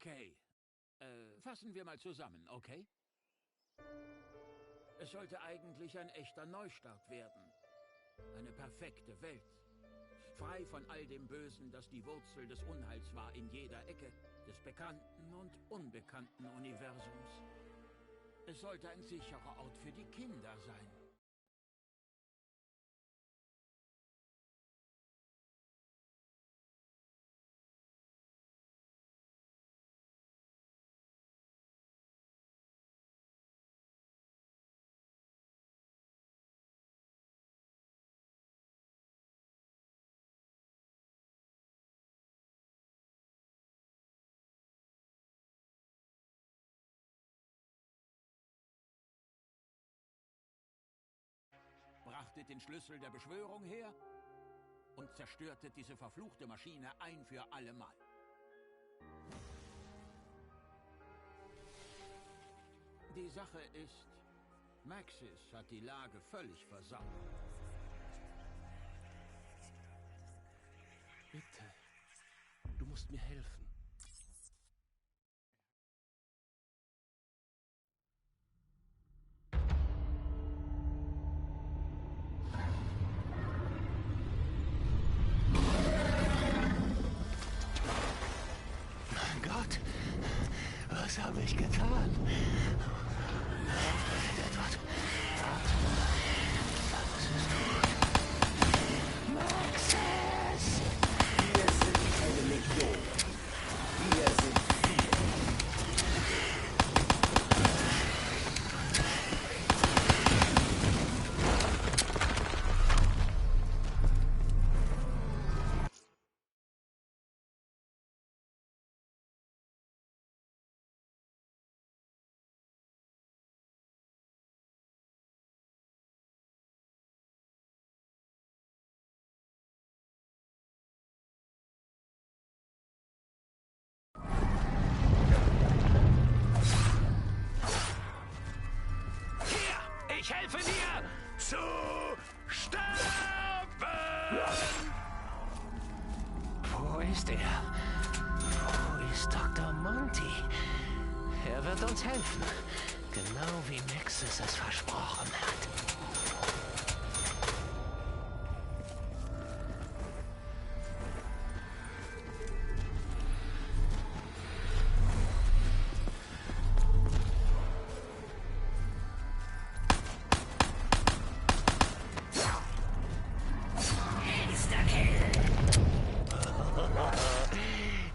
Okay. Fassen wir mal zusammen, okay? Es sollte eigentlich ein echter Neustart werden. Eine perfekte Welt. Frei von all dem Bösen, das die Wurzel des Unheils war in jeder Ecke des bekannten und unbekannten Universums. Es sollte ein sicherer Ort für die Kinder sein. Brachtet den Schlüssel der Beschwörung her und zerstörtet diese verfluchte Maschine ein für allemal. Die Sache ist, Maxis hat die Lage völlig versaut. Bitte, du musst mir helfen. Was habe ich getan? Edward, warte mal. Alles ist gut. Maxis! Wir sind keine Legion. Wir sind viele. Ich helfe dir zu sterben! Wo ist er? Wo ist Dr. Monty? Er wird uns helfen. Genau wie Maxis es versprochen hat.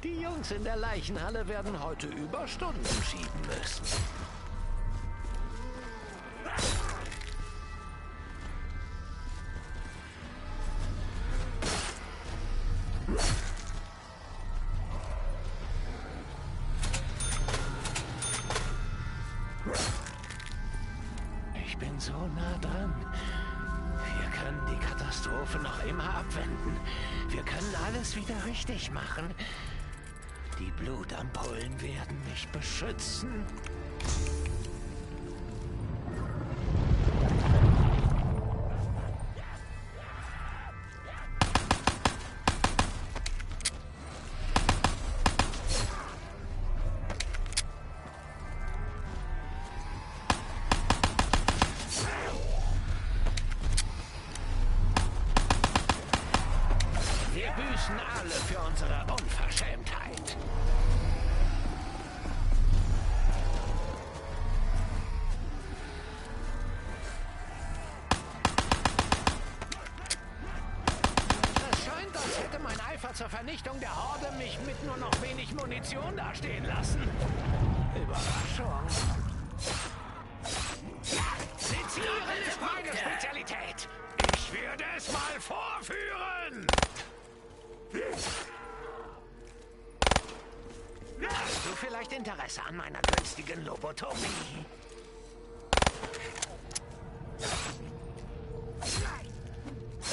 Die Jungs in der Leichenhalle werden heute Überstunden schieben müssen. Ich bin so nah dran. Wir können die Katastrophe noch immer abwenden. Wir können alles wieder richtig machen. Die Blutampullen werden mich beschützen. Wir büßen alle für unsere Unverschämtheit. Es scheint, als hätte mein Eifer zur Vernichtung der Horde mich mit nur noch wenig Munition dastehen lassen. Überraschung. Sezieren ist meine Spezialität. Ich werde es mal vorführen. Hast du vielleicht Interesse an meiner günstigen Lobotomie?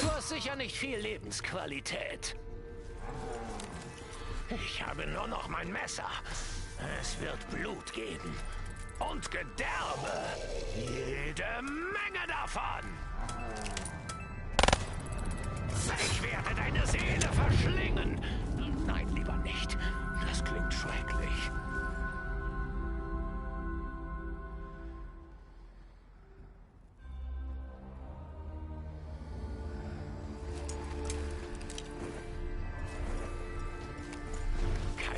Du hast sicher nicht viel Lebensqualität. Ich habe nur noch mein Messer. Es wird Blut geben. Und Gedärme. Jede Menge davon. Ich werde deine Seele verschlingen. Nein, lieber nicht. Das klingt schrecklich.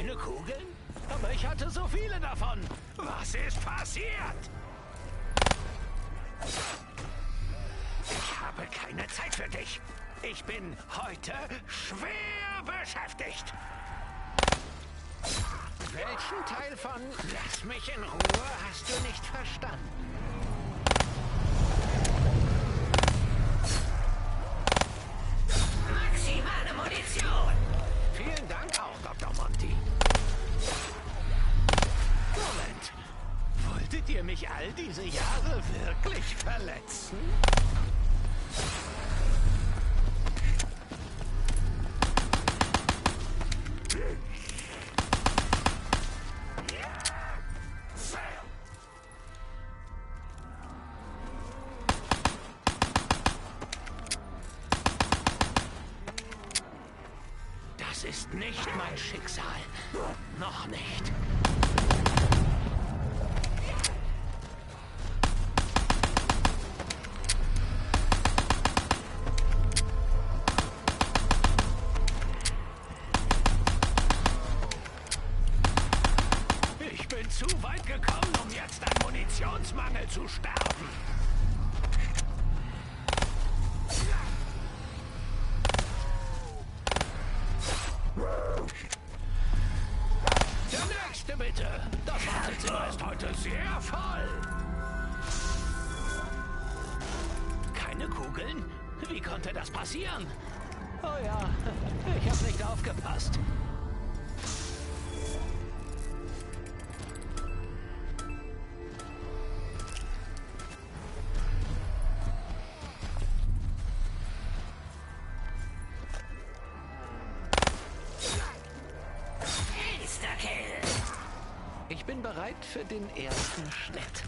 Keine Kugeln? Aber ich hatte so viele davon. Was ist passiert? Ich habe keine Zeit für dich. Ich bin heute schwer beschäftigt. Welchen Teil von "Lass mich in Ruhe" hast du nicht verstanden? Maximale Munition! Vielen Dank auch, Dr. Monty. Moment. Wolltet ihr mich all diese Jahre wirklich verletzen? Das ist nicht mein Schicksal. Noch nicht. Ich bin zu weit gekommen, um jetzt an Munitionsmangel zu sterben. Der nächste bitte. Das Wartezimmer ist heute sehr voll. Keine Kugeln? Wie konnte das passieren? Oh ja, ich habe nicht aufgepasst. Ich bin bereit für den ersten Schnitt.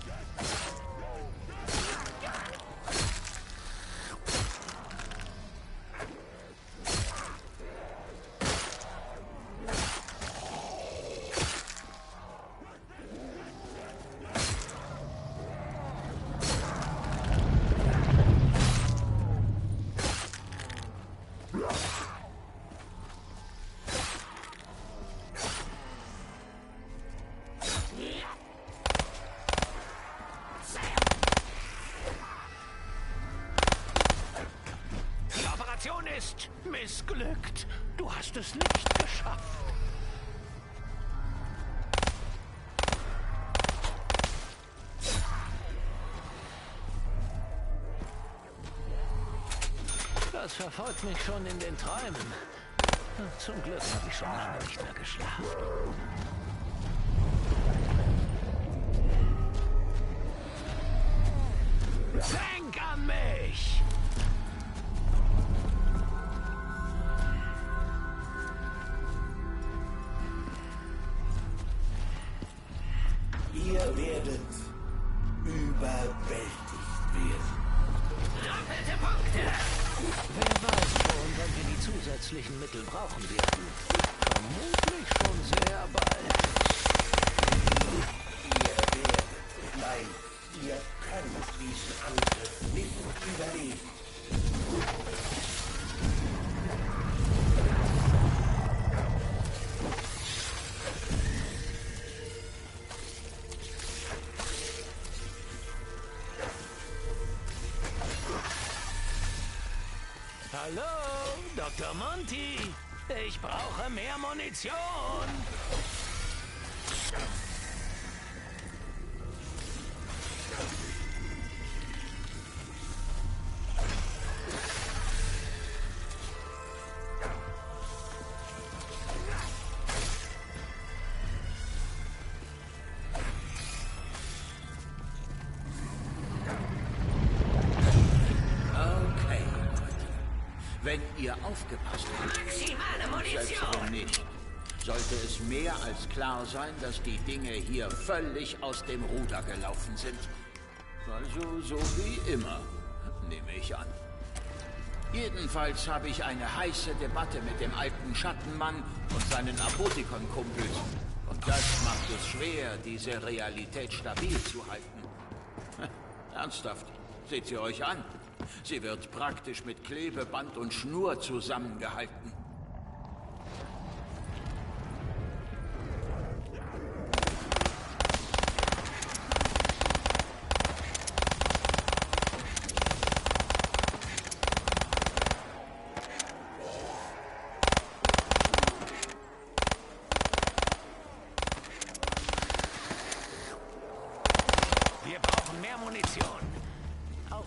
Ist missglückt. Du hast es nicht geschafft. Das verfolgt mich schon in den Träumen. Zum Glück habe ich schon lange nicht mehr geschlafen. Denk an mich! Ihr werdet überwältigt werden. Doppelte Punkte! Wer weiß schon, wann wir die zusätzlichen Mittel brauchen werden. Vermutlich schon sehr bald. Nein, ihr könnt diesen Angriff nicht überleben. Hallo, Dr. Monty. Ich brauche mehr Munition. Wenn ihr aufgepasst habt, selbst wenn nicht, sollte es mehr als klar sein, dass die Dinge hier völlig aus dem Ruder gelaufen sind. Also so wie immer, nehme ich an. Jedenfalls habe ich eine heiße Debatte mit dem alten Schattenmann und seinen Apothekon-Kumpels. Und das macht es schwer, diese Realität stabil zu halten. Ernsthaft, seht sie euch an. Sie wird praktisch mit Klebeband und Schnur zusammengehalten.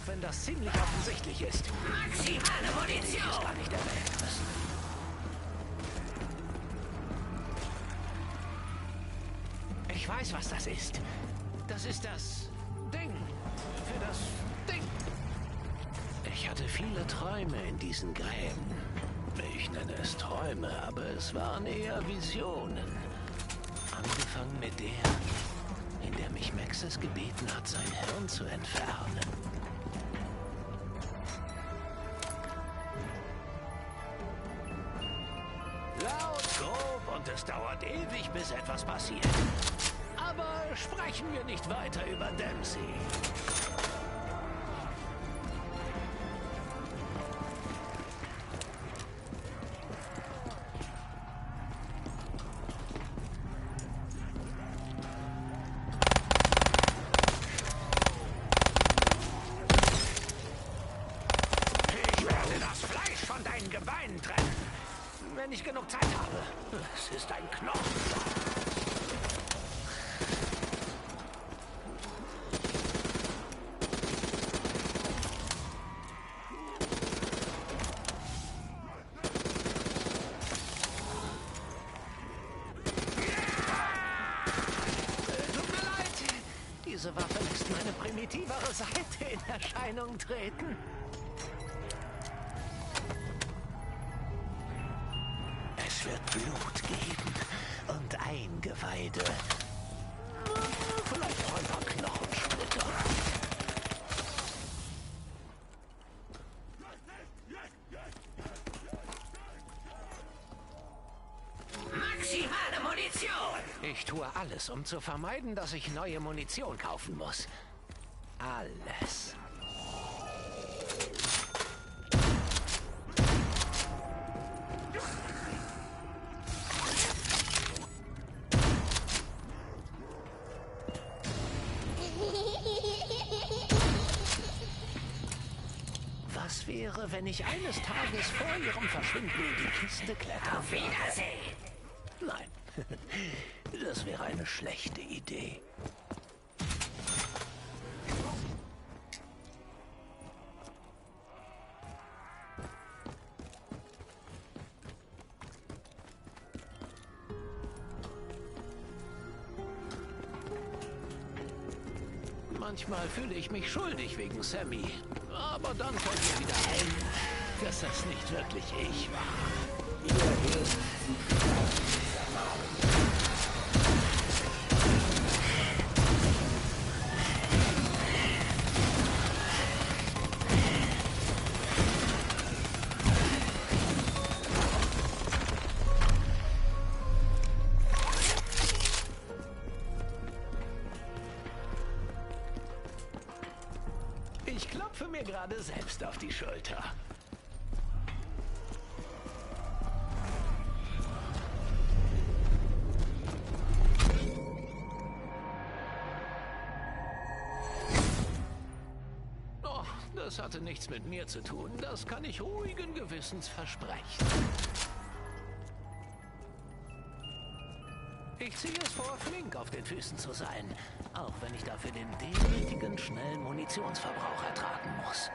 Auch wenn das ziemlich offensichtlich ist. Maximale Munition! Ich es gar nicht erwähnen müssen. Ich weiß, was das ist. Das ist das Ding. Für das Ding. Ich hatte viele Träume in diesen Gräben. Ich nenne es Träume, aber es waren eher Visionen. Angefangen mit der, in der mich Maxis gebeten hat, sein Hirn zu entfernen. Laut, grob und es dauert ewig, bis etwas passiert. Aber sprechen wir nicht weiter über Dempsey. Ich werde das Fleisch von deinen Gebeinen trennen, wenn ich genug Zeit habe. Es ist ein Knochen. Diese Waffe lässt meine primitivere Seite in Erscheinung treten. Es wird Blut geben und Eingeweide. Vielleicht auch ein paar Knochensplitter. Maximale Munition! Ich tue alles, um zu vermeiden, dass ich neue Munition kaufen muss. Alles. Was wäre, wenn ich eines Tages vor ihrem Verschwinden in die Kiste klettern? Auf Wiedersehen! Nein, das wäre eine schlechte Idee. Manchmal fühle ich mich schuldig wegen Sammy. Aber dann fällt mir wieder ein, dass das nicht wirklich ich war. Ihr wirst sie Ich klopfe mir gerade selbst auf die Schulter. Oh, das hatte nichts mit mir zu tun. Das kann ich ruhigen Gewissens versprechen. Ich ziehe es vor, flink auf den Füßen zu sein, auch wenn ich dafür den demütigen, schnellen Munitionsverbrauch ertragen muss.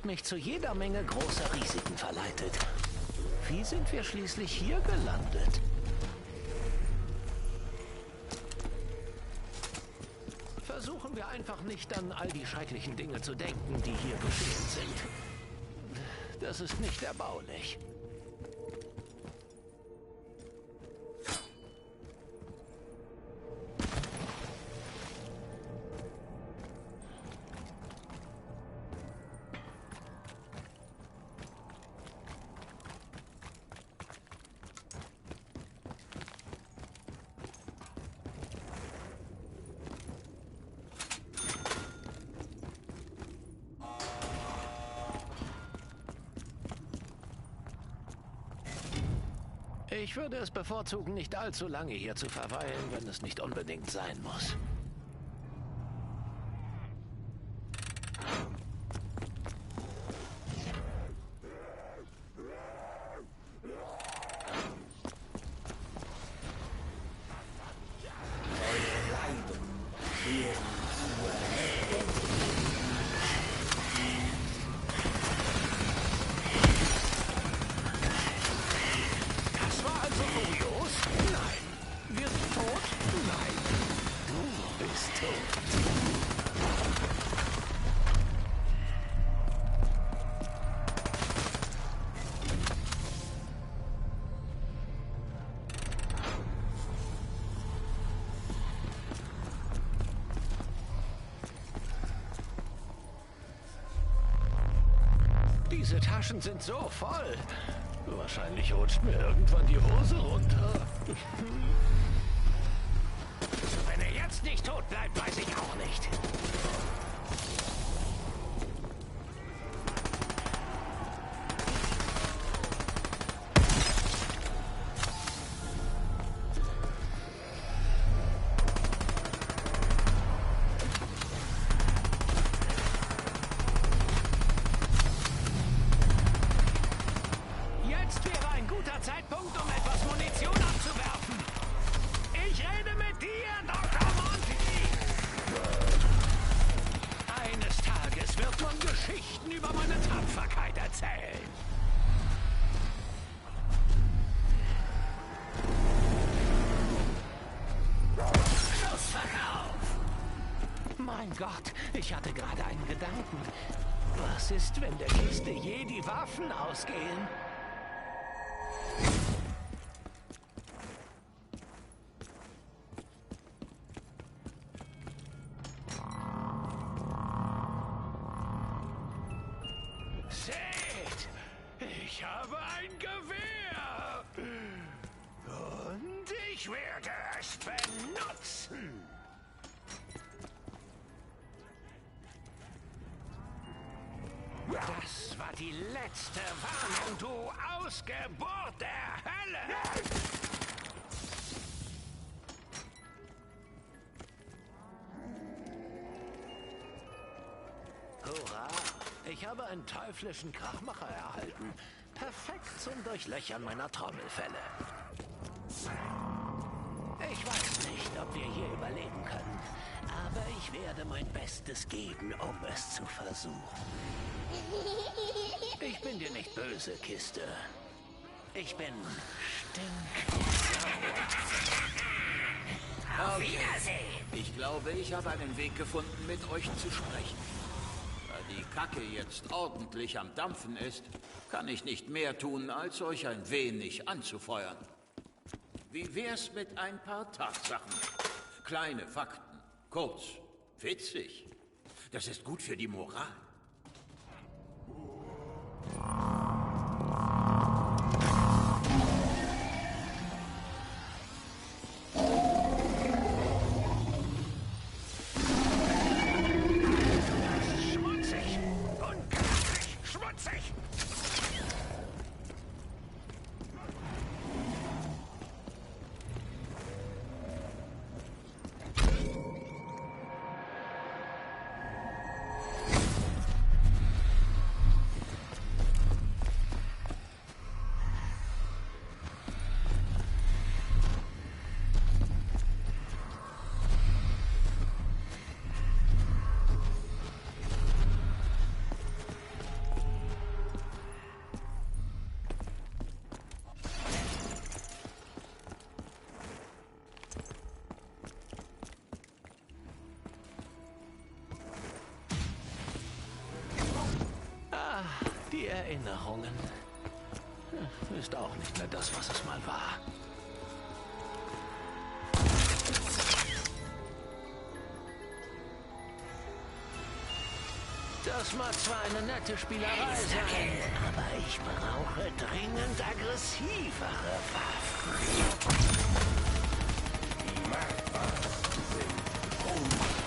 mich zu jeder Menge großer Risiken verleitet. Wie sind wir schließlich hier gelandet? Versuchen wir einfach nicht an all die schrecklichen Dinge zu denken, die hier geschehen sind. Das ist nicht erbaulich. Ich würde es bevorzugen, nicht allzu lange hier zu verweilen, wenn es nicht unbedingt sein muss. Diese Taschen sind so voll. Wahrscheinlich rutscht mir irgendwann die Hose runter. Wenn er jetzt nicht tot bleibt, weiß ich auch nicht. Zeitpunkt, um etwas Munition abzuwerfen. Ich rede mit dir, Dr. Monty. Eines Tages wird man Geschichten über meine Tapferkeit erzählen. Schlussverkauf. Mein Gott, ich hatte gerade einen Gedanken. Was ist, wenn der Kiste je die Waffen ausgehen? Seht, ich habe ein Gewehr. Und ich werde es benutzen. Das war die letzte Warnung, du Ausgeburt der Hölle! Hurra! Ich habe einen teuflischen Krachmacher erhalten. Perfekt zum Durchlöchern meiner Trommelfelle. Ich weiß nicht, ob wir hier überleben können, aber ich werde mein Bestes geben, um es zu versuchen. Ich bin dir nicht böse, Kiste. Ich bin stinksauer. Auf Wiedersehen! Ich glaube, ich habe einen Weg gefunden, mit euch zu sprechen. Da die Kacke jetzt ordentlich am Dampfen ist, kann ich nicht mehr tun, als euch ein wenig anzufeuern. Wie wär's mit ein paar Tatsachen? Kleine Fakten. Kurz. Witzig. Das ist gut für die Moral. Schmutzig und kackig. Schmutzig! Erinnerungen. Ist auch nicht mehr das, was es mal war. Das mag zwar eine nette Spielerei sein, aber ich brauche dringend aggressivere Waffen. Die Marktwachen sind unmöglich.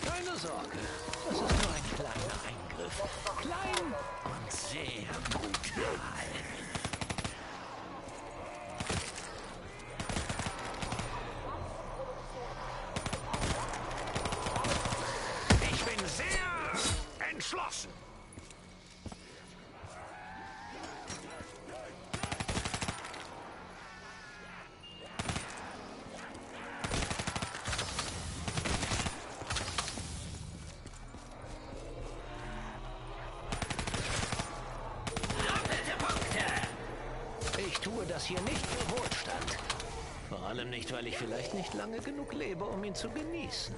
Keine Sorge, das ist nur ein kleiner Eingriff. Klein und sehr brutal. Ich bin sehr entschlossen. Ich tue das hier nicht für Wohlstand. Vor allem nicht, weil ich vielleicht nicht lange genug lebe, um ihn zu genießen.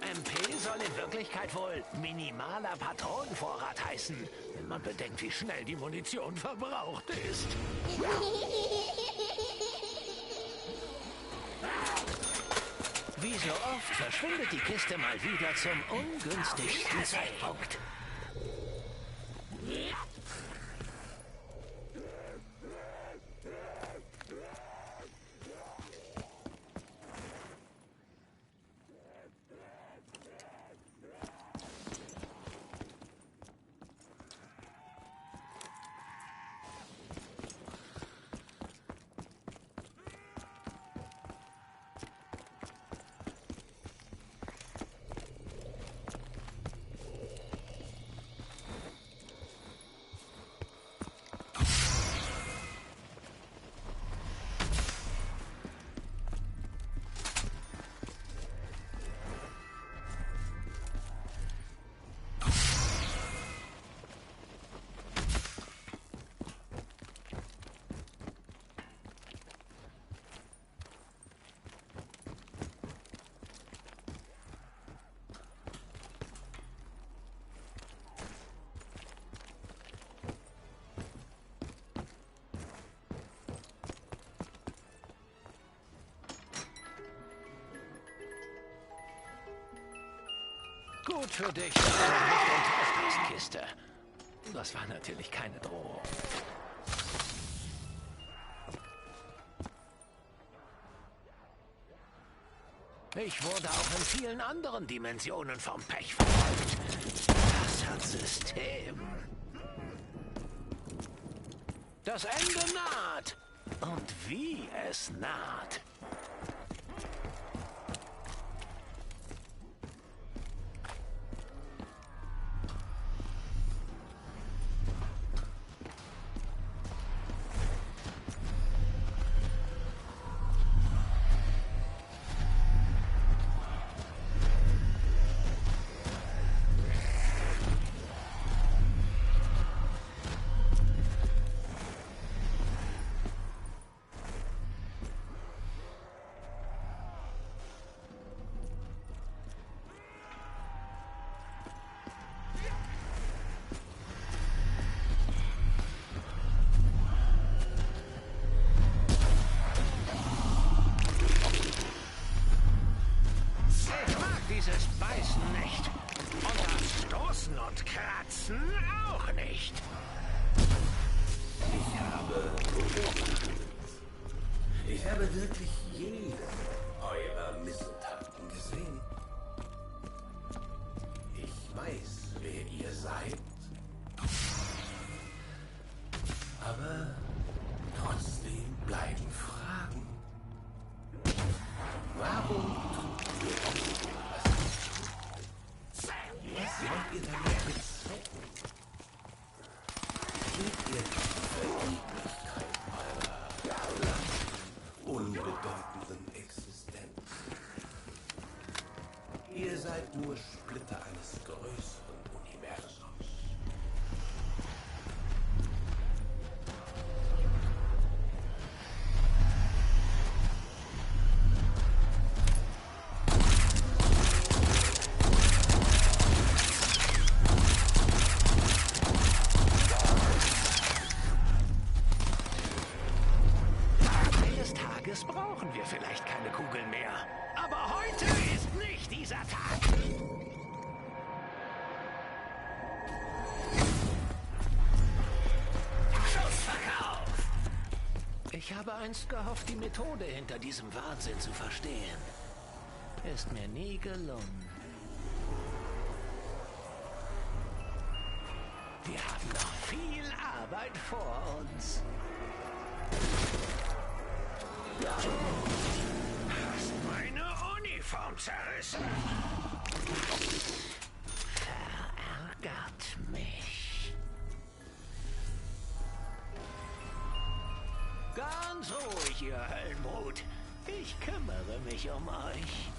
MP soll in Wirklichkeit wohl minimaler Patronenvorrat heißen, wenn man bedenkt, wie schnell die Munition verbraucht ist. Wie so oft verschwindet die Kiste mal wieder zum ungünstigsten Zeitpunkt. Gut für dich, dass du mich enttäuscht hast, Kiste. Das war natürlich keine Drohung. Ich wurde auch in vielen anderen Dimensionen vom Pech verfolgt. Das hat System. Das Ende naht. Und wie es naht. Dieses Beißen nicht. Und das Stoßen und Kratzen auch nicht. Ich habe wirklich jede eurer Missetaten gesehen. Ich weiß, wer ihr seid. Aber trotzdem bleiben Fragen. Warum tut ihr, was ihr tut? nur Splitter eines größeren Universums. Eines Tages brauchen wir vielleicht keine Kugeln mehr. Aber heute ist nicht dieser Tag. Schussverkauf! Ich habe einst gehofft, die Methode hinter diesem Wahnsinn zu verstehen. Ist mir nie gelungen. Wir haben noch viel Arbeit vor uns. Hast meine Uniform zerrissen. Verärgert mich. Ganz ruhig, ihr Höllenbrut. Ich kümmere mich um euch.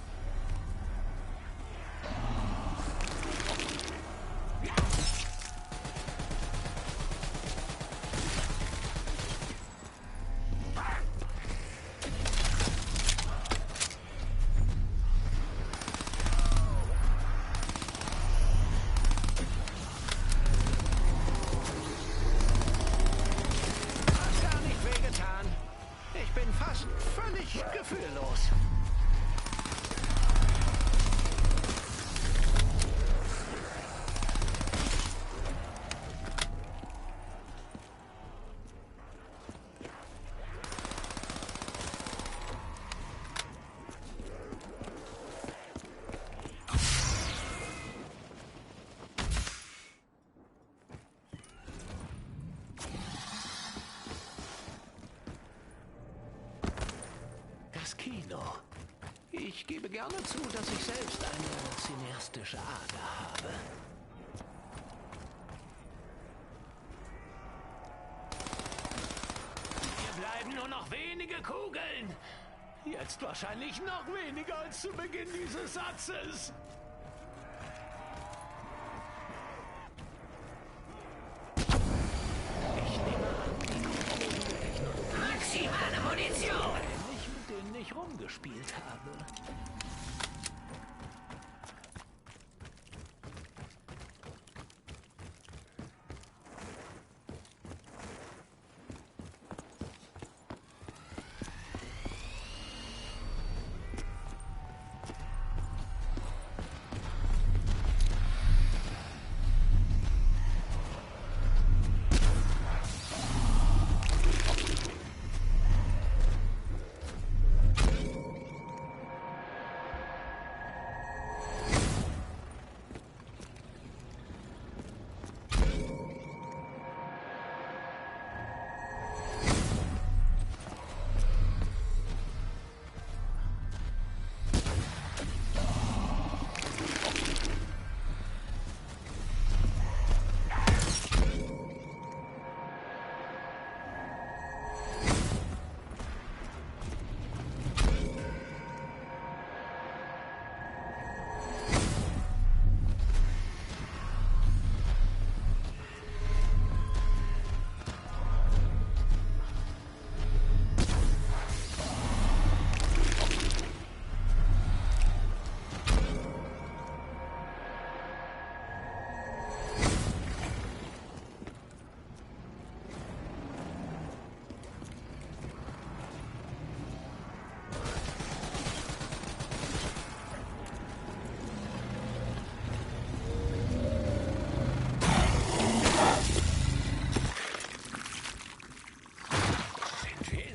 Ich bin fast völlig gefühllos. Das Kino. Ich gebe gerne zu, dass ich selbst eine cineastische Ader habe. Hier bleiben nur noch wenige Kugeln. Jetzt wahrscheinlich noch weniger als zu Beginn dieses Satzes. Ich nehme an, die grundlegende Technologie. Maximale Munition! Mit denen ich rumgespielt habe.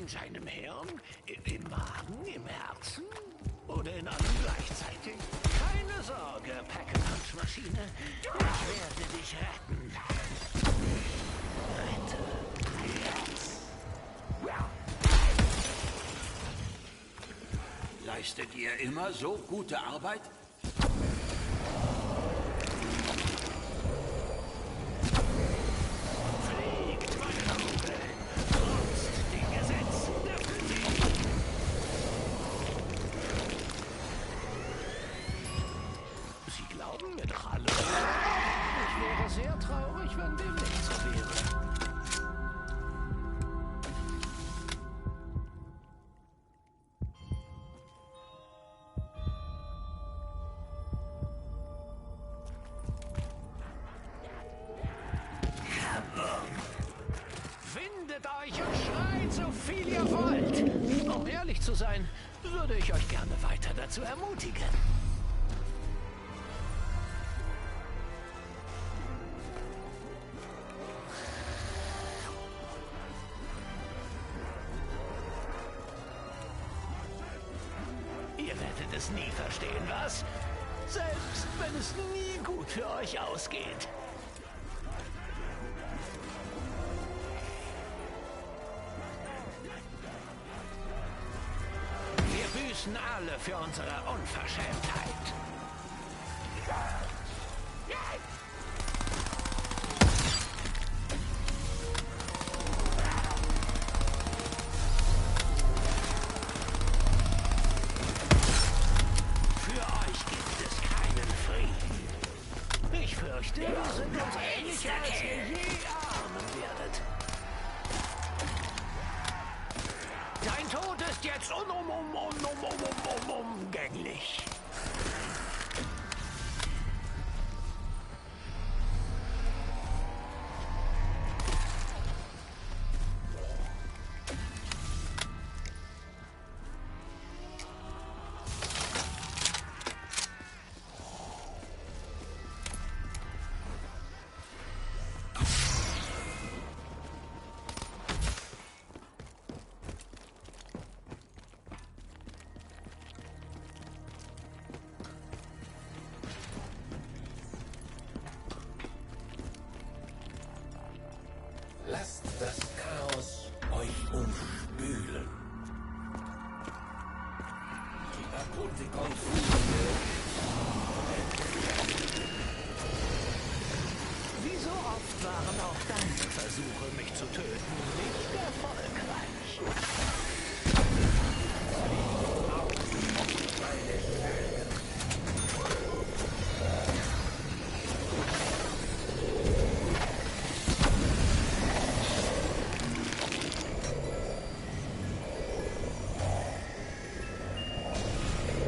Seinem Hirn, im Magen, im Herzen oder in allem gleichzeitig? Keine Sorge, Pack-a-Punch-Maschine. Ich werde dich retten. Rette jetzt. Leistet ihr immer so gute Arbeit? Um ehrlich zu sein, würde ich euch gerne weiter dazu ermutigen. Ihr werdet es nie verstehen, was? Selbst wenn es nie gut für euch ausgeht. Wir büßen alle für unsere Unverschämtheit. Für euch gibt es keinen Frieden. Ich fürchte, wir sind uns ähnlicher, als ihr je ahnen werdet. Dein Tod ist jetzt unumgänglich. Lasst das Chaos euch umspülen. Akute Konfuse. Wie so oft waren auch deine Versuche, mich zu töten, nicht erfolgreich.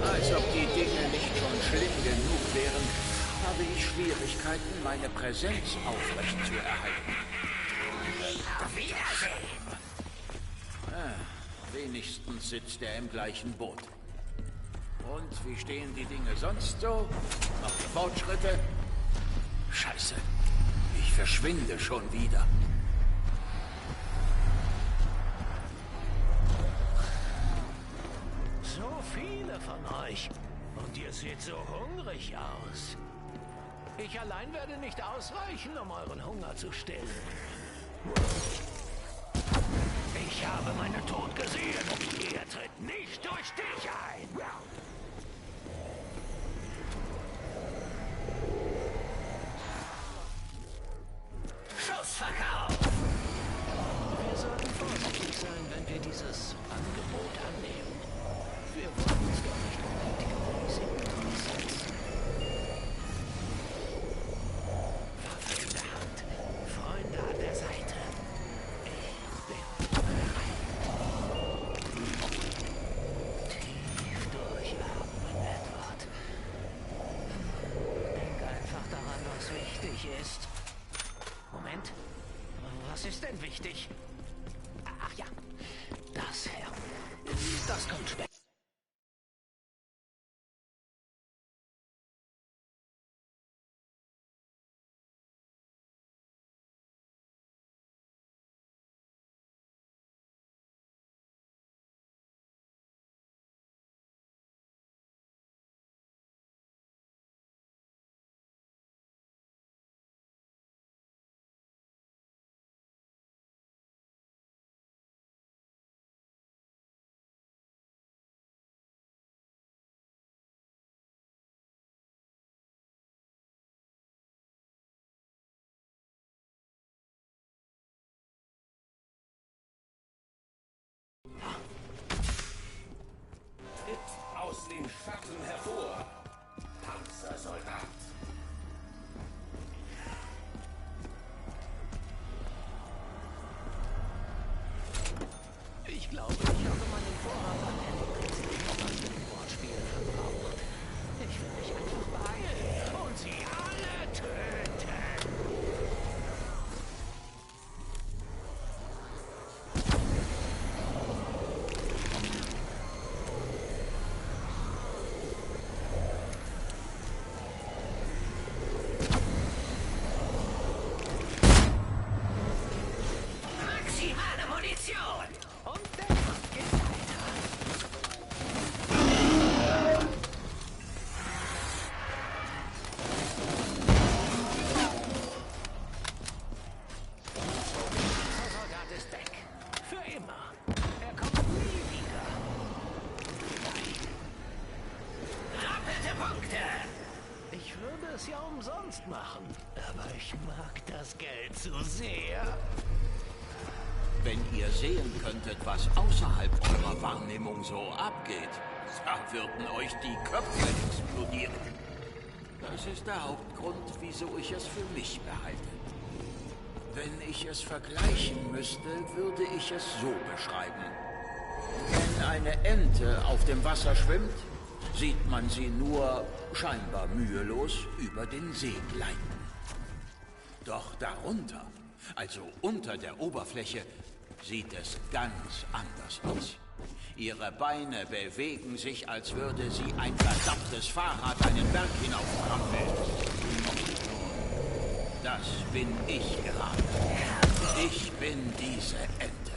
Als ob die Dinge nicht schon schlimm genug wären, habe ich Schwierigkeiten, meine Präsenz aufrecht zu erhalten. Auf Wiedersehen! Wenigstens sitzt er im gleichen Boot. Und wie stehen die Dinge sonst so? Noch Fortschritte? Scheiße, ich verschwinde schon wieder. So viele von euch. Und ihr seht so hungrig aus. Ich allein werde nicht ausreichen, um euren Hunger zu stillen. Ich habe meinen Tod gesehen. Er tritt nicht durch dich ein. Schussverkauf! Wir sollten vorsichtig sein, wenn wir dieses Angebot annehmen. Wir wollen uns doch nicht unnötige Risiken aussetzen. Waffe in der Hand, Freunde an der Seite. Ich bin bereit. Tief durchatmen, Edward. Denk einfach daran, was wichtig ist. Moment. Was ist denn wichtig? Ach ja, das hier. Das kommt später. Aus den Schatten hervor. Panzersoldat. Ich glaube, ich habe meinen Vorrat an Elektrizität aus dem Wortspiel verbraucht. Ich will mich einfach beeilen und sie alle töten. Doppelte Punkte! Ich würde es ja umsonst machen, aber ich mag das Geld zu sehr. Wenn ihr sehen könntet, was außerhalb eurer Wahrnehmung so abgeht, da würden euch die Köpfe explodieren. Das ist der Hauptgrund, wieso ich es für mich behalte. Wenn ich es vergleichen müsste, würde ich es so beschreiben. Wenn eine Ente auf dem Wasser schwimmt, sieht man sie nur scheinbar mühelos über den See gleiten. Doch darunter, also unter der Oberfläche, sieht es ganz anders aus. Ihre Beine bewegen sich, als würde sie ein verdammtes Fahrrad einen Berg hinauftrampeln. Das bin ich gerade. Ich bin diese Ente.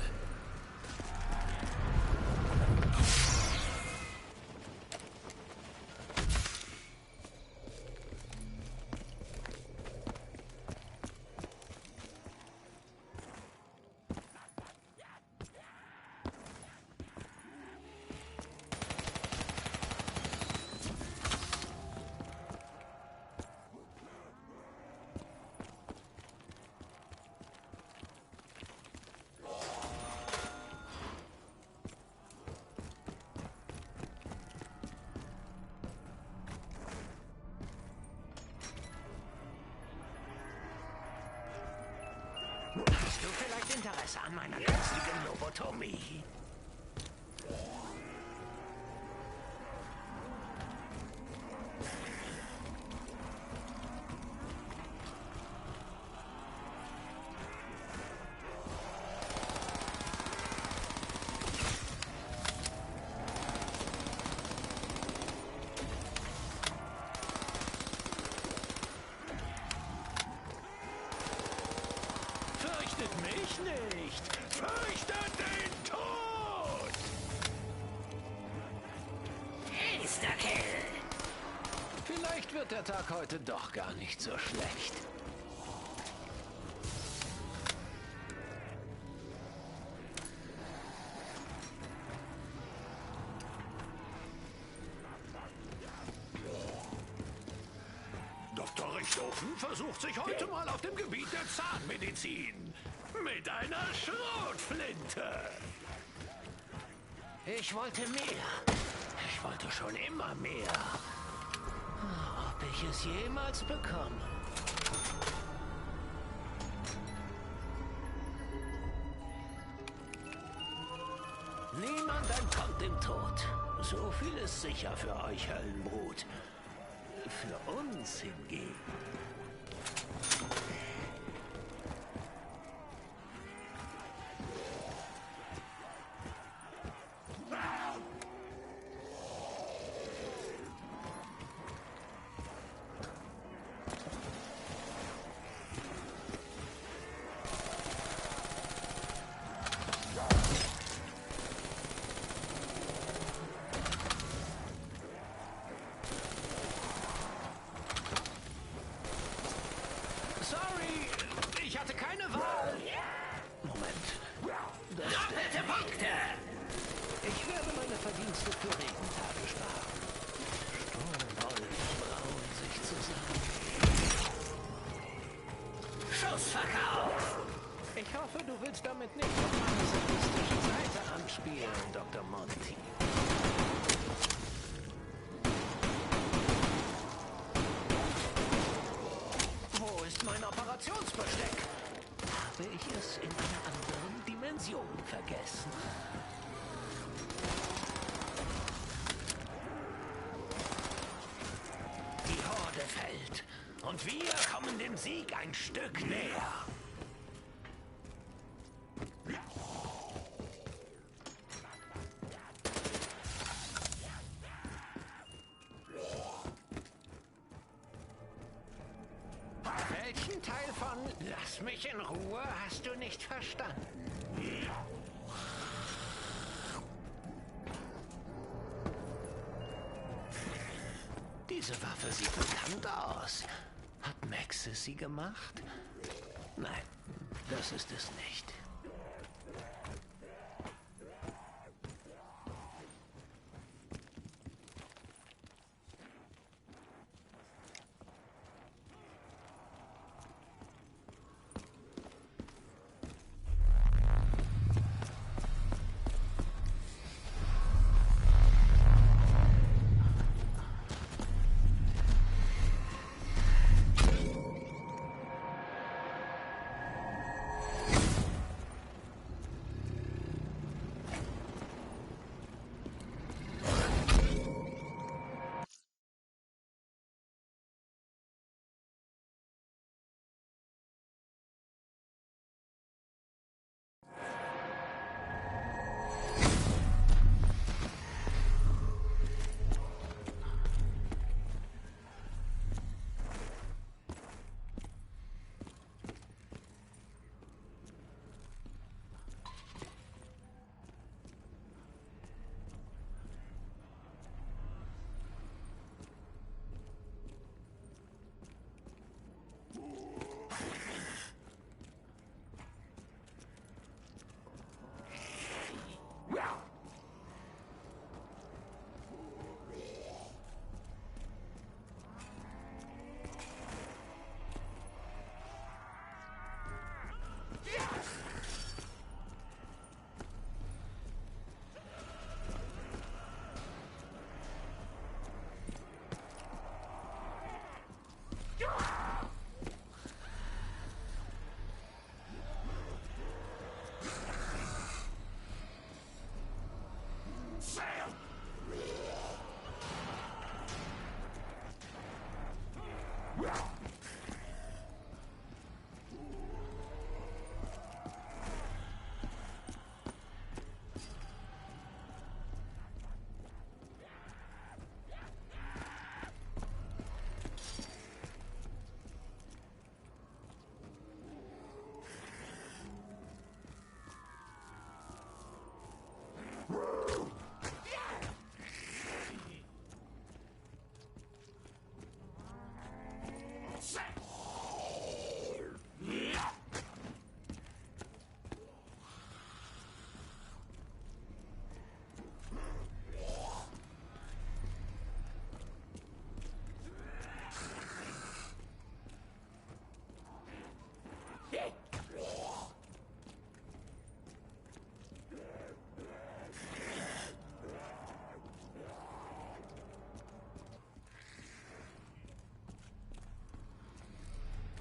Hast du vielleicht Interesse an meiner günstigen Lobotomie? Fürchtet mich nicht! Fürchtet den Tod! Insta-Kill! Vielleicht wird der Tag heute doch gar nicht so schlecht. Dr. Richthofen versucht sich heute mal auf dem Gebiet der Zahnmedizin. Mit einer Schrotflinte. Ich wollte mehr. Ich wollte schon immer mehr. Ob ich es jemals bekomme? Niemand entkommt dem Tod. So viel ist sicher für euch, Höllenbrut. Für uns hingegen. Doppelte Punkte! Ich werde meine Verdienste für Regentage sparen. Sturmwolken brauen sich zusammen. Schussverkauf! Ich hoffe, du willst damit nicht auf meine sadistische Seite anspielen, Dr. Monty. Wo ist mein Operationsbesteck? Habe ich es in einer anderen Dimension vergessen? Die Horde fällt und wir kommen dem Sieg ein Stück näher. Welchen Teil von "Lass mich in Ruhe" hast du nicht verstanden? Diese Waffe sieht bekannt aus. Hat Maxis sie gemacht? Nein, das ist es nicht.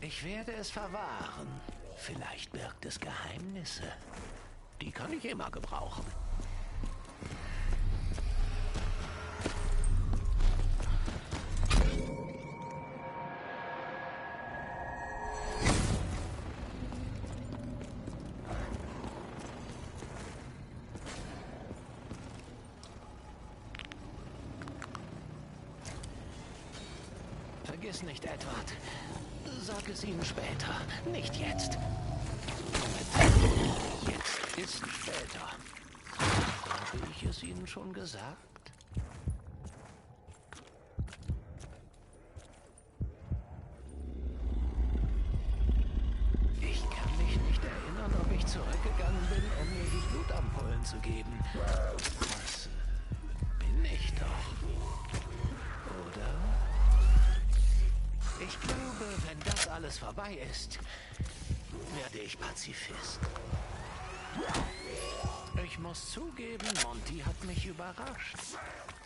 Ich werde es verwahren. Vielleicht birgt es Geheimnisse. Die kann ich immer gebrauchen. Vergiss nicht, Edward. Sag es ihnen später, nicht jetzt. Jetzt ist später. Habe ich es ihnen schon gesagt? Ich kann mich nicht erinnern, ob ich zurückgegangen bin, um mir die Blutampullen zu geben. Das bin ich doch. Oder? Ich glaube, wenn das alles vorbei ist, werde ich Pazifist. Ich muss zugeben, Monty hat mich überrascht.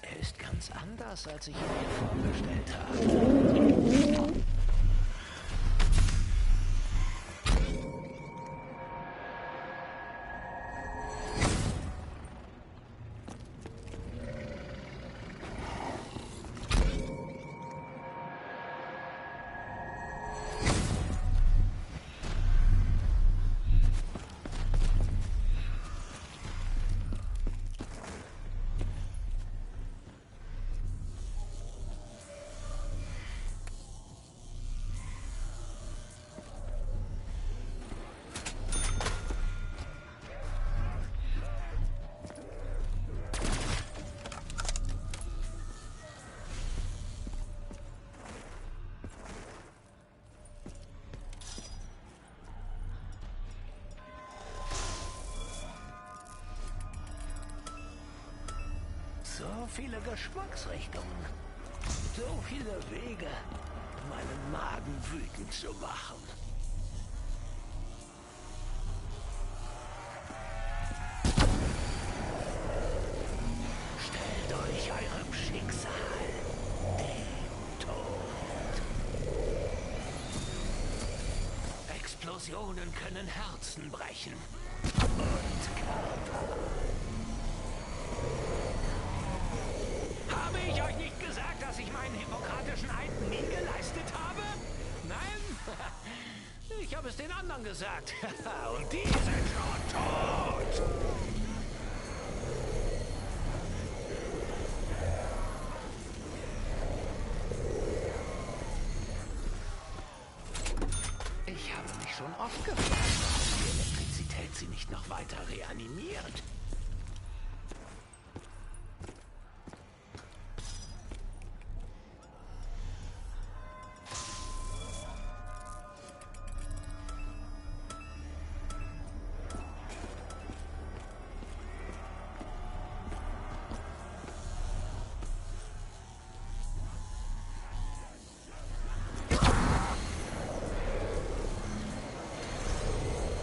Er ist ganz anders, als ich ihn mir vorgestellt habe. So viele Geschmacksrichtungen, so viele Wege, meinen Magen wütend zu machen. Stellt euch eurem Schicksal, dem Tod. Explosionen können Herzen brechen und Körper. Habe ich euch nicht gesagt, dass ich meinen hippokratischen Eid nie geleistet habe? Nein? Ich habe es den anderen gesagt. Und die sind schon tot. Ich habe mich schon oft gefragt, warum die Elektrizität sie nicht noch weiter reanimiert.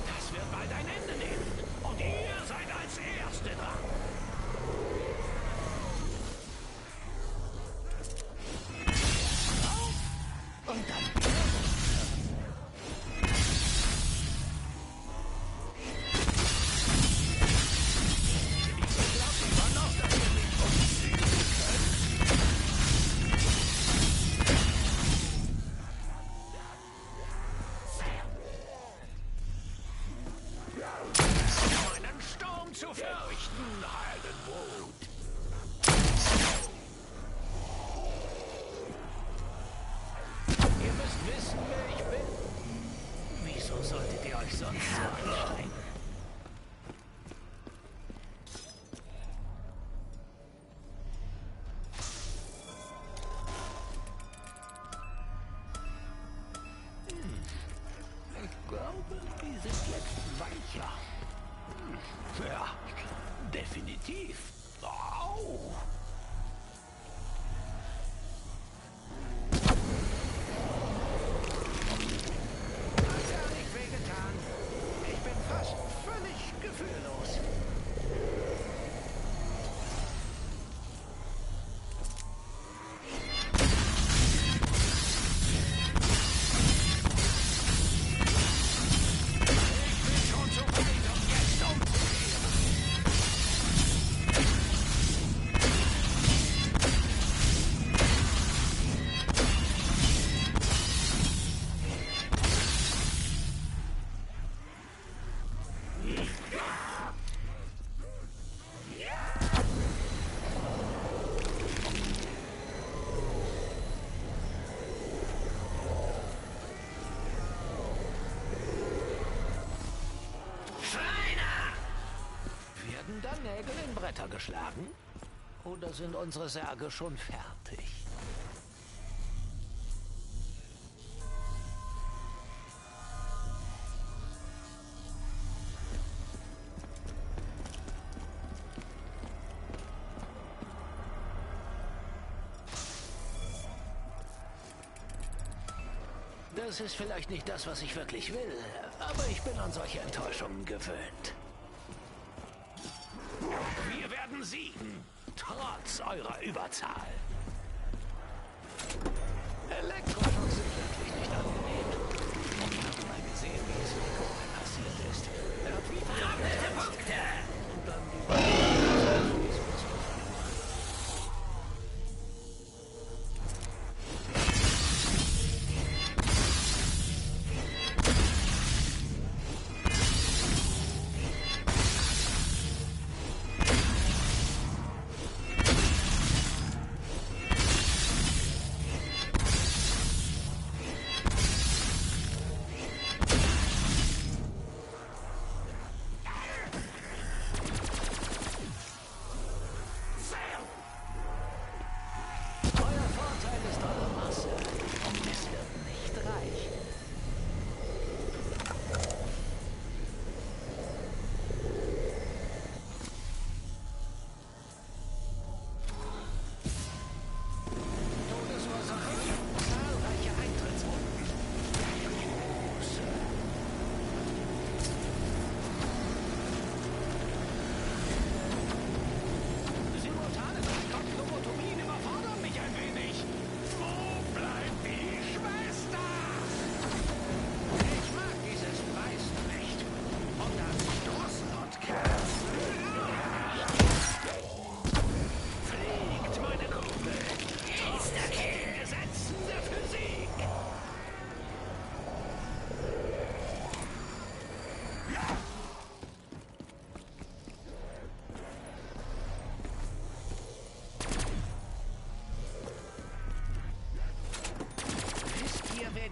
Das wird bald ein Ende nehmen. Und ihr seid als Steinbretter geschlagen? Oder sind unsere Särge schon fertig? Das ist vielleicht nicht das, was ich wirklich will, aber ich bin an solche Enttäuschungen gewöhnt. Wir werden siegen, trotz eurer Überzahl. Elektroschocks sind wirklich nicht angenehm. Ich habe mal gesehen, wie es mit Cohen passiert ist. Er hat wie Doppelte Punkte! und dann die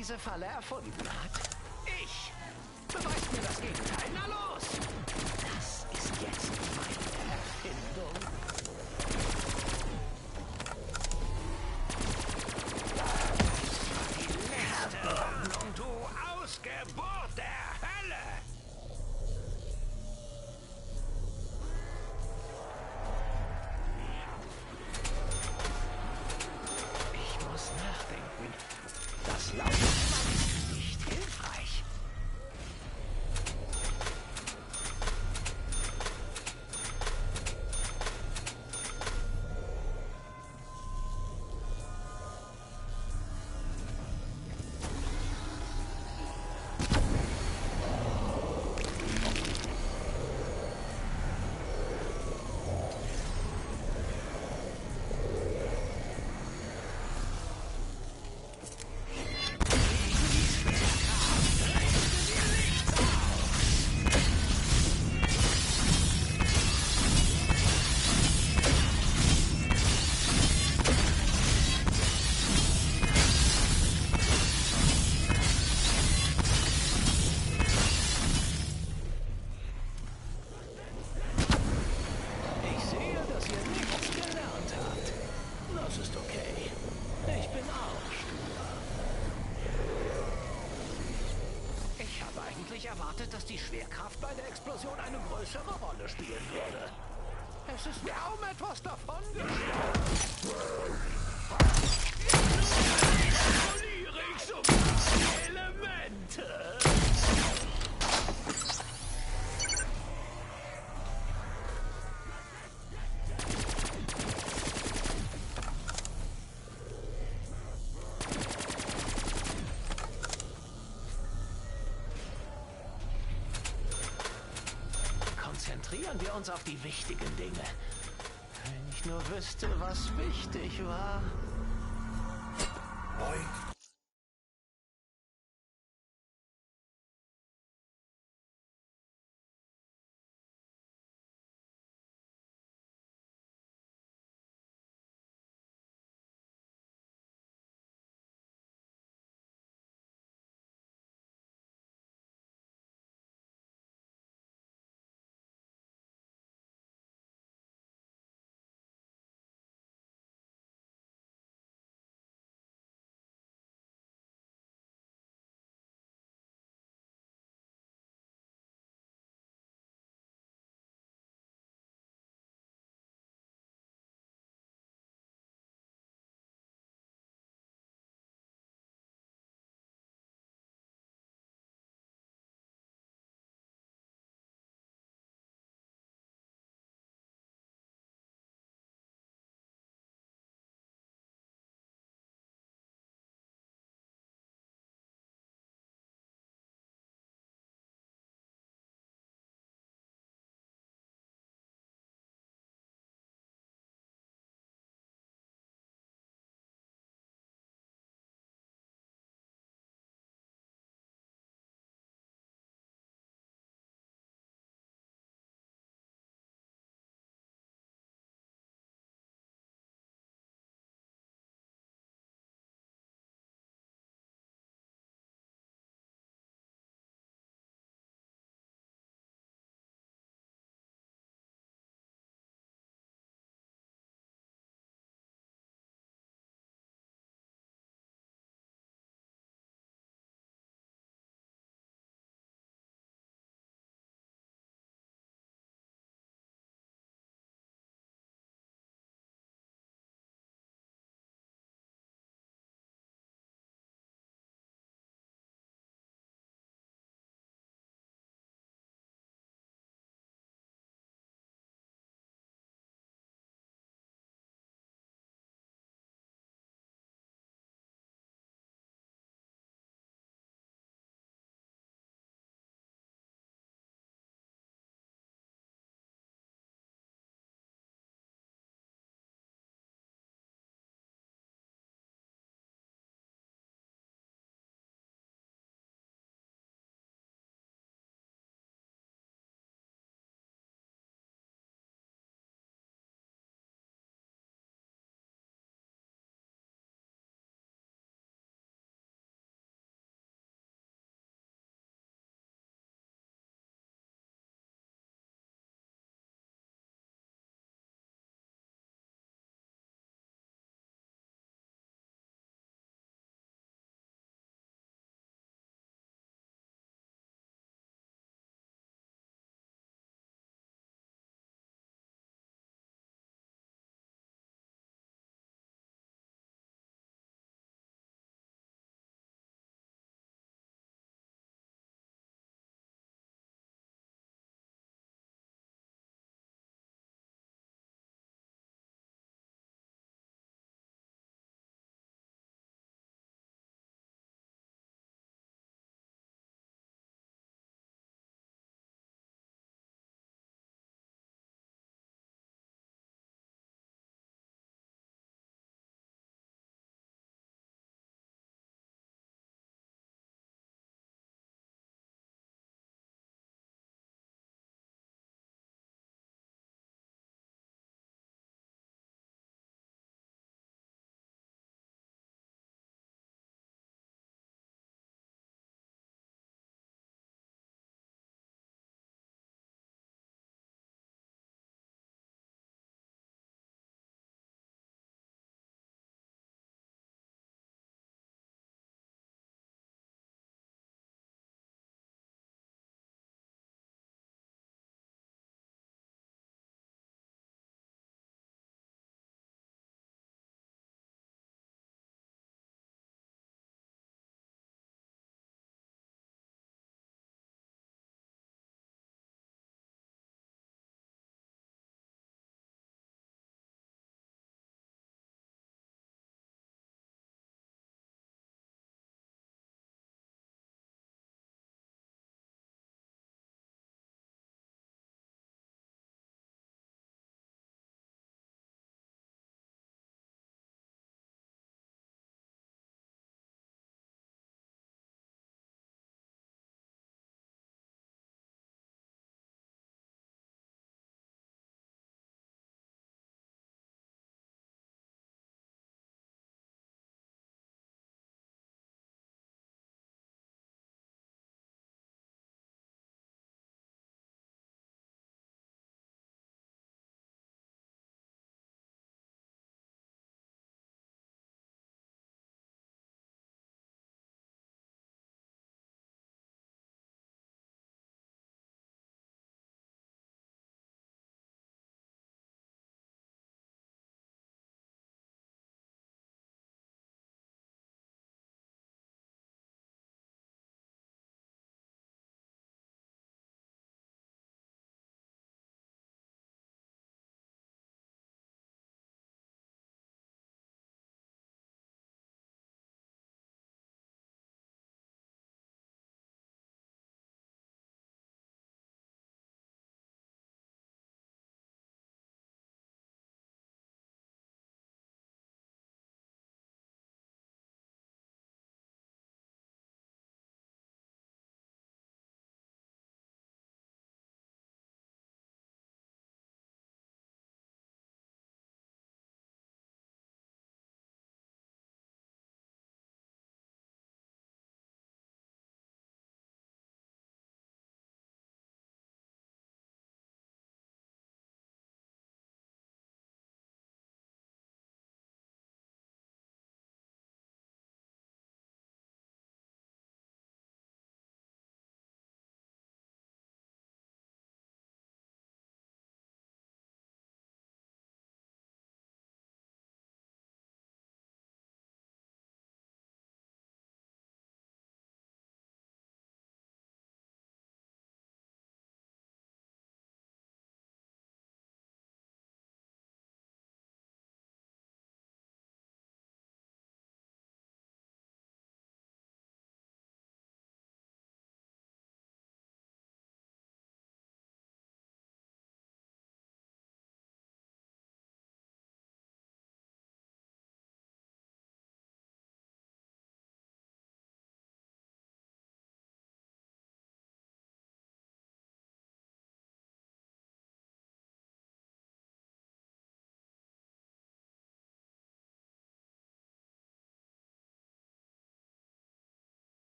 diese Falle erfunden hat? Ich! Beweist mir das Gegenteil. Na los! Das ist jetzt meine Erfindung. Die letzte Hoffnung, du Ausgeburt der Hölle! Ich muss nachdenken. Das Laufen ist nicht hilfreich. Erwartet, dass die Schwerkraft bei der Explosion eine größere Rolle spielen würde. Es ist kaum etwas davon gestorben. Isoliere ich sogar die Elemente. Konzentrieren wir uns auf die wichtigen Dinge. Wenn ich nur wüsste, was wichtig war. Beug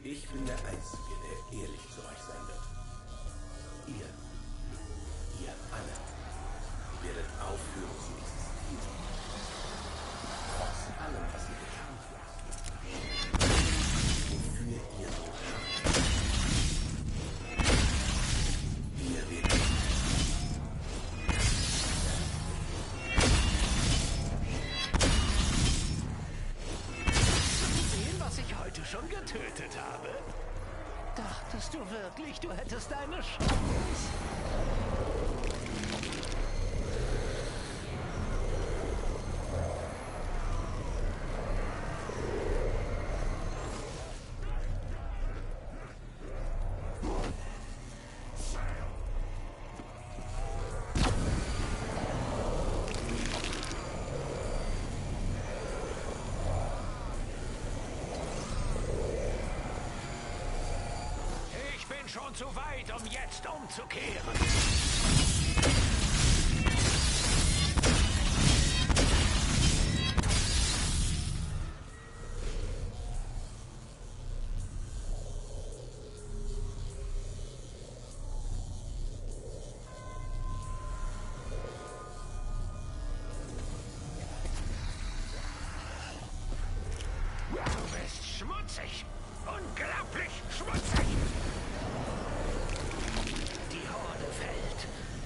Ich bin der Einzige, der ehrlich zu euch sein wird. Ihr alle, werdet aufhören zu existieren. Trotz allem, was ihr getan habt. Wofür ihr so schafft. Ihr werdet sehen, was ich heute schon getötet habe. Dachtest du wirklich, du hättest eine Chance? Schon zu weit, um jetzt umzukehren. Du bist schmutzig. Unglaublich schmutzig. Die Horde fällt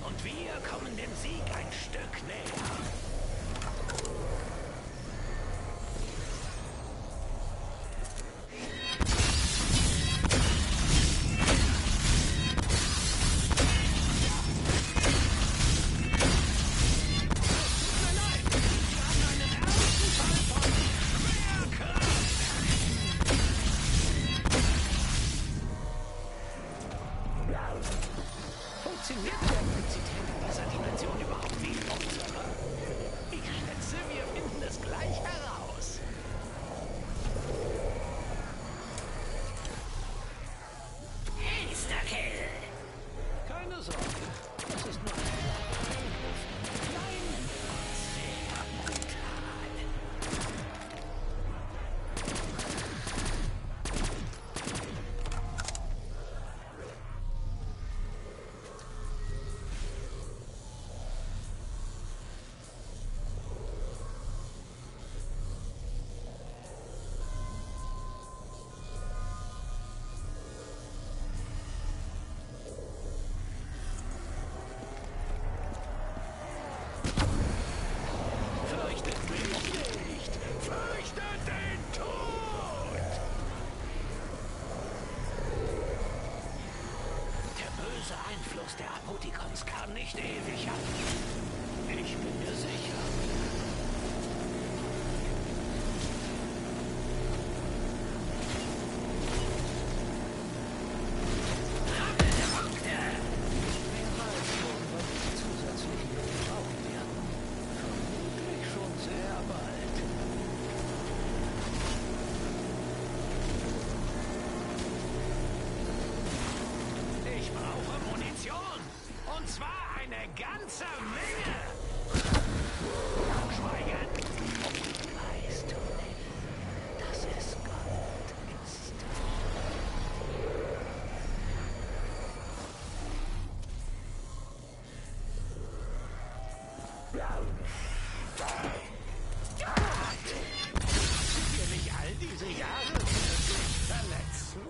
und wir kommen dem Sieg ein Stück näher. Funktioniert die Elektrizität in dieser Dimension überhaupt wie in unserer? Ich schätze, wir finden es gleich heraus. Insta-Kill. Keine Sorge, das ist nur ein Angriff. Klein und sehr brutal. Fürchtet mich nicht! Fürchtet den Tod! Der böse Einfluss der Apothikons kann nicht ewig halten. Ich bin mir sicher. Doppelte Punkte. Wer weiß schon, wann die zusätzlichen brauchen werden. Vermutlich schon sehr bald. Ich brauche Munition. Und zwar eine ganze Menge. Schweigen. Weißt du nicht, dass es Gold ist? Wir mich all diese Jahre wirklich verletzen?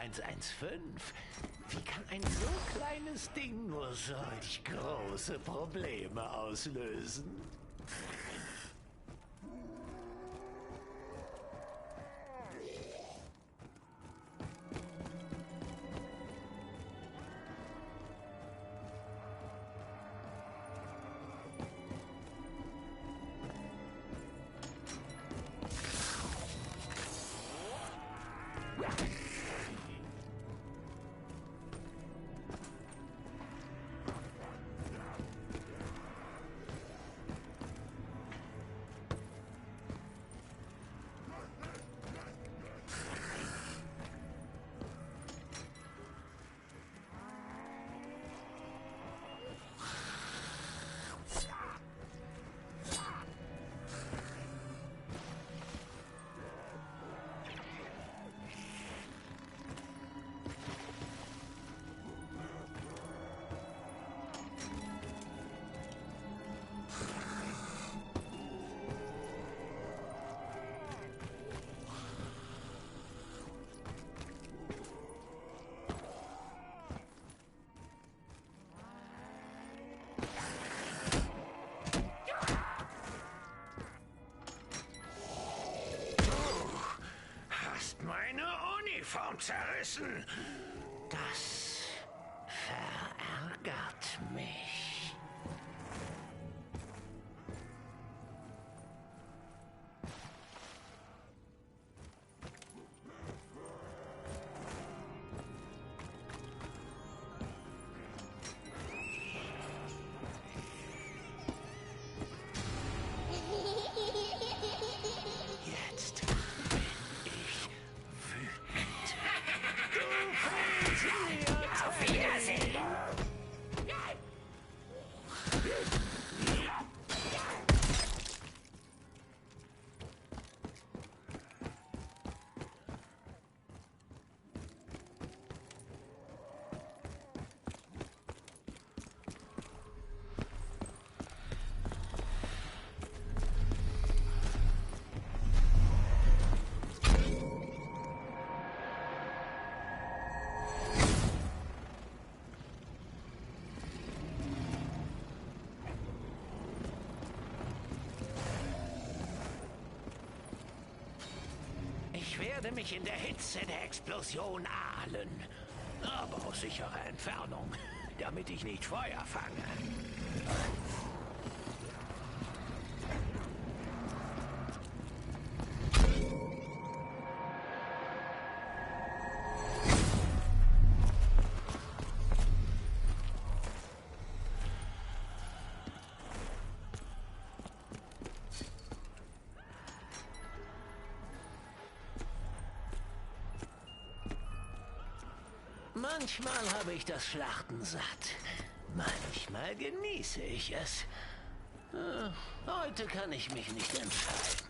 115. Wie kann ein so kleines Ding nur solch große Probleme auslösen? Uniform zerrissen. Das verärgert mich. Jetzt bin ich wütend. Auf Wiedersehen! Ich werde mich in der Hitze der Explosion ahlen. Aber aus sicherer Entfernung, damit ich nicht Feuer fange. Manchmal habe ich das Schlachten satt. Manchmal genieße ich es. Heute kann ich mich nicht entscheiden.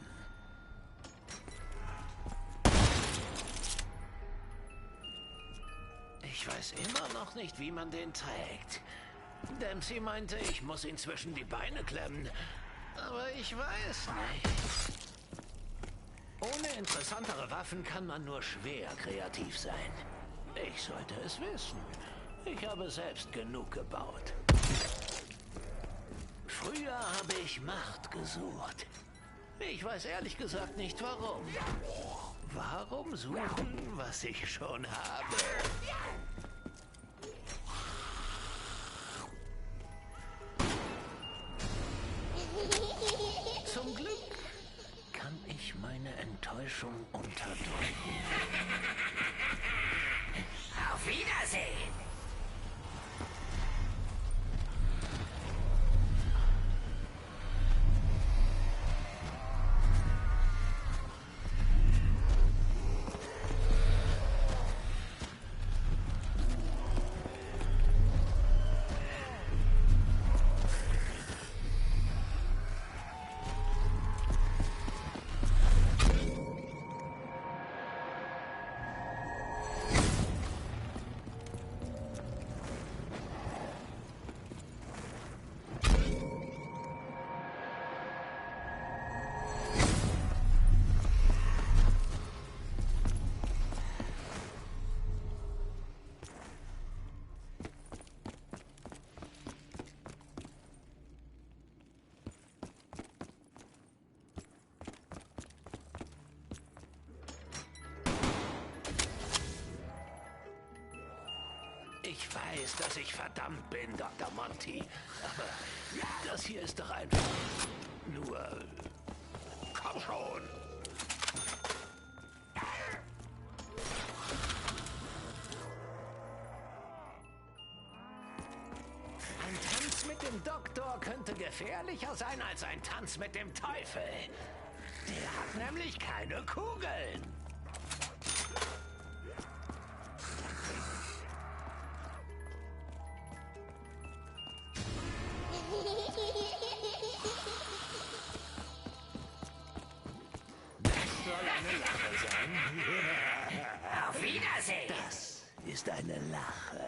Ich weiß immer noch nicht, wie man den trägt. Dempsey meinte, ich muss ihn zwischen die Beine klemmen. Aber ich weiß nicht. Ohne interessantere Waffen kann man nur schwer kreativ sein. Ich sollte es wissen. Ich habe selbst genug gebaut. Früher habe ich Macht gesucht. Ich weiß ehrlich gesagt nicht warum. Warum suchen, was ich schon habe? Zum Glück kann ich meine Enttäuschung unterdrücken. Auf Wiedersehen! weiß, dass ich verdammt bin, Dr. Monty. Aber das hier ist doch einfach nur... Komm schon! Ein Tanz mit dem Doktor könnte gefährlicher sein als ein Tanz mit dem Teufel. Der hat nämlich keine Kugeln. Auf Wiedersehen! Das ist eine Lache.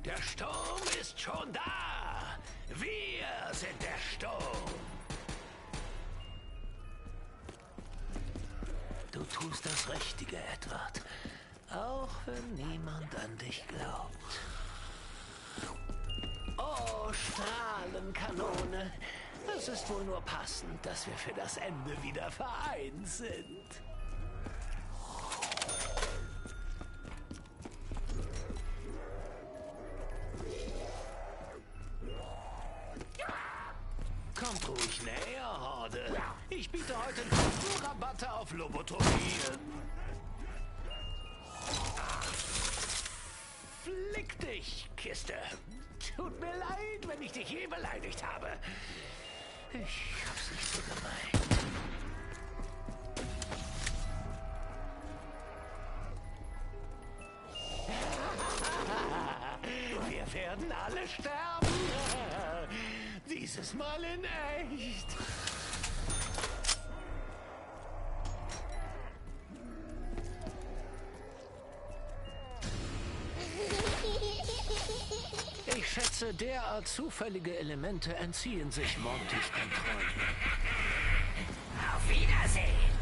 Der Sturm ist schon da. Wir sind der Sturm. Du tust das Richtige, Edward. Auch wenn niemand an dich glaubt. Oh, Strahlenkanone. Es ist wohl nur passend, dass wir für das Ende wieder vereint sind. Kommt ruhig näher, Horde. Ich biete heute Rabatte auf Lobotomien. Flick dich, Kiste. Tut mir leid, wenn ich dich je beleidigt habe. Ich hab's nicht so gemeint. Wir werden alle sterben. Dieses Mal in echt. Ich schätze, derart zufällige Elemente entziehen sich Montys Kontrolle. Auf Wiedersehen!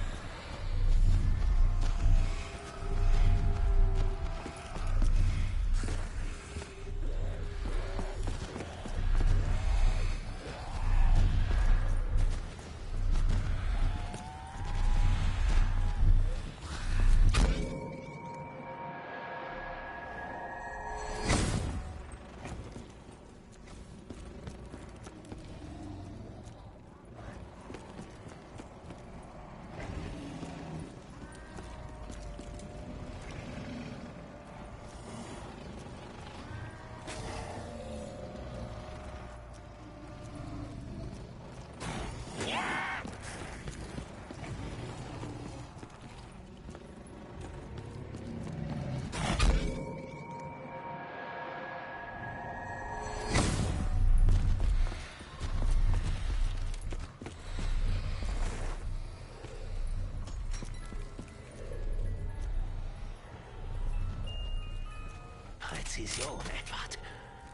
Präzision, Edward.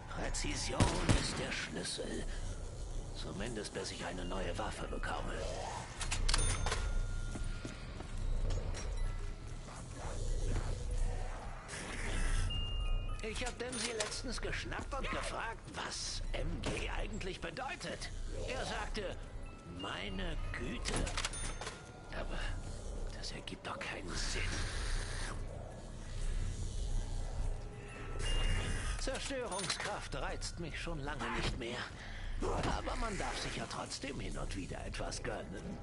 Präzision ist der Schlüssel. Zumindest bis ich eine neue Waffe bekomme. Ich habe Dempsey letztens geschnappt und gefragt, was MG eigentlich bedeutet. Er sagte, meine Güte. Aber das ergibt doch keinen Sinn. Zerstörungskraft reizt mich schon lange nicht mehr. Aber man darf sich ja trotzdem hin und wieder etwas gönnen.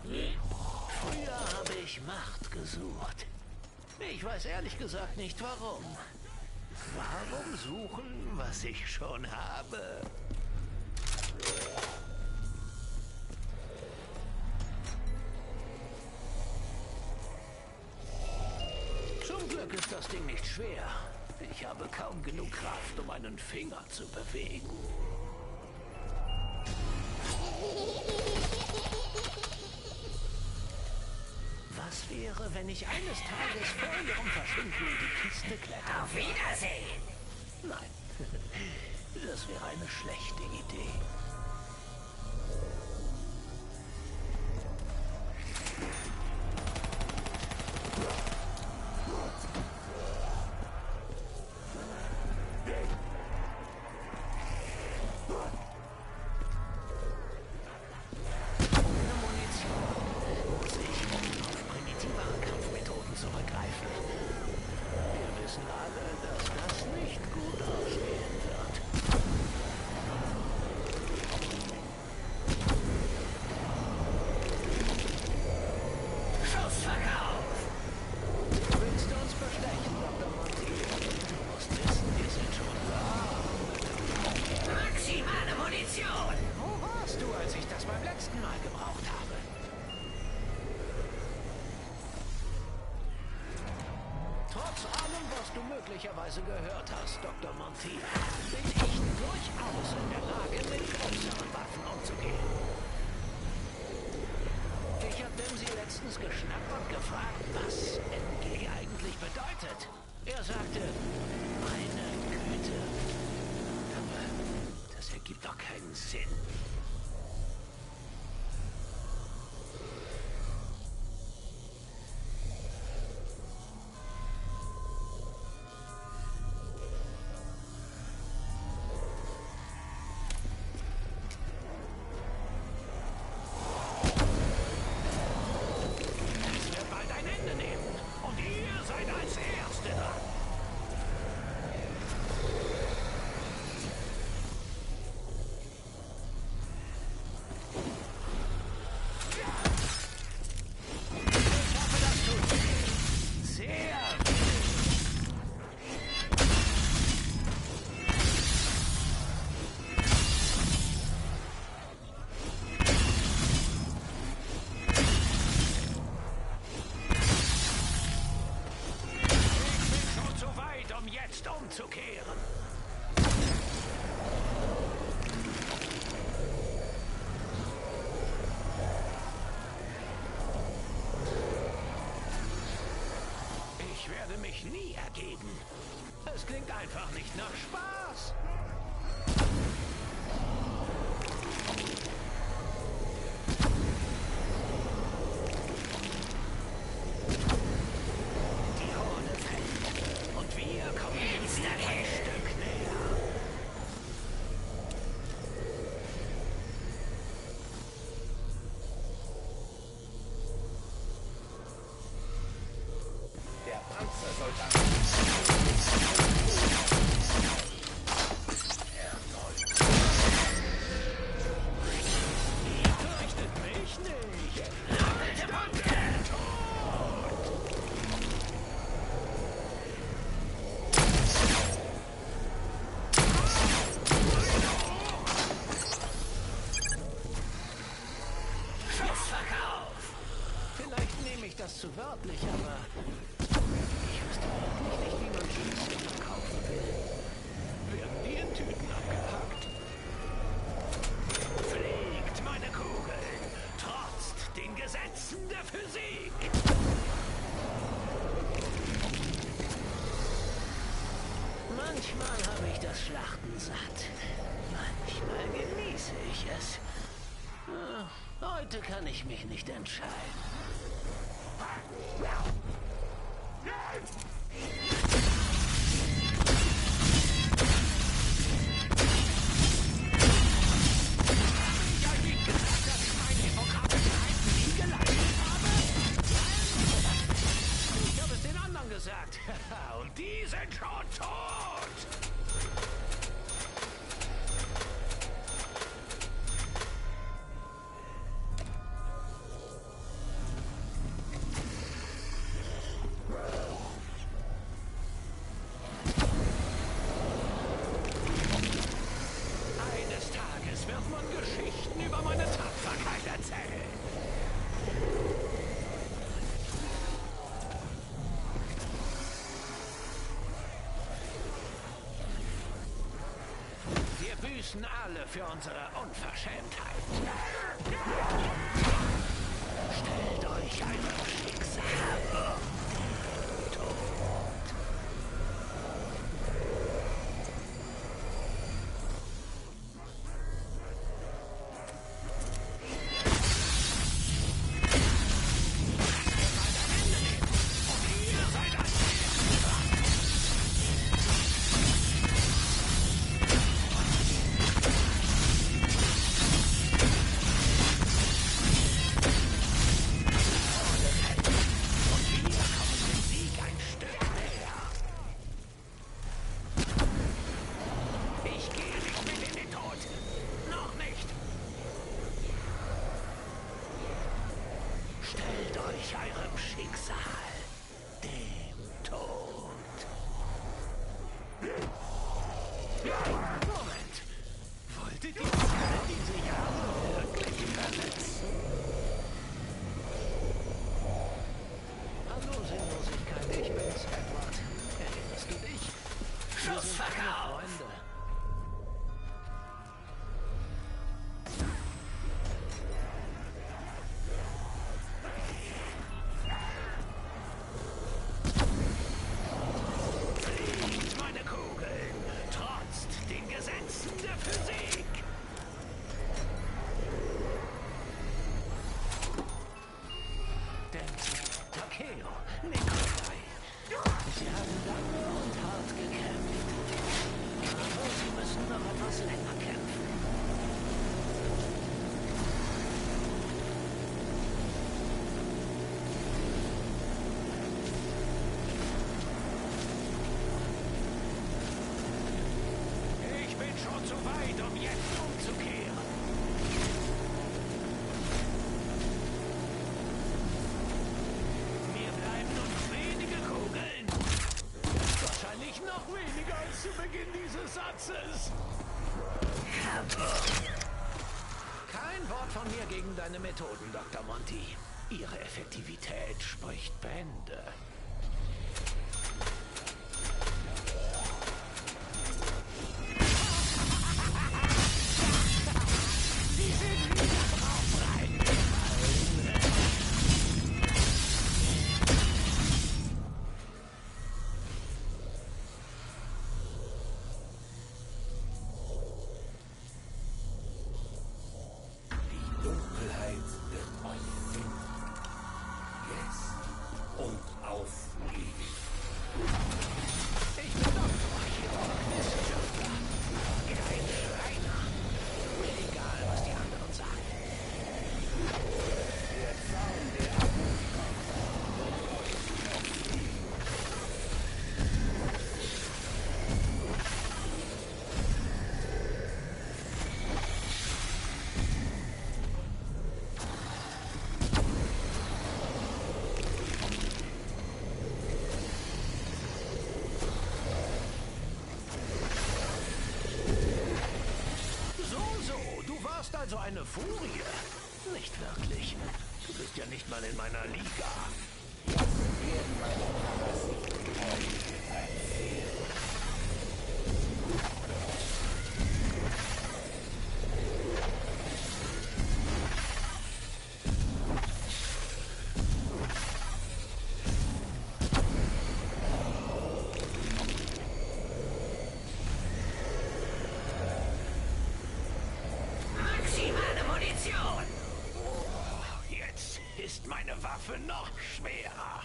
Früher habe ich Macht gesucht. Ich weiß ehrlich gesagt nicht warum. Warum suchen, was ich schon habe? Zum Glück ist das Ding nicht schwer. Ich habe kaum genug Kraft, um einen Finger zu bewegen. Was wäre, wenn ich eines Tages vor ihrem Verschwinden in die Kiste klettern? Auf Wiedersehen! Nein, das wäre eine schlechte Idee. Möglicherweise gehört hast, Dr. Monty, bin ich durchaus in der Lage, mit größeren Waffen umzugehen. Ich habe Dempsey letztens geschnappt und gefragt, was MG eigentlich bedeutet. Er sagte, meine Güte. Aber das ergibt doch keinen Sinn. Umzukehren. Ich werde mich nie ergeben. Es klingt einfach nicht nach Spaß. Zu wörtlich, aber ich wüsste wirklich nicht, wie man Schießen verkaufen will. Werden die in Tüten abgepackt? Fliegt meine Kugel, trotzt den Gesetzen der Physik. Manchmal habe ich das Schlachten satt. Manchmal genieße ich es. Heute kann ich mich nicht entscheiden. büßen alle für unsere Unverschämtheit. Stellt euch eurem Schicksal. Eurem Schicksal, dem Tod. Moment. Wolltet ihr alle diese Jahre wirklich verletzen? Hallo, Sinnlosigkeit, ich bin's, Edward. Erinnerst du dich? Schussverkauf! Freunde. Kein Wort von mir gegen deine Methoden, Dr. Monty. Ihre Effektivität spricht Bände. Sie sind wieder drauf reingefallen. Also eine Furie? Nicht wirklich. Du bist ja nicht mal in meiner Liga. Meine Waffe noch schwerer.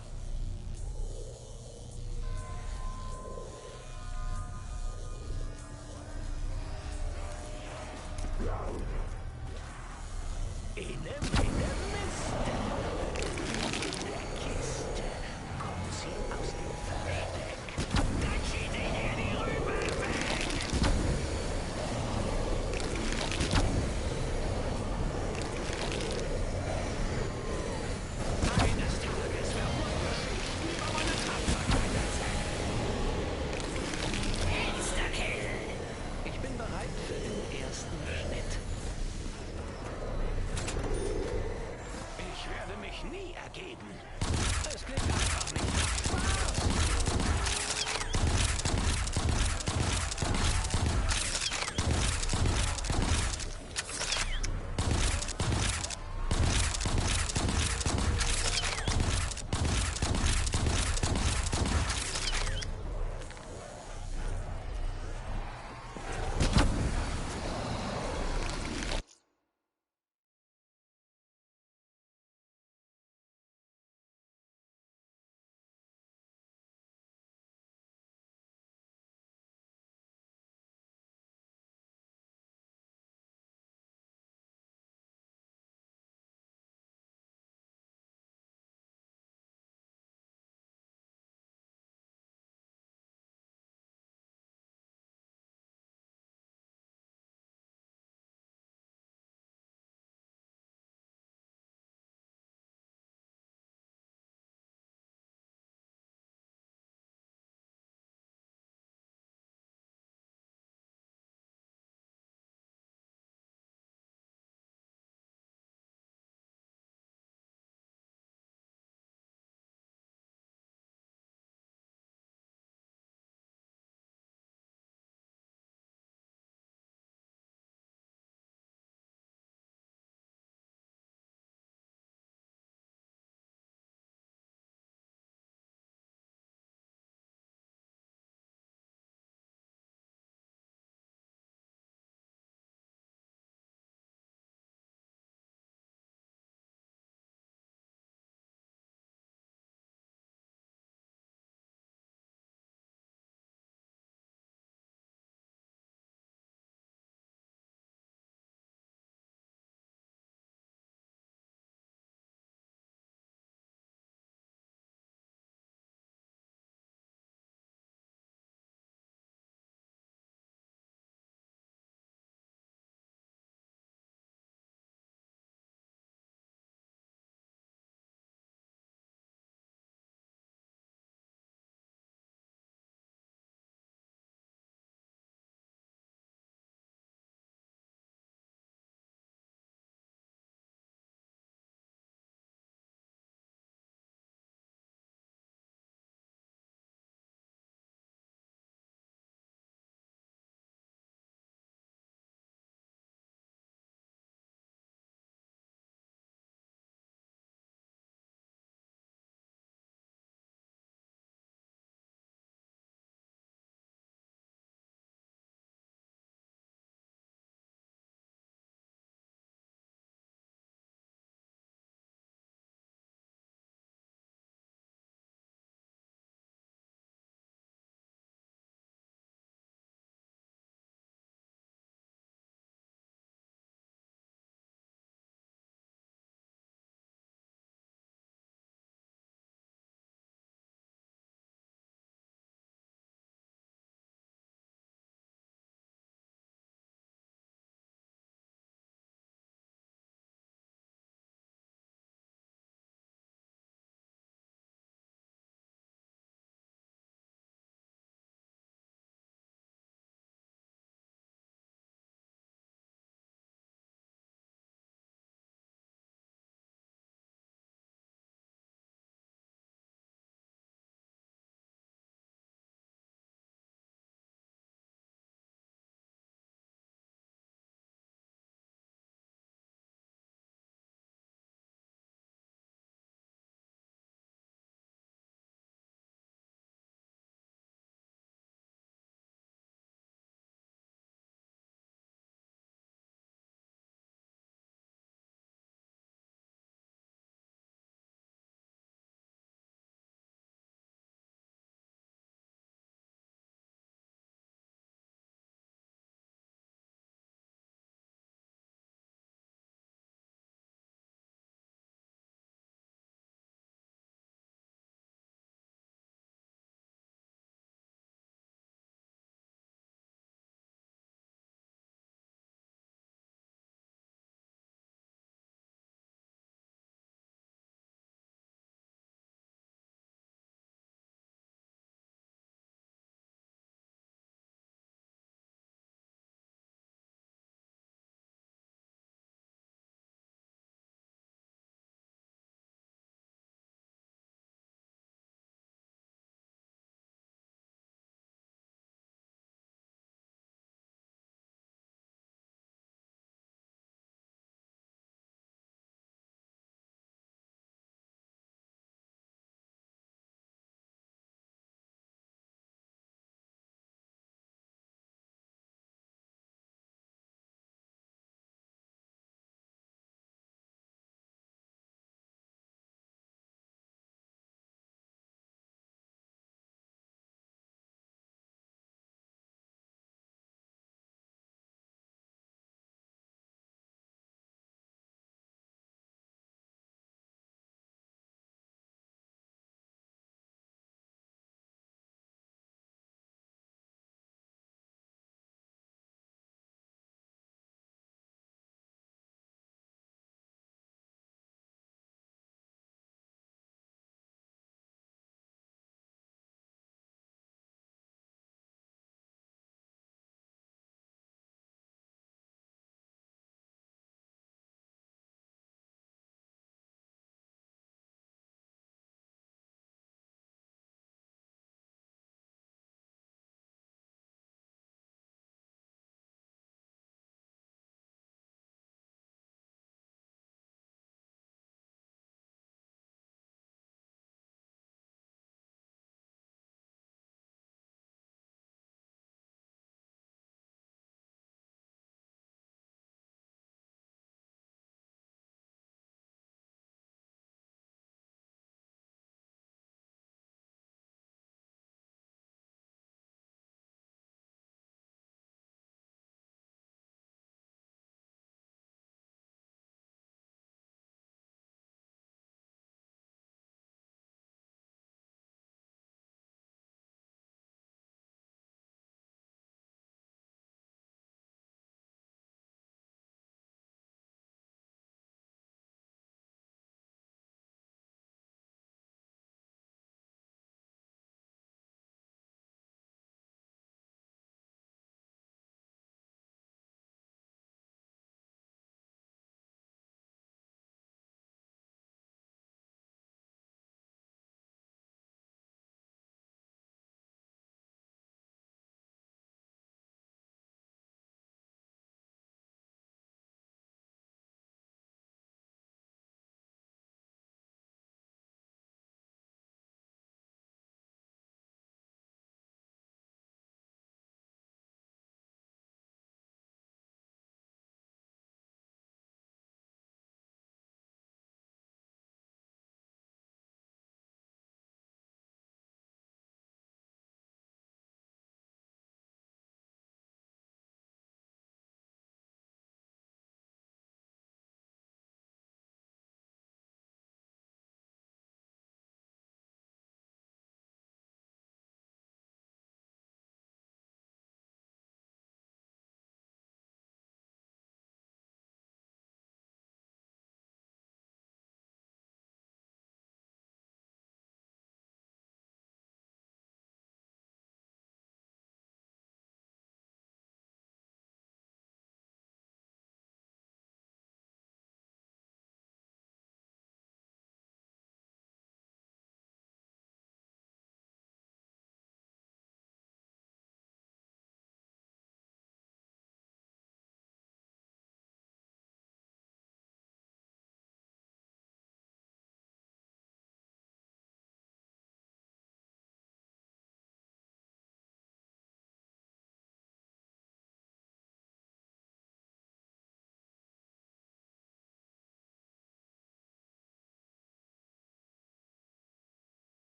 Miste. In der Kiste kommt sie aus dem Versteck. Dann schießt ihr die Rübe weg. Ich bin bereit für den ersten Schnitt.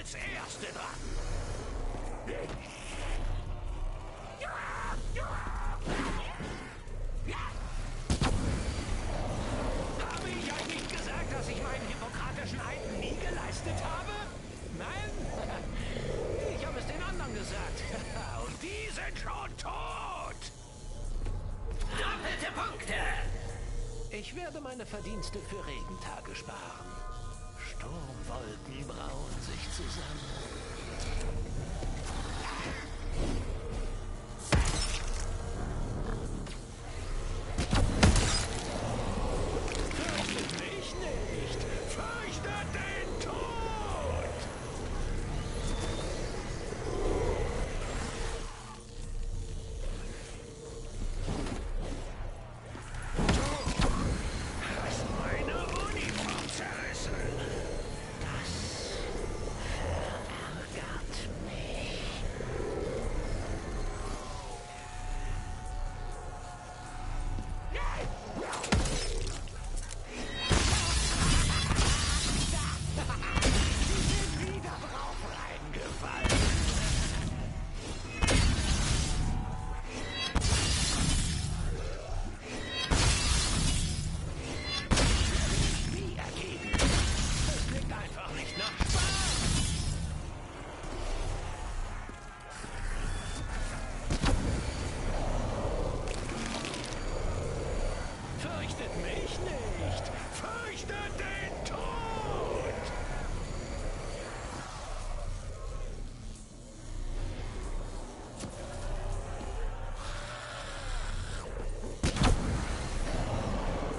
als Erste dran. Habe ich euch nicht gesagt, dass ich meinen hippokratischen Eid nie geleistet habe? Nein? Ich habe es den anderen gesagt. Und die sind schon tot. Doppelte Punkte! Ich werde meine Verdienste für Regentage sparen. Sturmwolken brauen sich zusammen. Fürchtet mich nicht! Fürchtet den Tod! Hast meine Uniform zerrissen. Das verärgert mich. Sie sind wieder drauf reingefallen. Nie ergeben. Es klingt einfach nicht nach Spaß. Fürchtet mich nicht. Fürchtet den Tod.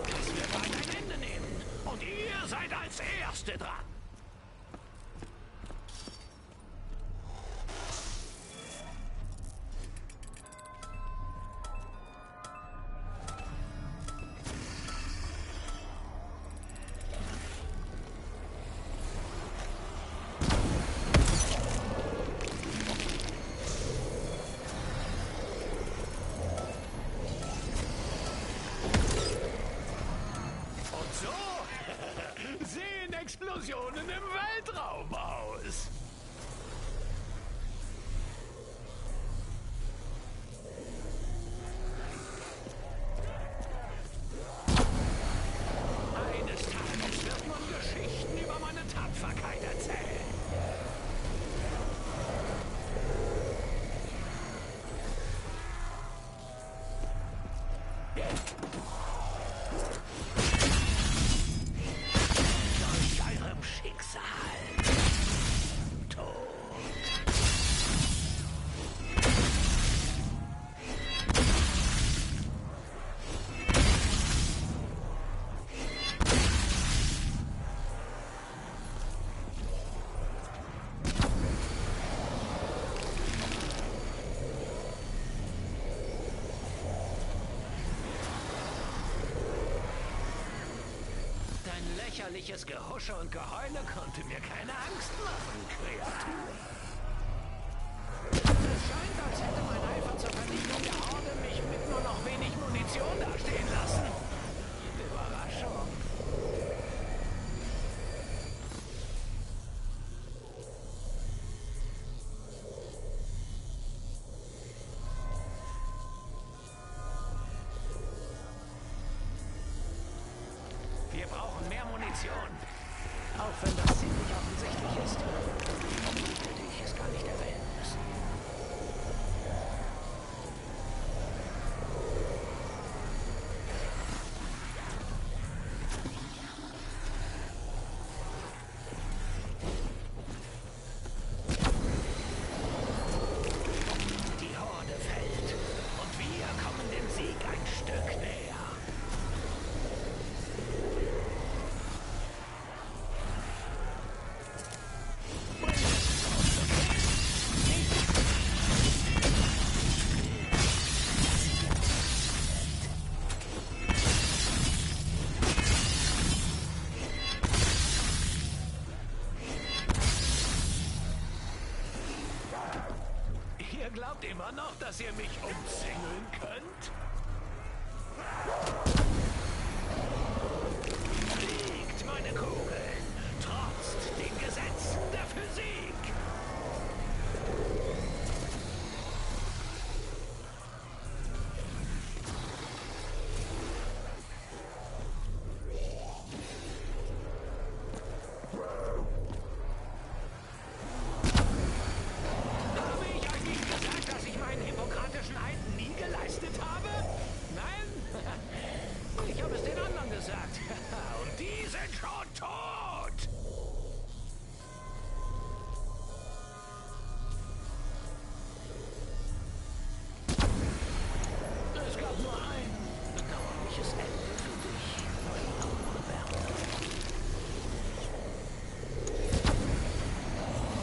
Das wird bald ein Ende nehmen. Und ihr seid als Erste dran. Und so sehen Explosionen im Weltraum aus. Eines Tages wird man Geschichten über meine Tapferkeit erzählen. Durch eurem Schicksal. Tod. Dein lächerliches Gehusche und Geheule konnte mir keine Angst machen, Kreatur. Es scheint, als hätte mein Eifer zur Vernichtung der Horde mich mit nur noch wenig Munition dastehen lassen. Überraschung. Wir brauchen mehr Munition. Auch wenn das ziemlich offensichtlich ist. Hätte ich es gar nicht erwähnen müssen. Die Horde fällt und wir kommen dem Sieg ein Stück näher. Ihr glaubt immer noch, dass ihr mich umzingeln könnt? Fliegt, meine Kugeln! Trotzt dem Gesetz der Physik! gesagt. Und die sind schon tot. Es gab nur ein bedauerliches Ende für dich, mein Augenwärmer.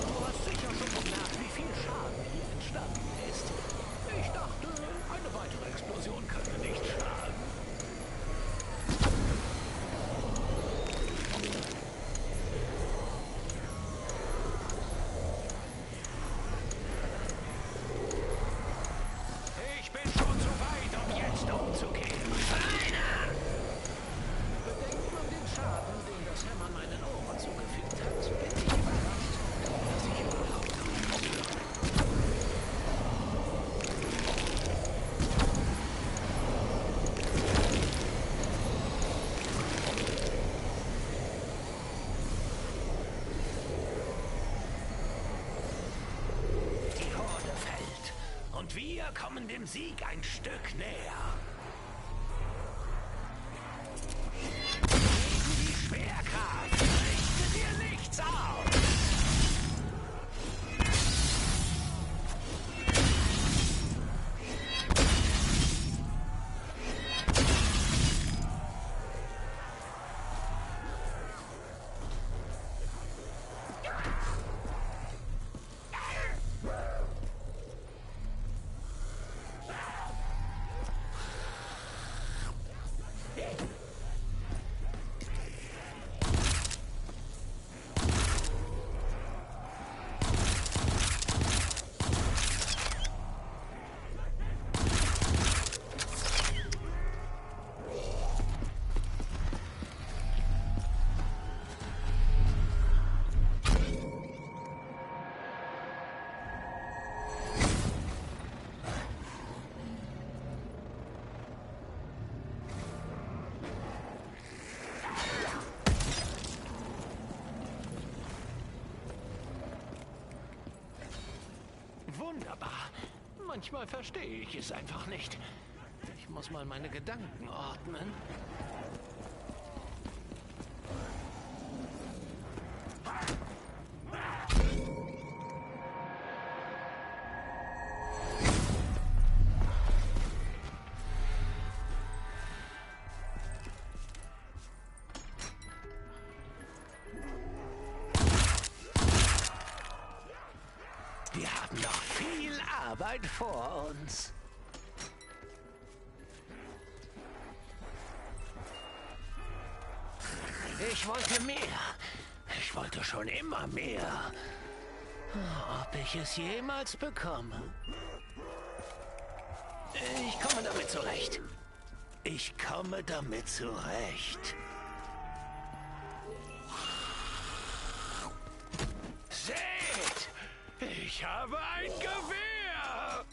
Du hast sicher schon bemerkt, wie viel Schaden hier entstanden ist. Ich dachte, eine weitere Explosion könnte nicht schaden. Ich bin schon zu weit, um jetzt umzukehren. Feiner! Bedenkt man den Schaden, den das Hämmern meinen Ohren zugefügt hat, bin ich überrascht, dass ich überhaupt noch aufhöre. Die Horde fällt und wir kommen dem Sieg ein Stück näher. Gegen die Schwerkraft richte dir nichts auf. Wunderbar. Manchmal verstehe ich es einfach nicht. Ich muss mal meine Gedanken ordnen. Wir haben noch viel Arbeit vor uns. Ich wollte mehr. Ich wollte schon immer mehr. Ob ich es jemals bekomme? Ich komme damit zurecht. Ich komme damit zurecht. Seht! Ich habe ein Gewehr!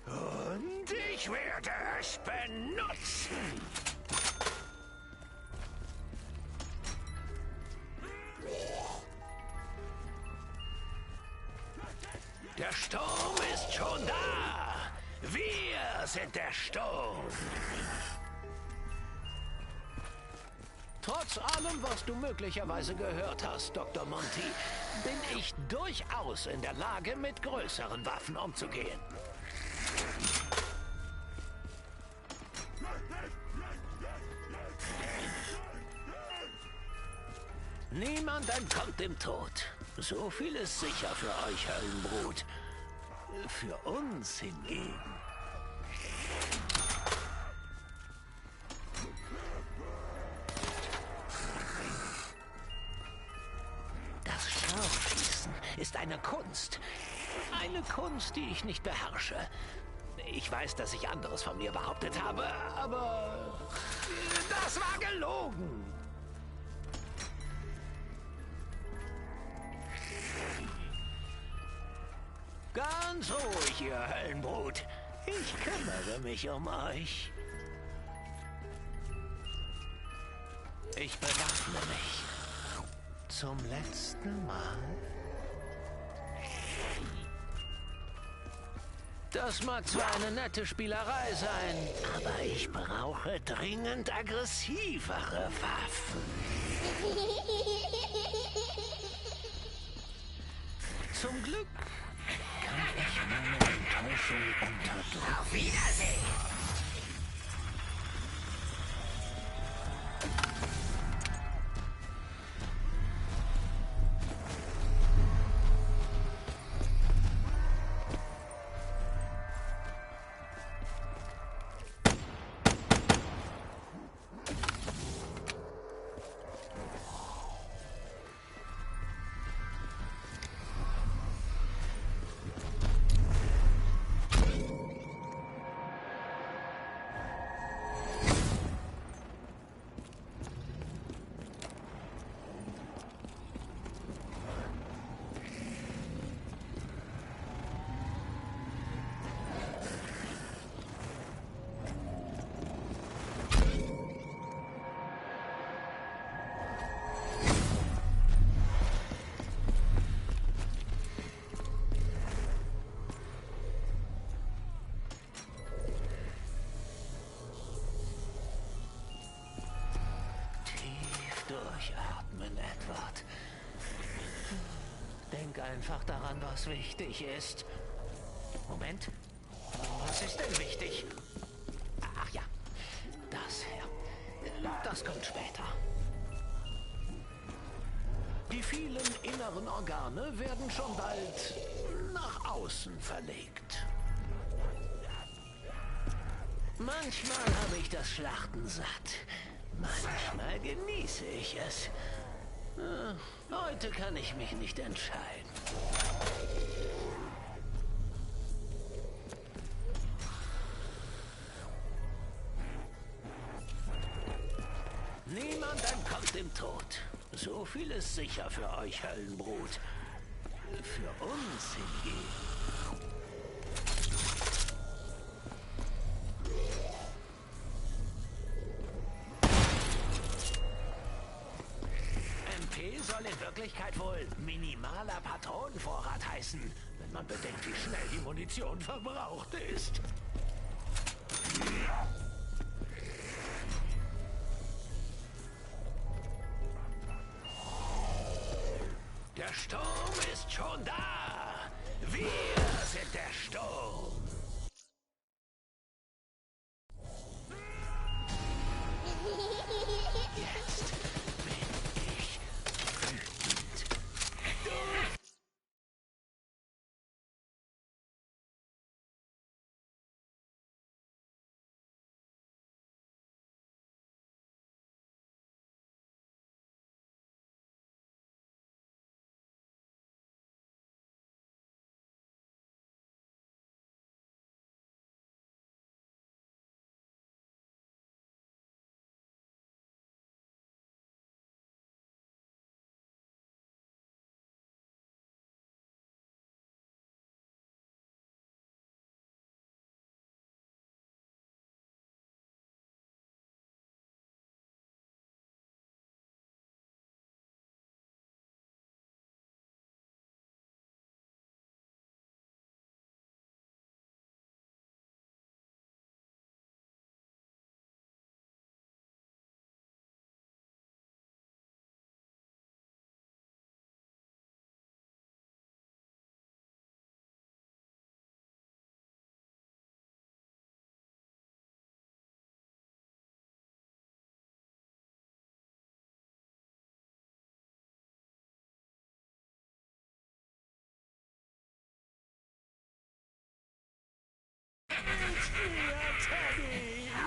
Und ich werde es benutzen! Der Sturm ist schon da! Wir sind der Sturm! Trotz allem, was du möglicherweise gehört hast, Dr. Monty, bin ich durchaus in der Lage, mit größeren Waffen umzugehen. Niemand entkommt dem Tod. So viel ist sicher für euch, Höllenbrut. Für uns hingegen. Das Scharfschießen ist eine Kunst. Eine Kunst, die ich nicht beherrsche. Ich weiß, dass ich anderes von mir behauptet habe, aber das war gelogen. Ganz ruhig, ihr Höllenbrut. Ich kümmere mich um euch. Ich bewaffne mich. Zum letzten Mal. Das mag zwar eine nette Spielerei sein, aber ich brauche dringend aggressivere Waffen. Zum Glück kann ich meine Enttäuschung unterdrücken. Auf Wiedersehen! Durchatmen, Edward. Denk einfach daran, was wichtig ist. Moment. Was ist denn wichtig? Ach ja, das hier. Das kommt später. Die vielen inneren Organe werden schon bald nach außen verlegt. Manchmal habe ich das Schlachten satt. Manchmal genieße ich es. Heute kann ich mich nicht entscheiden. Niemand entkommt dem Tod. So viel ist sicher für euch Höllenbrut. Für uns hingegen. Soll in Wirklichkeit wohl minimaler Patronenvorrat heißen, wenn man bedenkt, wie schnell die Munition verbraucht ist. Der Sturm ist schon da. Wir sind der Sturm. Jetzt bin ich wütend.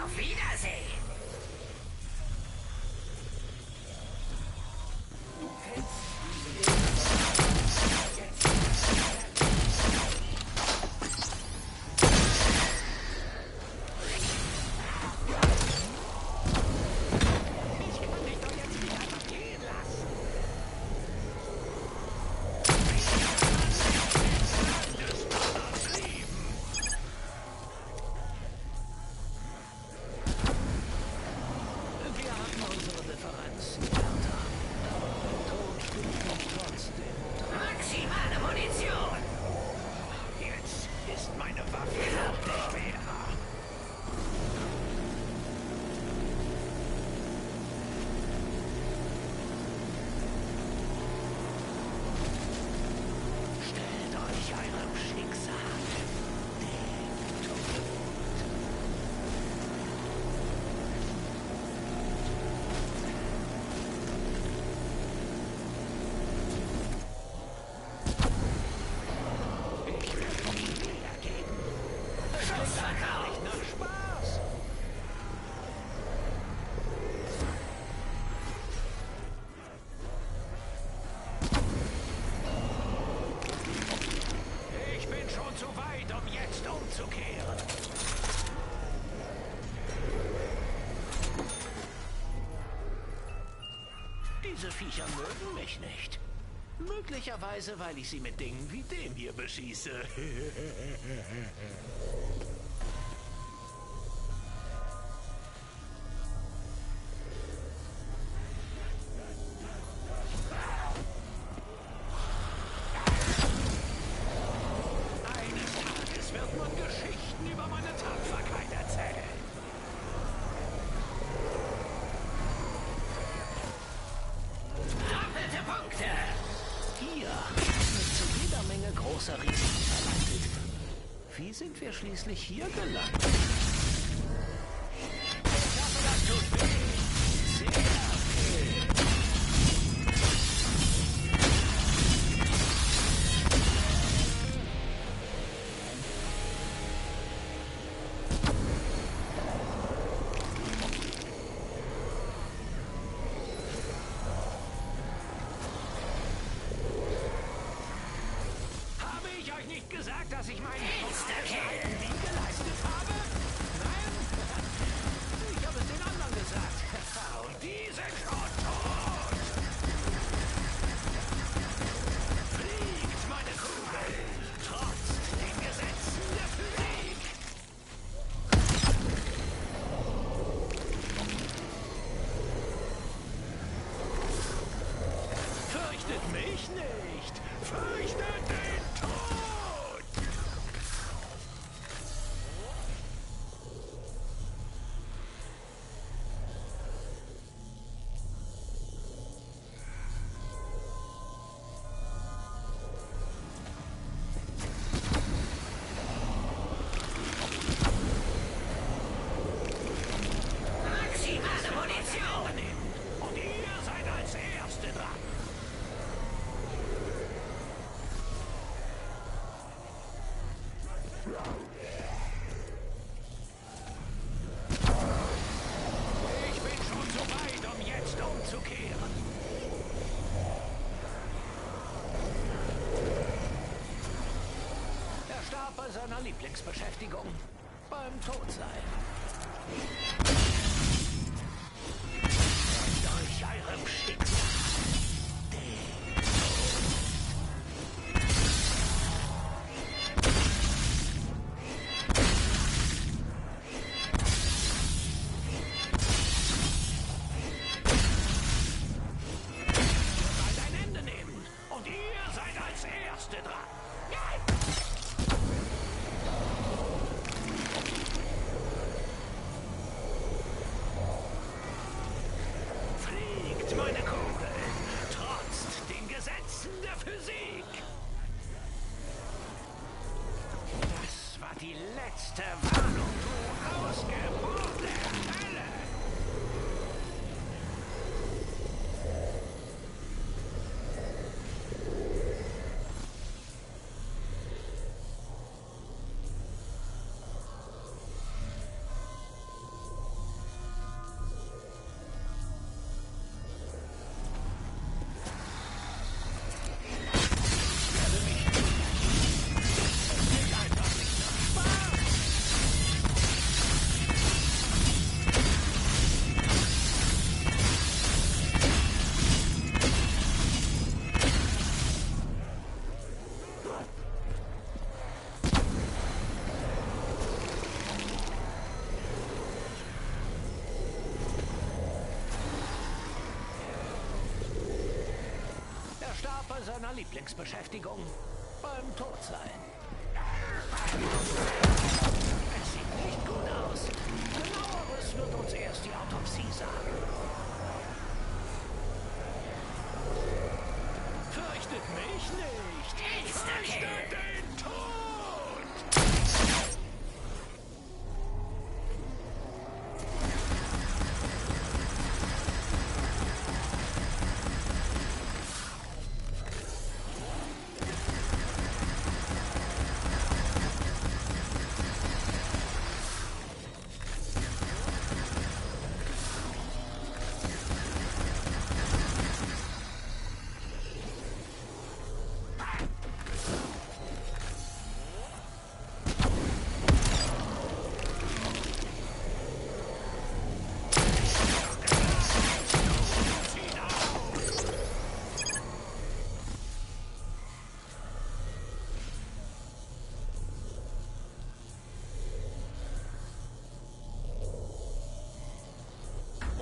Auf Wiedersehen! Diese Viecher mögen mich nicht. Möglicherweise, weil ich sie mit Dingen wie dem hier beschieße. Eines Tages wird man Geschichten über meine Tapferkeit erzählen. Doppelte Punkte. Hier wird zu jeder Menge großer Risiken verleitet. Wie sind wir schließlich hier gelandet? Ich hoffe, das tut weh. Sehr viel. Habe ich euch nicht gesagt, dass ich meinen Insta-Kill. nie geleistet habe? Nein? Ich habe es den anderen gesagt. Und die sind schon tot. Fliegt, meine Kugel. Trotz den Gesetzen der Physik. Fürchtet mich nicht. Fürchtet den Tod. Maximale Munition. Und ihr seid als Erste dran. Ich bin schon so weit, um jetzt umzukehren. Er starb bei seiner Lieblingsbeschäftigung, beim Todsein. Durch eurem Schicksal. Bald ein Ende nehmen. Und ihr seid als Erste dran. Fliegt, meine Kugel. Trotzt den Gesetzen der Physik. Das war die letzte Warnung, du Ausgeburt der Hölle. Er starb bei seiner Lieblingsbeschäftigung, beim Todsein. Es sieht nicht gut aus. Genaueres wird uns erst die Autopsie sagen. Fürchtet mich nicht. Fürchtet den Tod.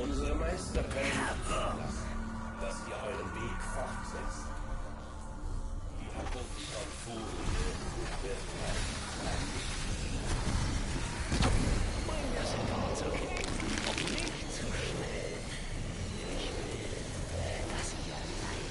Unsere Meister können nicht zulassen, dass ihr euren Weg fortsetzt. Die Abkunft von Furie wird bleiben. Bring das sofort zur Kälte. Nicht zu schnell. Ich will, dass ihr leidet.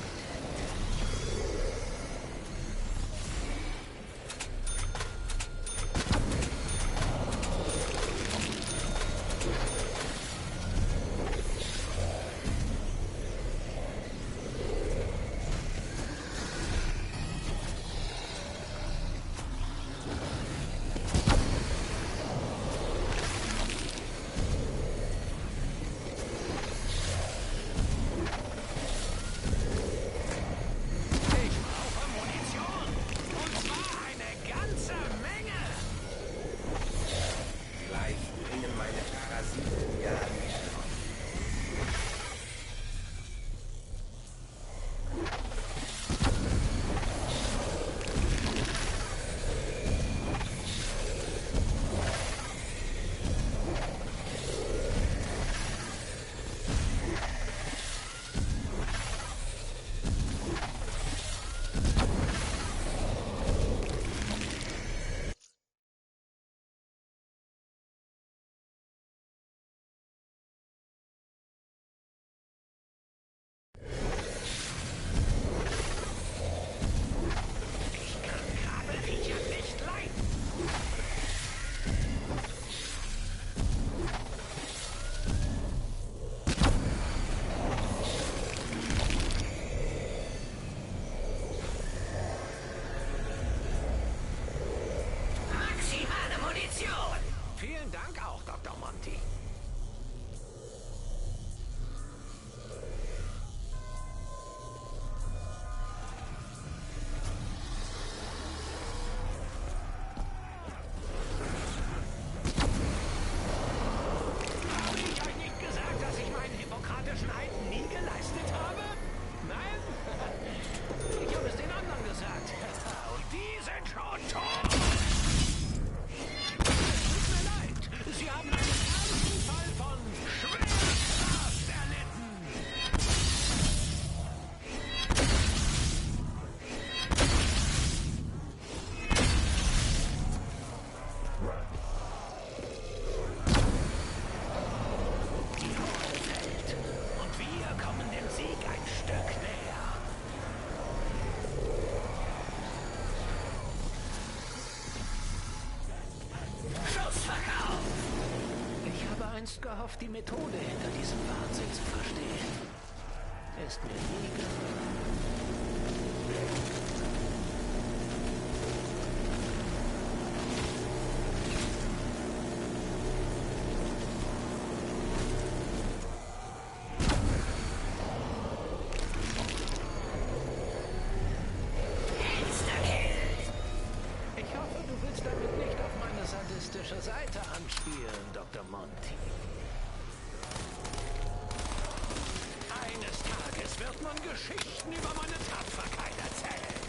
Vielen Dank auch, Dr. Monty. Habe ich euch nicht gesagt, dass ich meinen hippokratischen Eid nie geleistet habe? Nein? Ich habe es den anderen gesagt. Und die sind schon tot. Sie haben einen ernsten Fall von Schwerkraft erlitten. Die Horde fällt und wir kommen dem Sieg ein Stück näher. Schussverkauf! Ich habe einst gehofft, die Methode hinter diesem Wahnsinn zu verstehen. Ist mir nie gelungen. Ich hoffe, du willst damit nicht auf meine sadistische Seite anspielen, Dr. Monty. Eines Tages wird man Geschichten über meine Tapferkeit erzählen.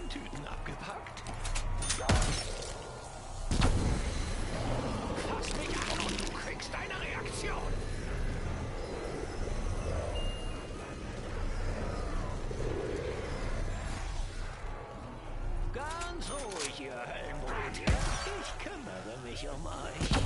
Tüten abgepackt? Fass mich an und du kriegst eine Reaktion. Ganz ruhig, ihr Höllenbrut. Ich kümmere mich um euch.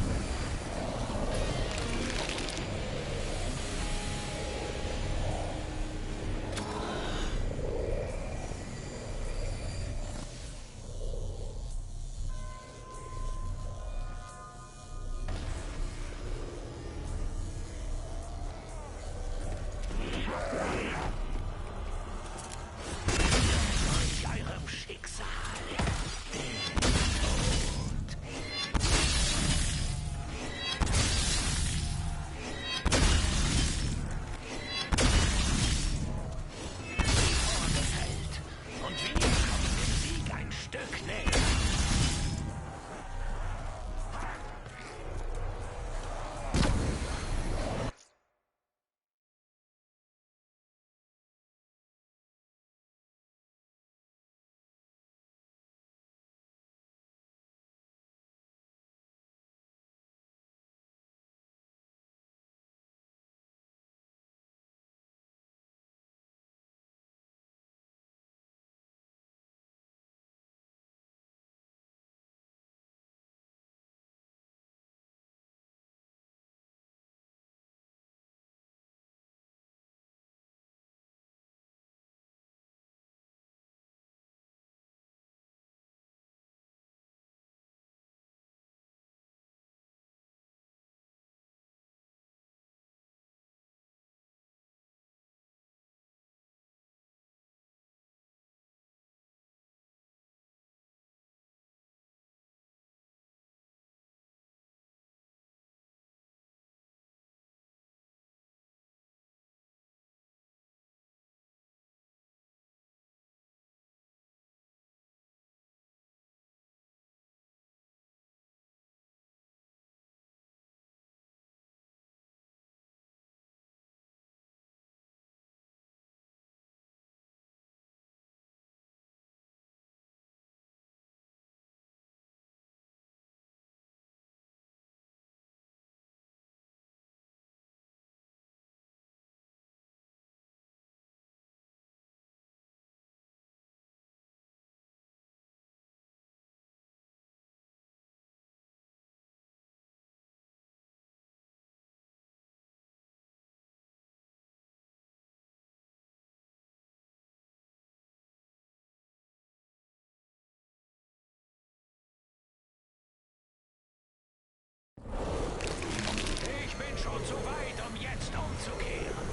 Ich bin schon zu weit, um jetzt umzukehren.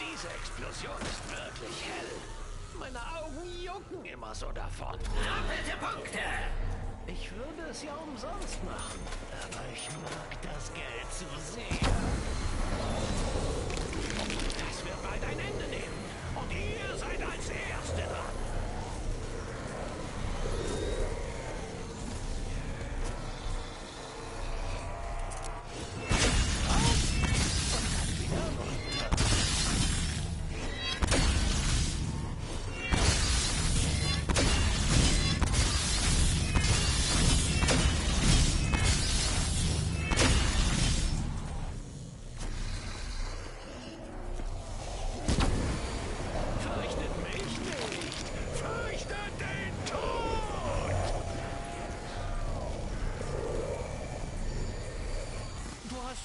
Diese Explosion ist wirklich hell. Meine Augen jucken immer so davon. Doppelte Punkte! Ich würde es ja umsonst machen, aber ich mag das Geld zu sehr. Das wird bald ein Ende nehmen. Und ihr seid als Erste dran.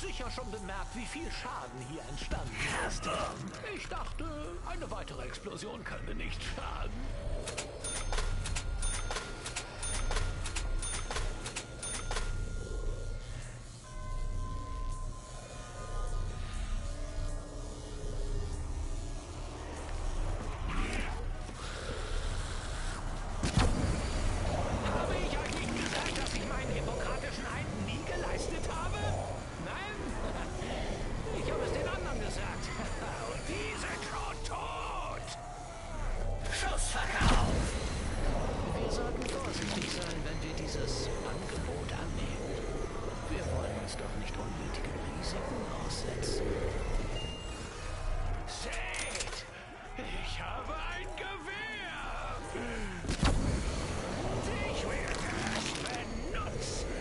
Sicher schon bemerkt, wie viel Schaden hier entstanden ist. Ich dachte, eine weitere Explosion könnte nicht schaden. Habe ich euch nicht gesagt, dass ich meinen hippokratischen Eid nie geleistet habe? Nein? Ich habe es den anderen gesagt. Und die sind schon tot. Schussverkauf! uns doch nicht unnötigen Risiken aussetzen. Seht! Ich habe ein Gewehr! Ich werde es benutzen!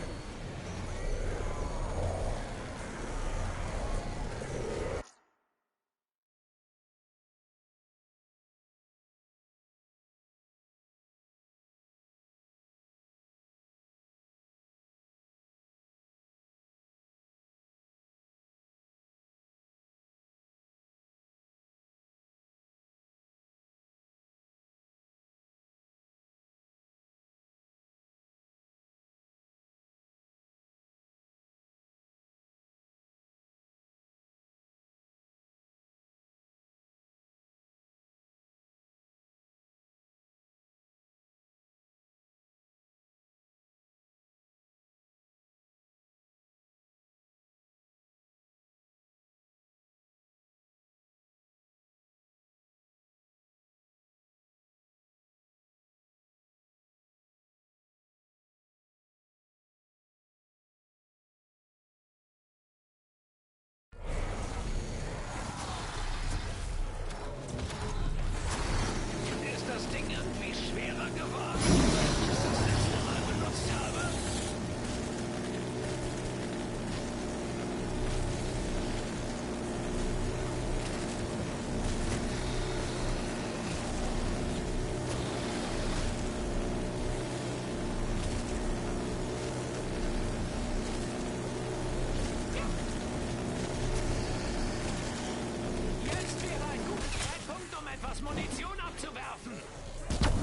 Munition abzuwerfen.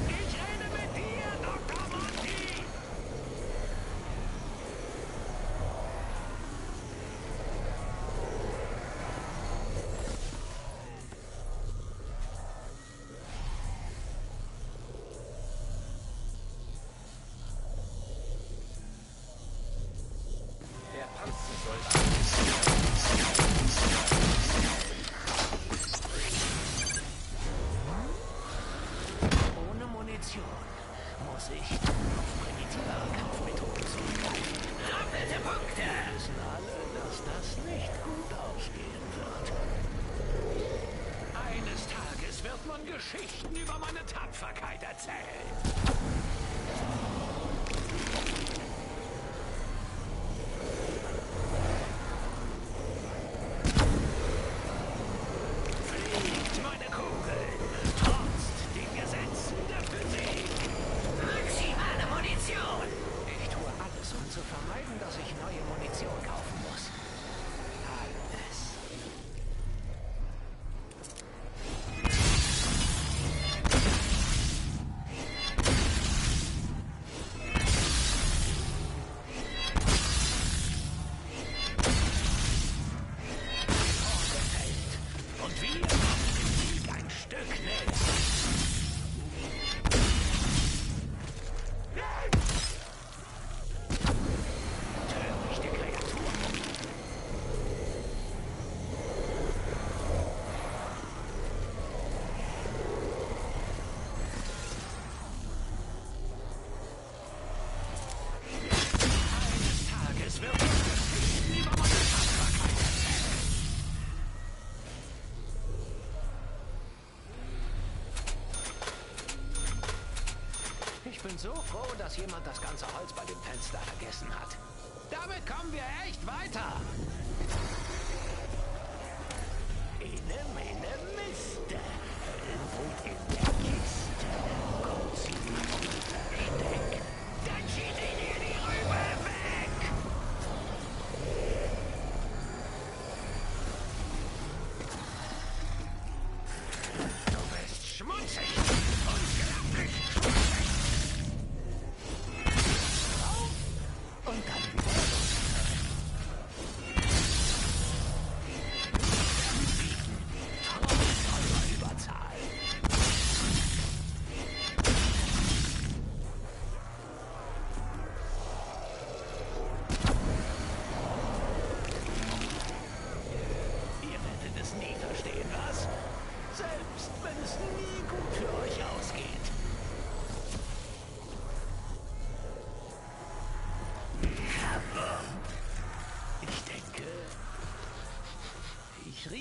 Ich rede mit dir, Dr. Monty! Der Panzersoldat. Muss ich auf primitivere Kampfmethoden zurückgreifen. Doppelte Punkte! Wir wissen alle, dass das nicht gut ausgehen wird. Eines Tages wird man Geschichten über meine Tapferkeit erzählen. Fliegt meine Kugel, trotzt den Gesetzen der Physik. Maximale Munition! Ich tue alles, um zu vermeiden, dass ich neue Munition kaufen muss. Alles. Und wir machen dem Sieg ein Stück näher. Törichte Kreatur. Eines Tages wird uns Geschichten über meine Tapferkeit erzählen. Ich bin so froh, dass jemand das ganze Holz bei dem Fenster vergessen hat. Damit kommen wir echt weiter. Ene, mene, Miste. Höllenbrut in der Kiste. Kommt sie mal vom Versteck. Dann schieß ich ihr die Rübe weg. Du bist schmutzig und glaublich schmutzig. Und dann wieder los.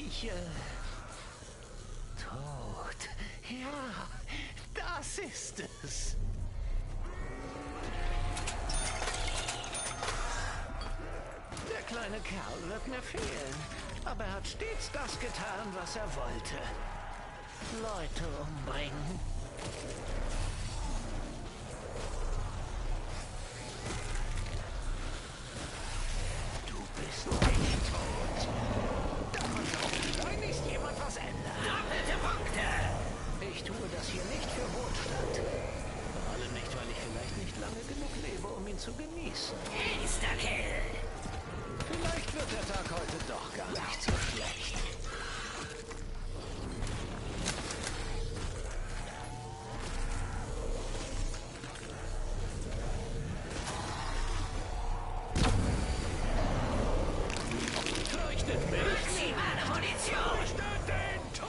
Leiche. Tod. Ja, das ist es. Der kleine Kerl wird mir fehlen. Aber er hat stets das getan, was er wollte. Leute umbringen. Du bist nicht tot. Daran soll schleunigst jemand was ändern. Doppelte Punkte! Ich tue das hier nicht für Wohlstand. Vor allem nicht, weil ich vielleicht nicht lange genug lebe, um ihn zu genießen. Insta-Kill! Vielleicht wird der Tag heute doch gar nicht so schlecht. Fürchtet mich! Maximale Munition! Fürchtet den Tod!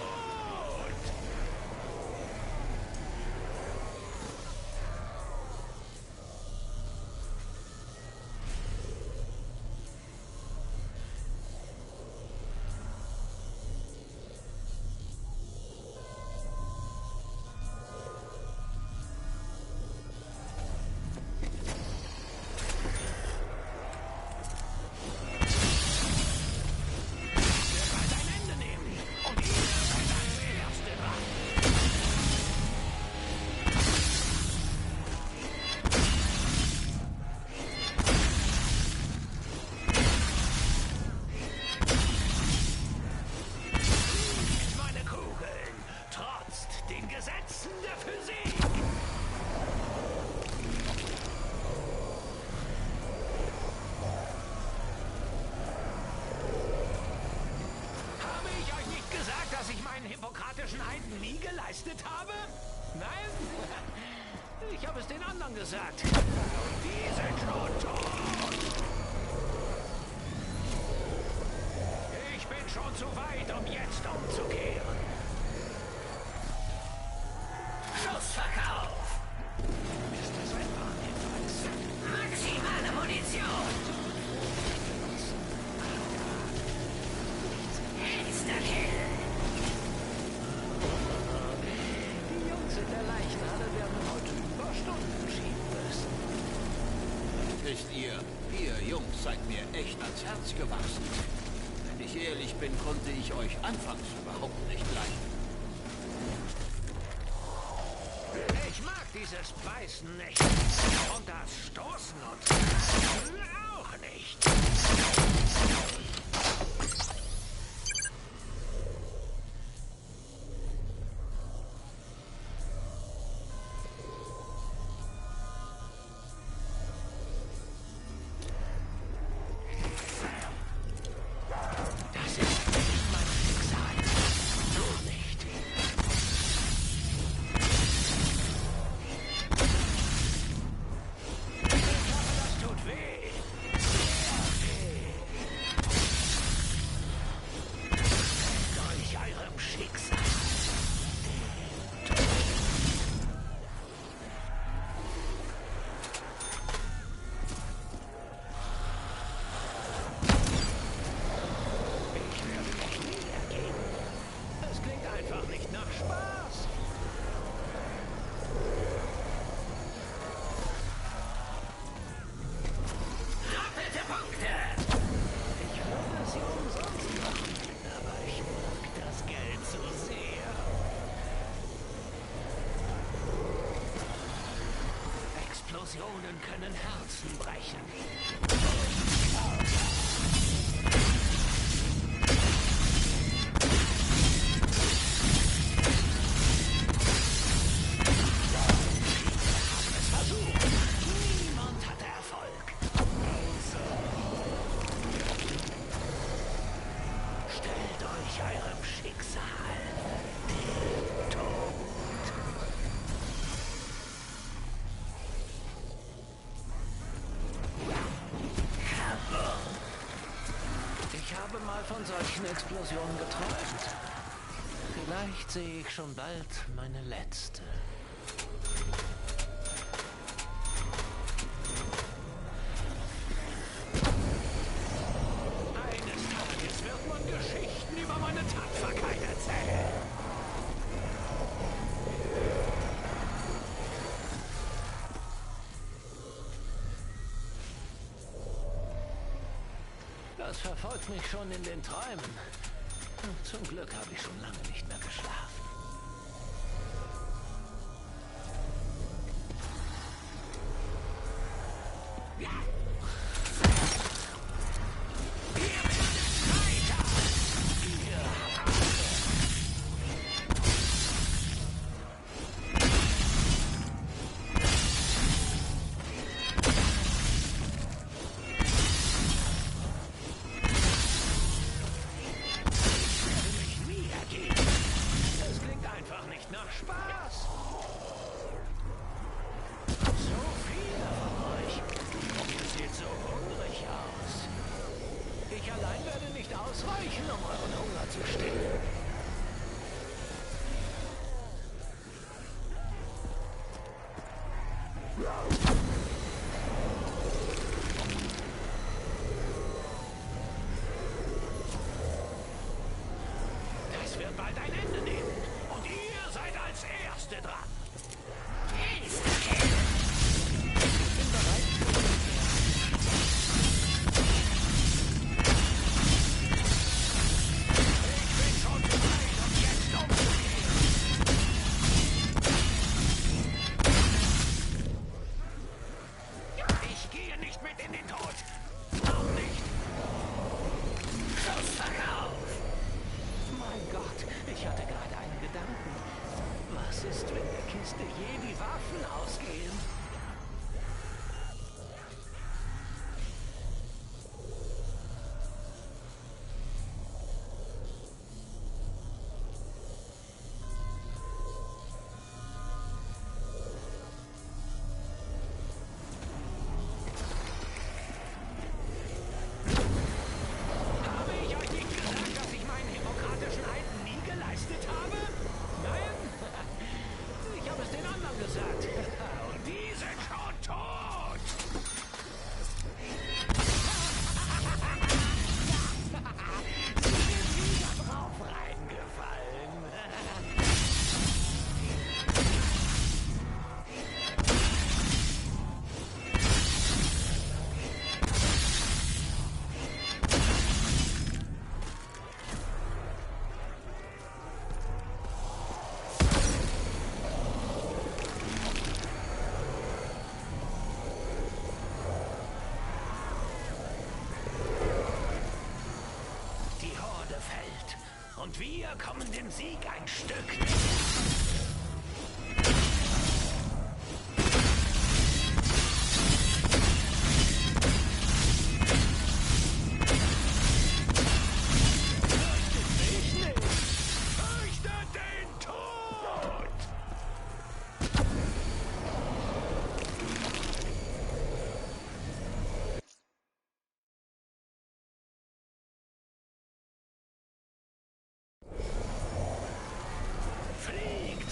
Hippokratischen Eid nie geleistet habe? Nein? Ich habe es den anderen gesagt. Und die sind schon tot. Ich bin schon zu weit, um jetzt umzukehren. Schussverkauf! Ist das ein Warnhinweis? Maximale Munition! Insta-Kill! Die Jungs in der Leichenhalle werden heute Überstunden schieben müssen. Wisst ihr Jungs seid mir echt ans Herz gewachsen. Wenn ich ehrlich bin, konnte ich euch anfangs überhaupt nicht leiden. Ich mag dieses Beißen nicht. Und das Stoßen und auch nicht. Explosionen können Herzen brechen. Es versucht. Niemand hatte Erfolg. Stellt euch eurem Schicksal. Den Tod. Ich habe mal von solchen Explosionen geträumt. Vielleicht sehe ich schon bald meine letzte. Eines Tages wird man Geschichten über meine Tapfer keine Zellen. Das verfolgt mich schon in den Träumen. Zum Glück habe ich schon lange nicht mehr geschlafen. Das wird bald ein Ende nehmen. Und ihr seid als Erste dran. Ich bin bereit für die Rückkehr. Ich bin schon bereit, um jetzt umzugehen. Ich gehe nicht mit in den Tod. Noch nicht. Schlussverkauf! Mein Gott, ich hatte gerade einen Gedanken. Was ist, wenn der Kiste je die Waffen ausgehen? Habe ich euch nicht gesagt, dass ich meinen hippokratischen Eid nie geleistet habe? Nein? Ich habe es den anderen gesagt. Und die sind schon tot! Sie sind wieder drauf reingefallen. Die Horde fällt. Und wir kommen dem Sieg ein Stück näher. Fürchtet mich nicht! Fürchtet den Tod! Fliegt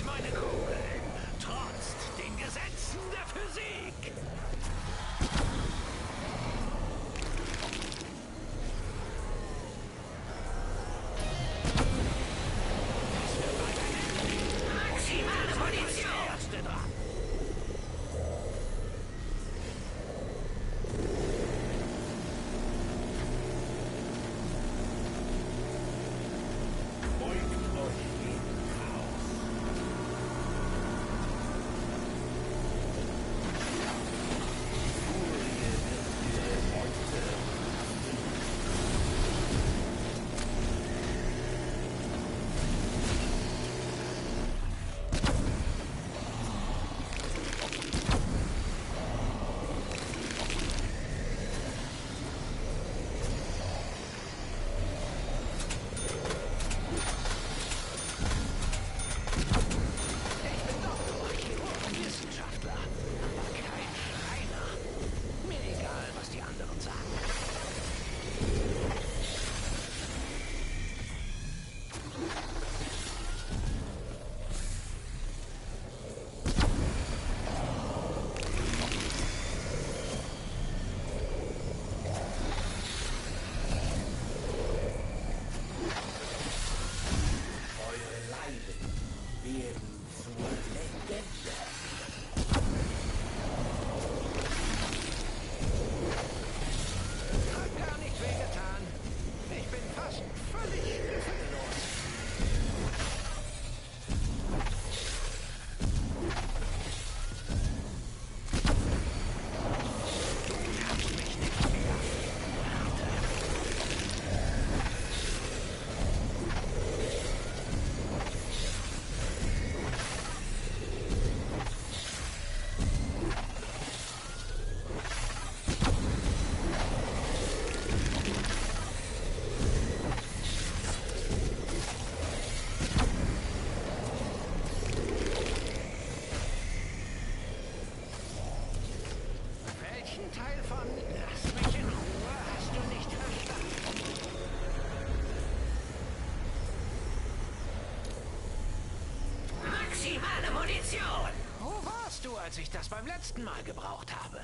als ich das beim letzten Mal gebraucht habe.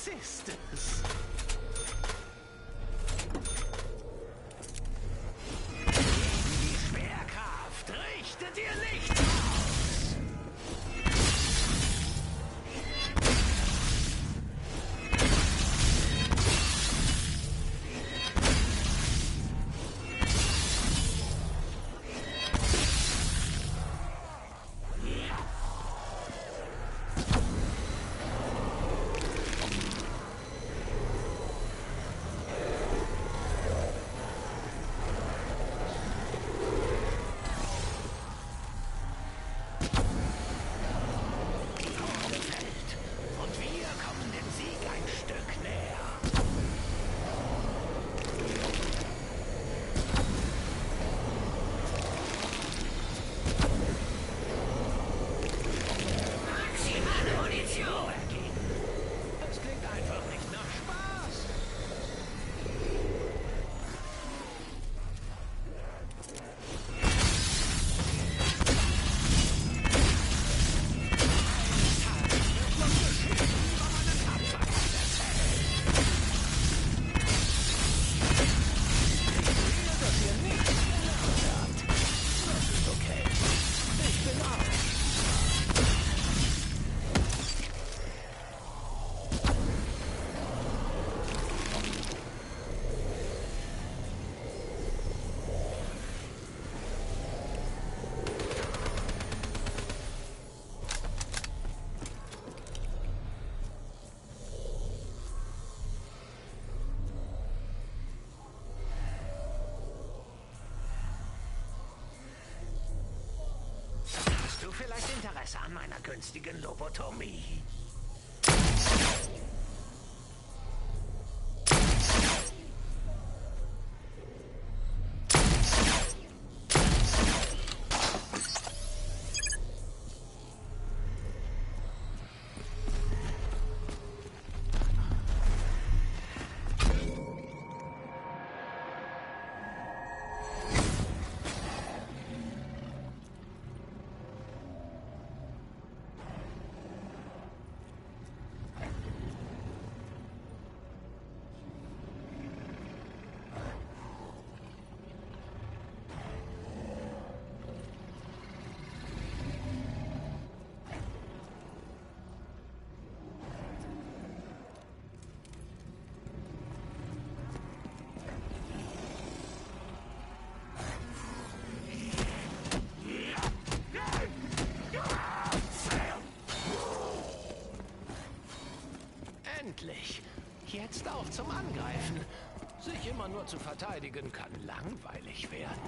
Das ist es. Die Schwerkraft richtet ihr Licht aus. Vielleicht Interesse an meiner günstigen Lobotomie. Endlich. Jetzt auch zum Angreifen. Sich immer nur zu verteidigen kann langweilig werden.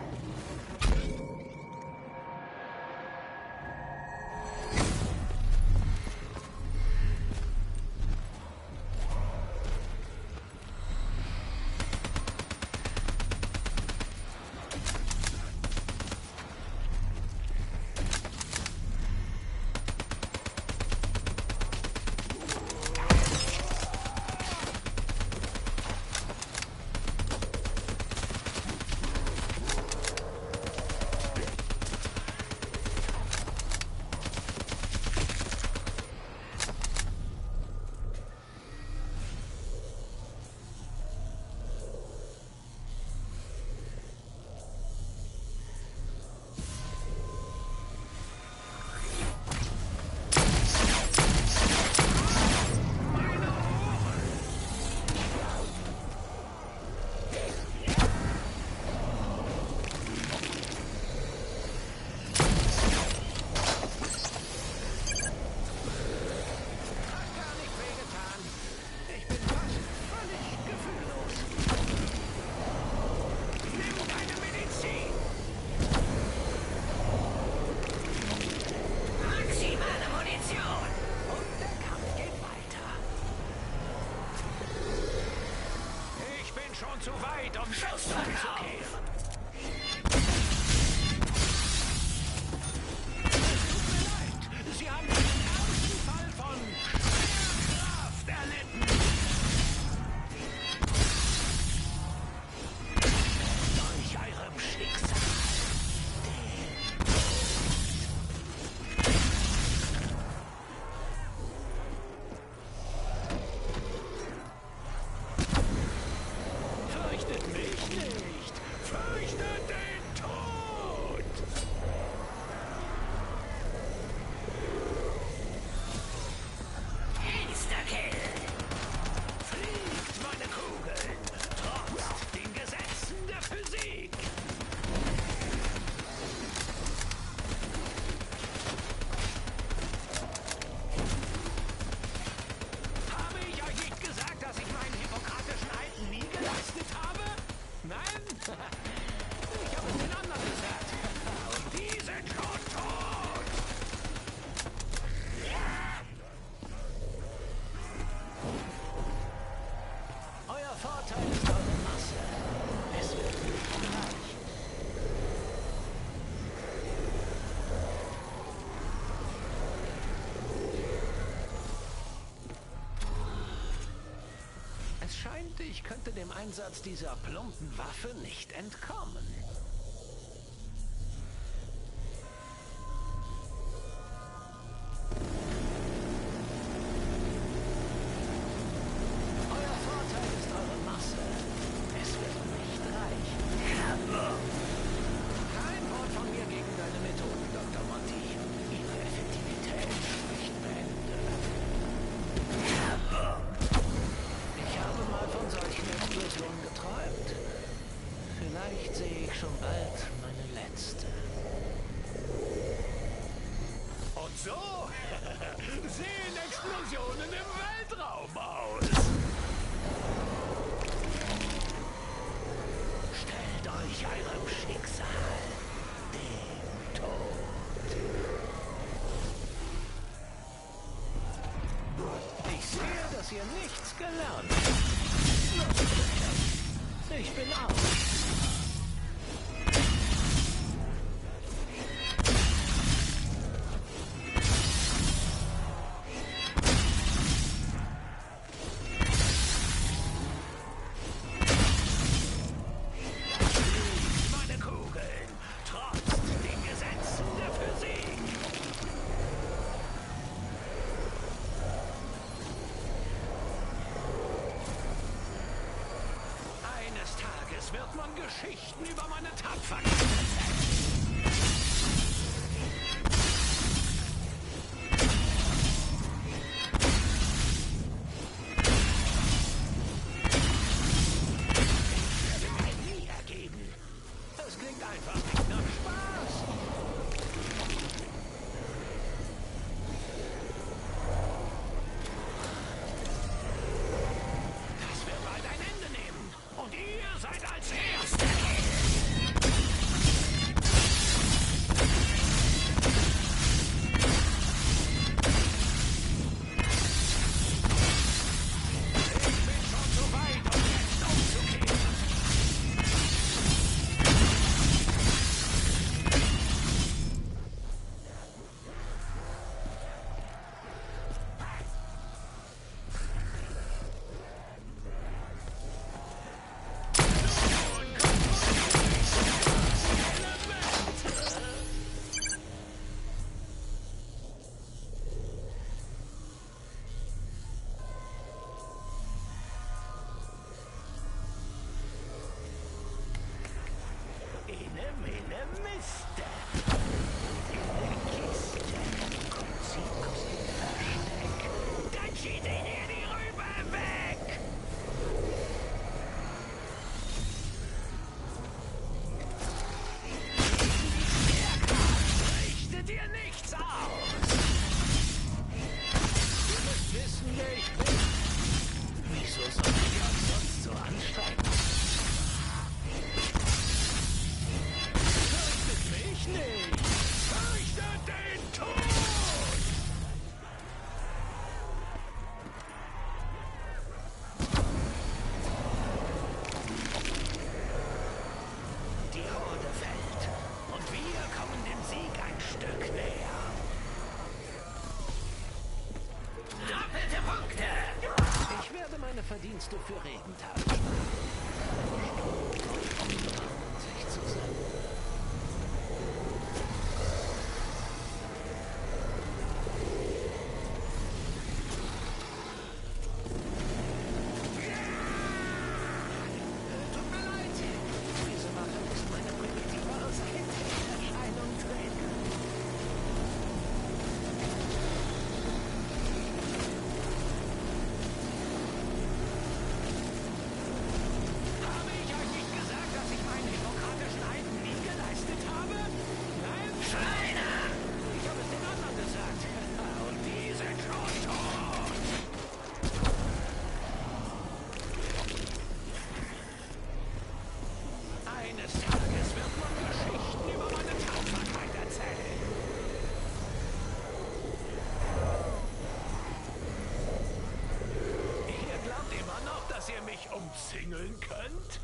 Zu weit, um Schuss umzukehren. Es tut mir leid. Sie haben den ersten Fall von Schwerkraft erlitten. Durch eurem Schicksal. Es scheint, ich könnte dem Einsatz dieser plumpen Waffe nicht entkommen. Euer Vorteil ist eure Masse. Es wird nicht reichen. Kein Wort von mir gegen deine Methoden, Dr. Monty. Ihre Effektivität spricht Bände. Ich habe mal von solchen Explosionen geträumt. Vielleicht sehe ich schon bald meine letzte. Und so sehen Explosionen im Weltraum aus. Stellt euch eurem Schicksal, dem Tod. Ich sehe, dass ihr nichts gelernt habt. Ich bin aus. Meine Kugeln, trotz den Gesetzen der Physik. Eines Tages wird man Geschichten über meine Tapferkeit erzählen. Ich werde mich nie ergeben. Es klingt einfach nicht nach Spaß. Das wird bald ein Ende nehmen. Und ihr seid als Erste. Ich bin schon zu weit, um jetzt umzukehren. Ene, mene, miste. In der Kiste kommt sie aus dem Versteck. Dann schießt ihr die Rübe weg! Richtet ihr nichts aus! Ihr müsst wissen, wer ich bin. Wieso soll ich euch sonst so anstrengen? Fürchtet mich nicht! Fürchtet den Tod! Die Horde fällt und wir kommen dem Sieg ein Stück näher. Doppelte Punkte! Ich werde meine Verdienste für Regenthal sparen. Sich zusammen. Tut mir leid. Diese Waffe muss meine primitivere Seite in Erscheinung treten. Habe ich euch nicht gesagt, dass ich meinen hippokratischen Eid nie geleistet habe? Nein? Schweine! Ich habe es den anderen gesagt. Und die sind schon tot. Eines Tages wird man Geschichten über meine Tapferkeit erzählen. Ihr glaubt immer noch, dass ihr mich umzingeln könnt?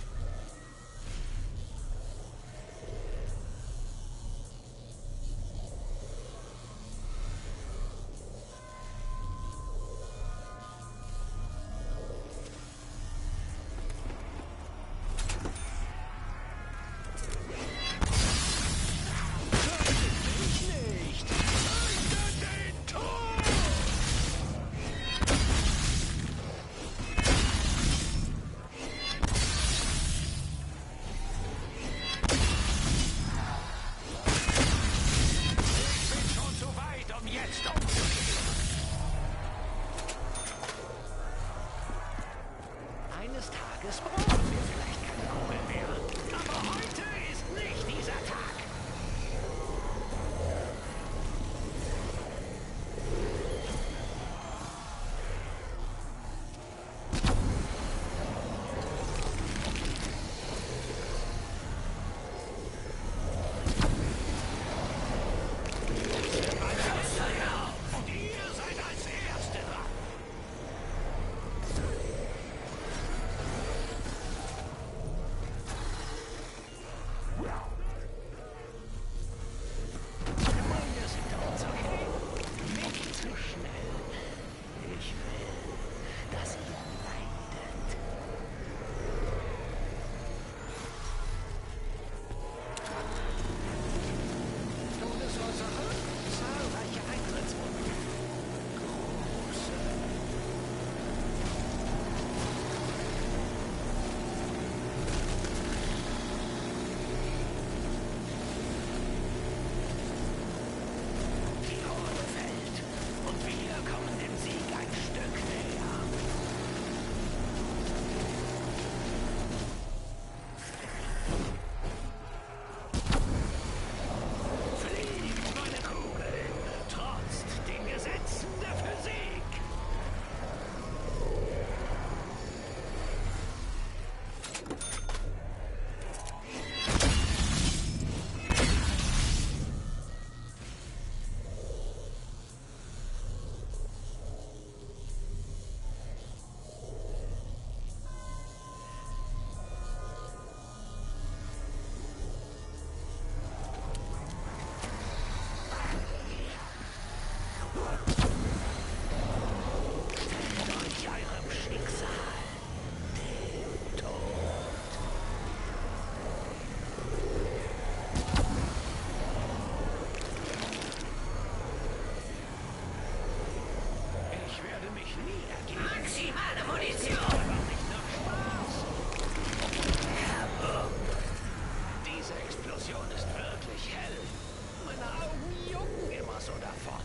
Tages brauchen wir vielleicht keine Kugel mehr. Aber heute ist nicht dieser Tag. Maximale Munition! Diese Explosion ist wirklich hell. Meine Augen jucken immer so davon.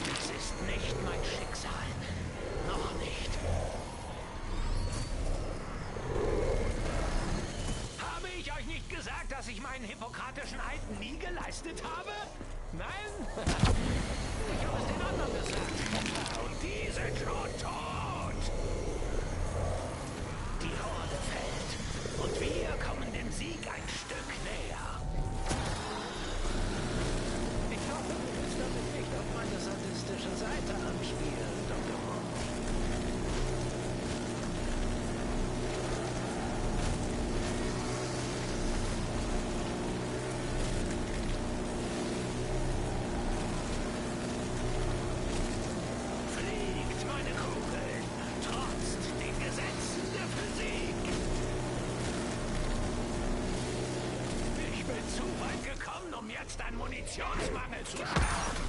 Das ist nicht mein Schicksal. Noch nicht. Habe ich euch nicht gesagt, dass ich meinen hippokratischen Eid nie geleistet habe? Nein? Ich habe es den anderen gesagt. Und die sind schon tot. Die Horde fällt. Und wir kommen dem Sieg ein Stück näher. Ich hoffe, du willst damit nicht auf meine sadistische Seite anspielen, Dr. Moore. Fliegt meine Kugel, trotzt den Gesetzen der Physik. Ich bin zu weit gekommen, um jetzt an Munitionsmangel zu sterben.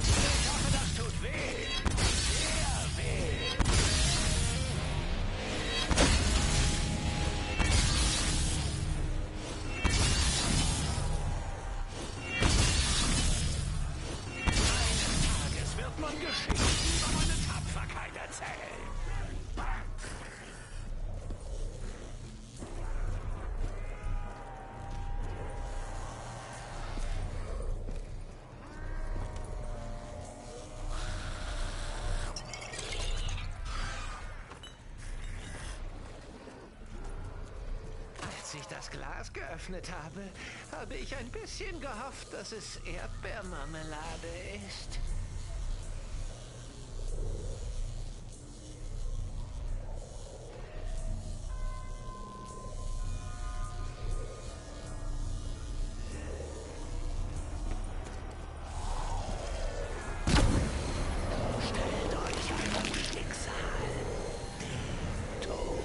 Ich hoffe, das tut weh. Sehr weh. Eines Tages wird man Geschichten über meine Tapferkeit erzählen. Als ich das Glas geöffnet habe, habe ich ein bisschen gehofft, dass es Erdbeermarmelade ist. Stellt euch eurem Schicksal, dem Tod.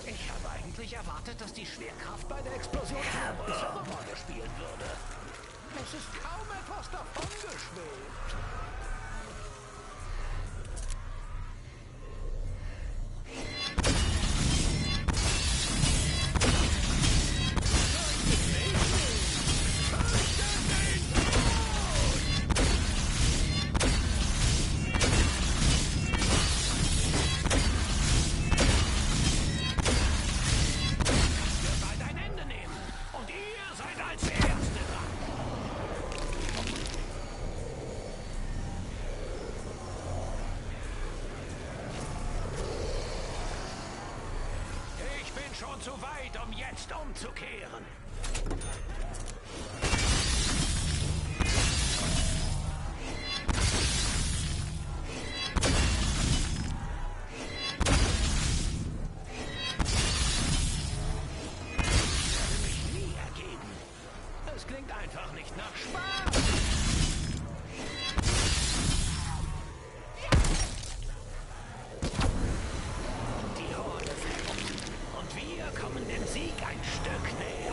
Ich habe eigentlich erwartet, dass die Schwerkraft bei der Explosion eine größere Rolle spielen würde. Es ist kaum etwas davon geschwebt. schon zu weit, um jetzt umzukehren. Es klingt einfach nicht nach Spaß. Die Horde fällt. Und wir kommen dem Sieg ein Stück näher.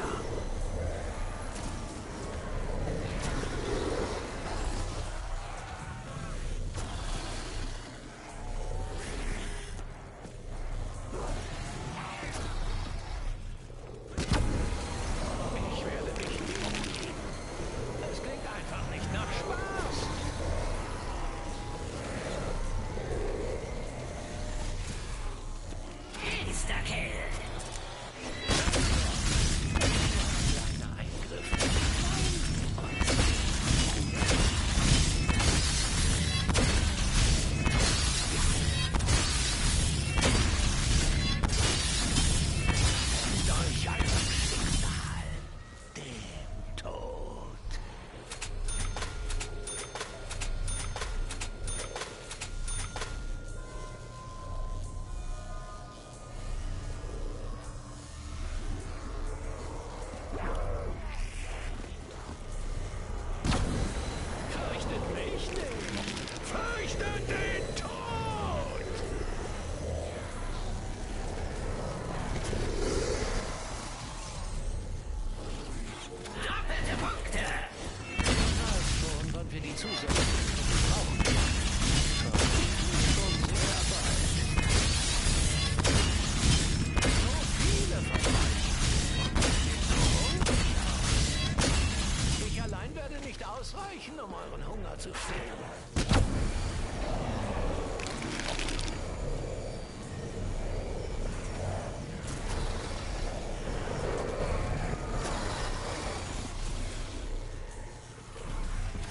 Ausreichen, um euren Hunger zu stillen.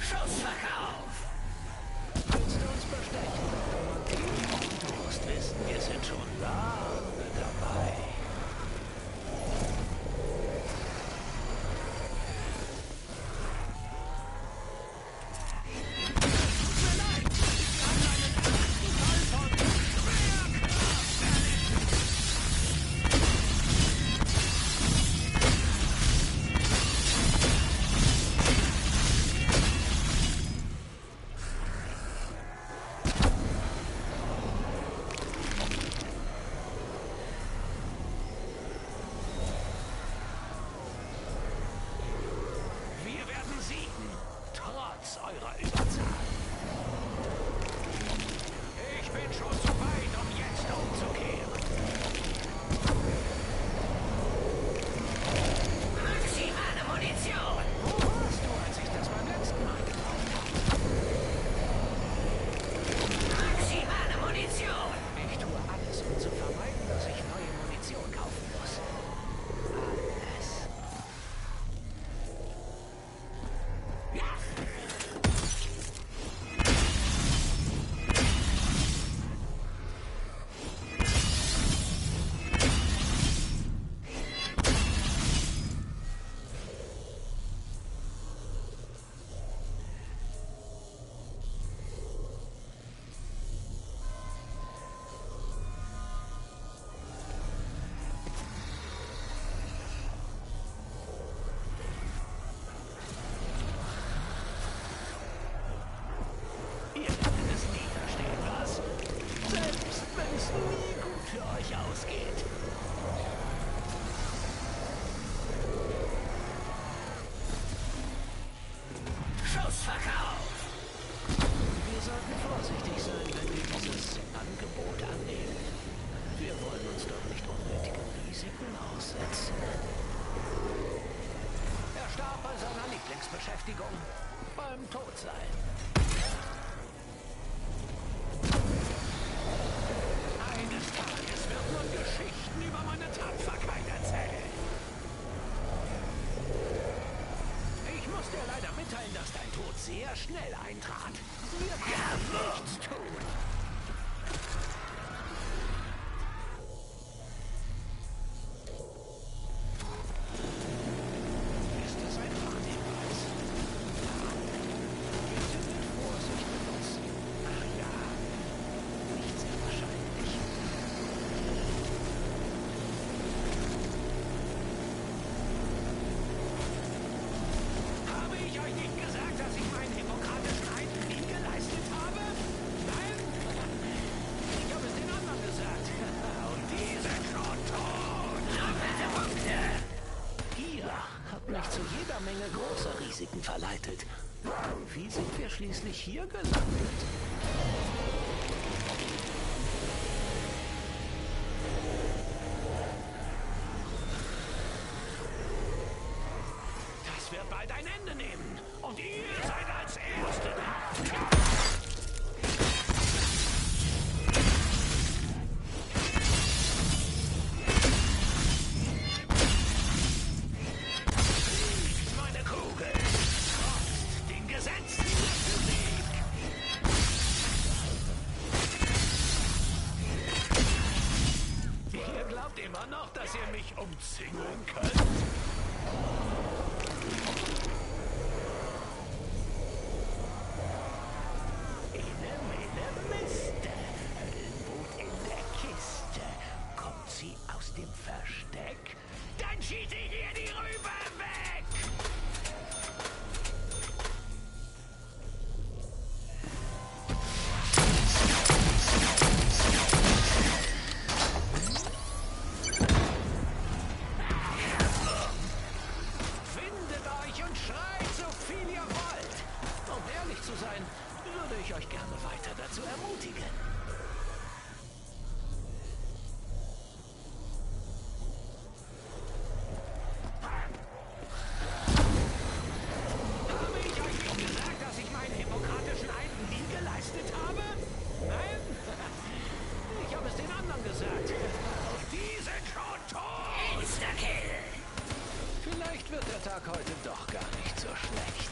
Schussverkauf! Willst du uns bestechen? Du musst wissen, wir sind schon lange dabei. Wir sollten vorsichtig sein, wenn wir dieses Angebot annehmen. Wir wollen uns doch nicht unnötigen Risiken aussetzen. Er starb bei seiner Lieblingsbeschäftigung, beim Todsein. Eines Tages wird man Geschichten über meine Tapferkeit erzählen. Ich muss dir leider mitteilen, dass dein Tod sehr schnell eintrat. Wir können nichts tun. Gedanken verleitet. Wie sind wir schließlich hier gelandet? Das wird bald ein Ende nehmen. Und ihr seid als Erste da. Immer noch, dass ihr mich umzingeln könnt? Miste. Höllenwut in der Kiste. Kommt sie aus dem Versteck? Dann schieße ich ihr die Rübe weg! Würde ich euch gerne weiter dazu ermutigen. Habe ich euch nicht gesagt, dass ich meinen hippokratischen Eid nie geleistet habe? Nein? Ich habe es den anderen gesagt. Die sind schon tot! Insta-Kill! Vielleicht wird der Tag heute doch gar nicht so schlecht.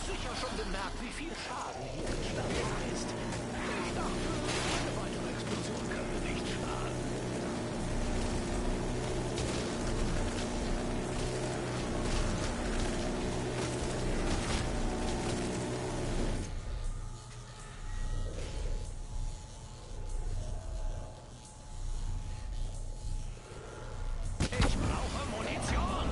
Sicher schon bemerkt, wie viel Schaden hier entstanden ist. Ich dachte, eine weitere Explosion könnte nicht schaden. Ich brauche Munition.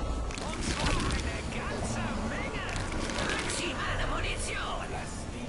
Und zwar eine ganze Menge. Maximale Munition! Lass die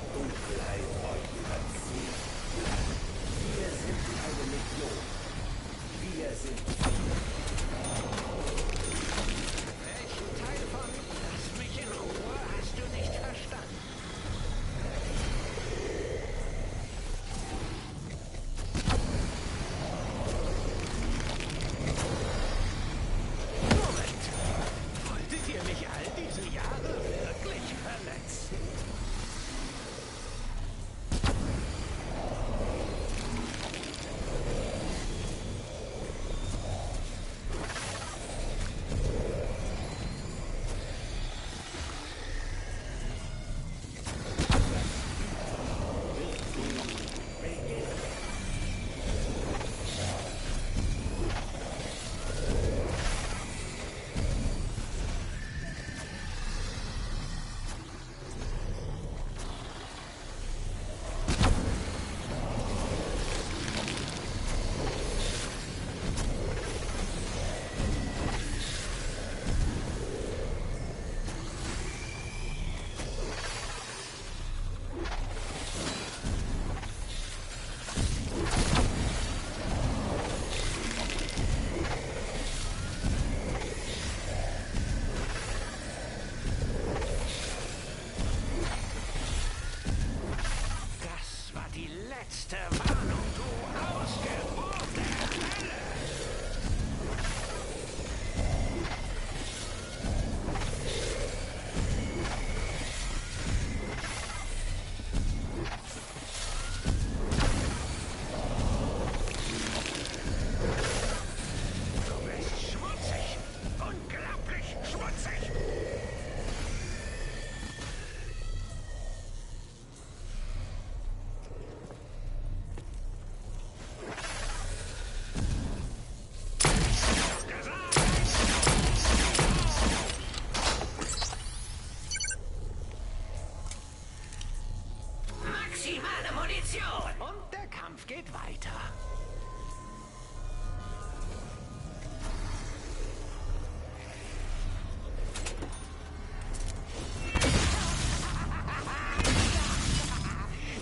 weiter.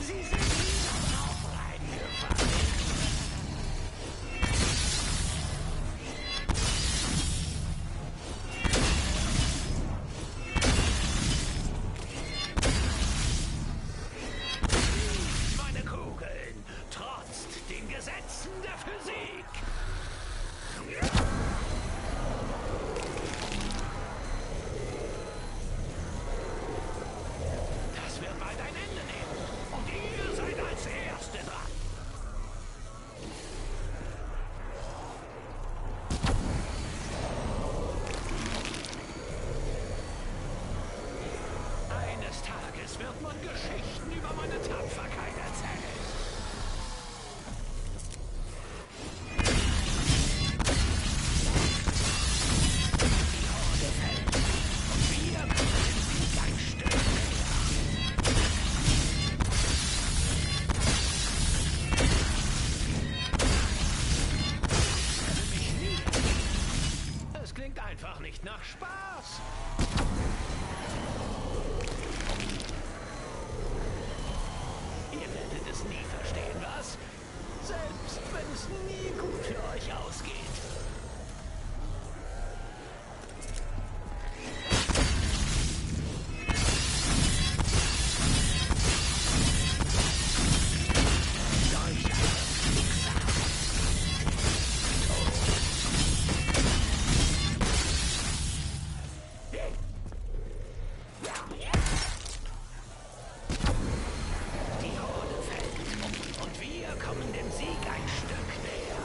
Sie sind wieder drauf reingefallen. Meine Kugeln, trotzt den Gesetzen der Physik. Das wird bald ein Ende nehmen. Und ihr seid als Erste dran. Eines Tages wird man Geschichten über meine Tapferkeit erzählen. Die Horde fällt. Und wir kommen dem Sieg ein Stück näher. Mich nie. Es klingt einfach nicht nach Spaß. Ihr werdet es nie verstehen, was? Selbst wenn es nie gut für euch ausgeht. Solch ein Schicksal. Die Horde fällt und wir kommen dem Sieg ein Stück näher.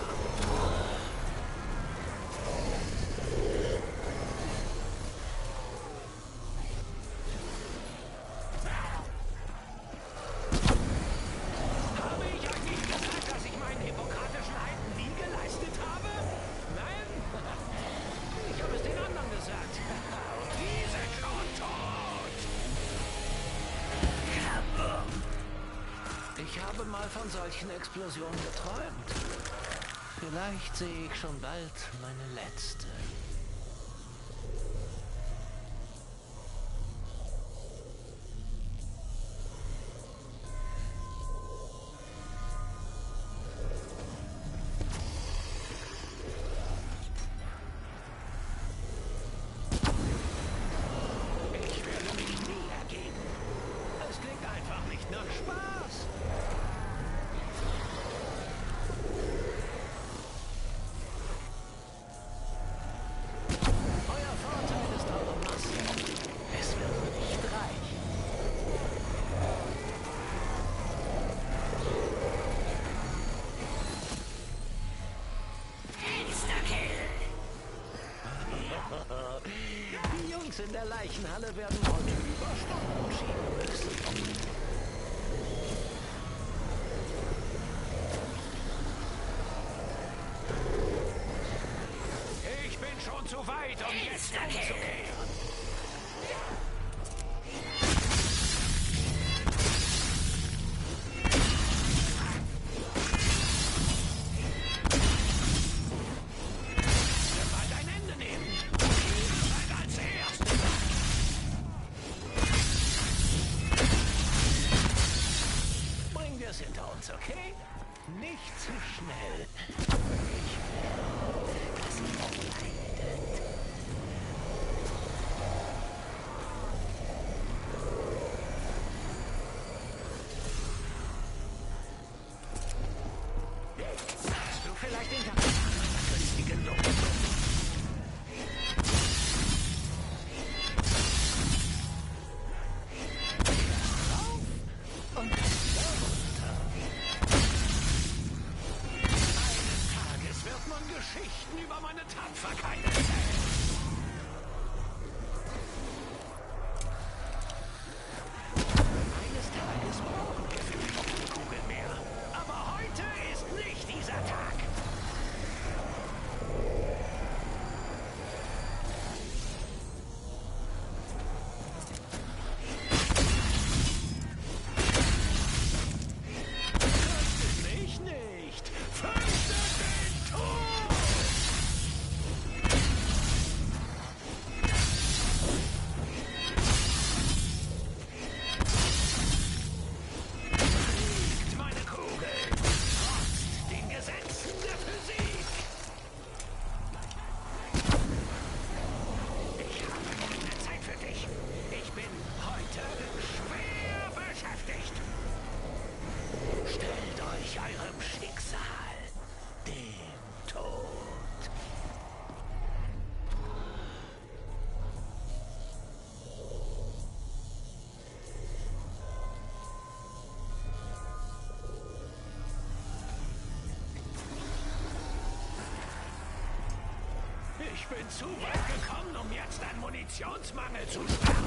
Habe ich euch nicht gesagt, dass ich meinen hippokratischen Eid nie geleistet habe? Nein? Ich habe es den anderen gesagt. Und die sind schon tot. Ich habe mal von solchen Explosionen geträumt. Vielleicht sehe ich schon bald meine letzte. Ich werde mich nie ergeben. Es klingt einfach nicht nach Spaß. Euer Vorteil ist eure Masse. Es wird nicht reichen. Insta-Kill. Die Jungs in der Leichenhalle werden heute Überstunden schieben müssen. Ich bin schon zu weit, um jetzt umzukehren. Wir bald ein Ende nehmen. Ihr seid als Erste. Bringen wir es hinter uns, okay? Nicht zu schnell. Ich will, dass ihr leidet. Hast du vielleicht Interesse an einer günstigen Lohn? Rauf und wieder runter. Eines Tages wird man Geschichten über meine Tapferkeit erzählen. Eines Tages brauchen wir vielleicht keine Kugel mehr. Aber heute ist nicht dieser Tag. Fürchtet mich nicht. Ich bin zu weit gekommen, um jetzt an Munitionsmangel zu sterben.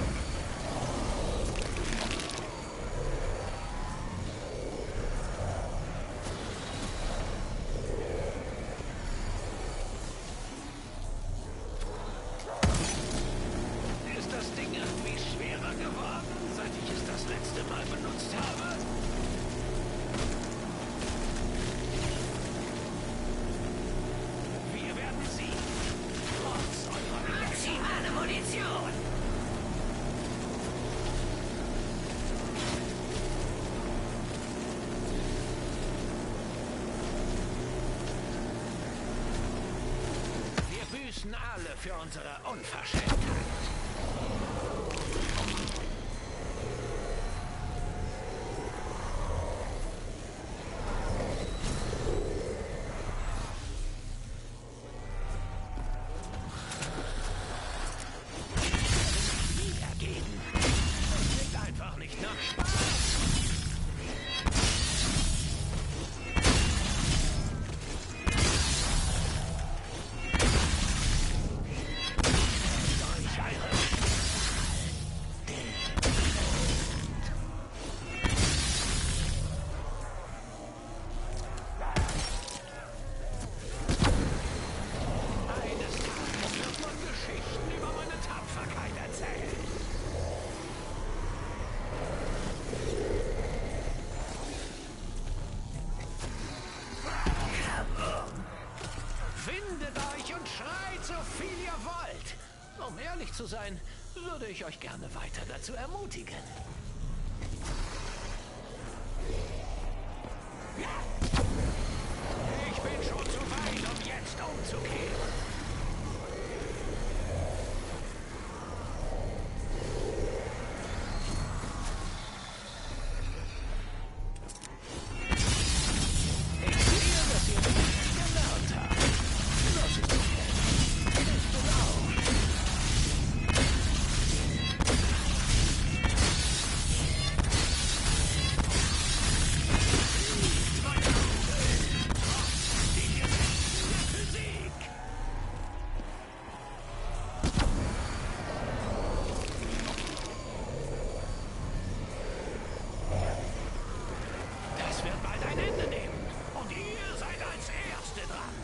Ist das Ding irgendwie schwerer geworden, seit ich es das letzte Mal benutzt habe? Wir werden sie, trotz eurer Maximale Munition! Wir büßen alle für unsere Unverschämtheit. Wiedergeben. Das klingt einfach nicht nach Spaß. Durch eure Eines Tages wird man Geschichten über meine Tapferkeit erzählen. Findet euch und schreit so viel ihr wollt. Um ehrlich zu sein, würde ich euch gerne weiter dazu ermutigen. Ich bin schon zu weit, um jetzt umzukehren. Ich sehe, dass ihr nichts gelernt habt. Das ist okay. Ich bin auch. Meine Kugel. Die Gesetze der Physik. Das wird bald ein Ende nehmen. Und ihr seid als Erste dran.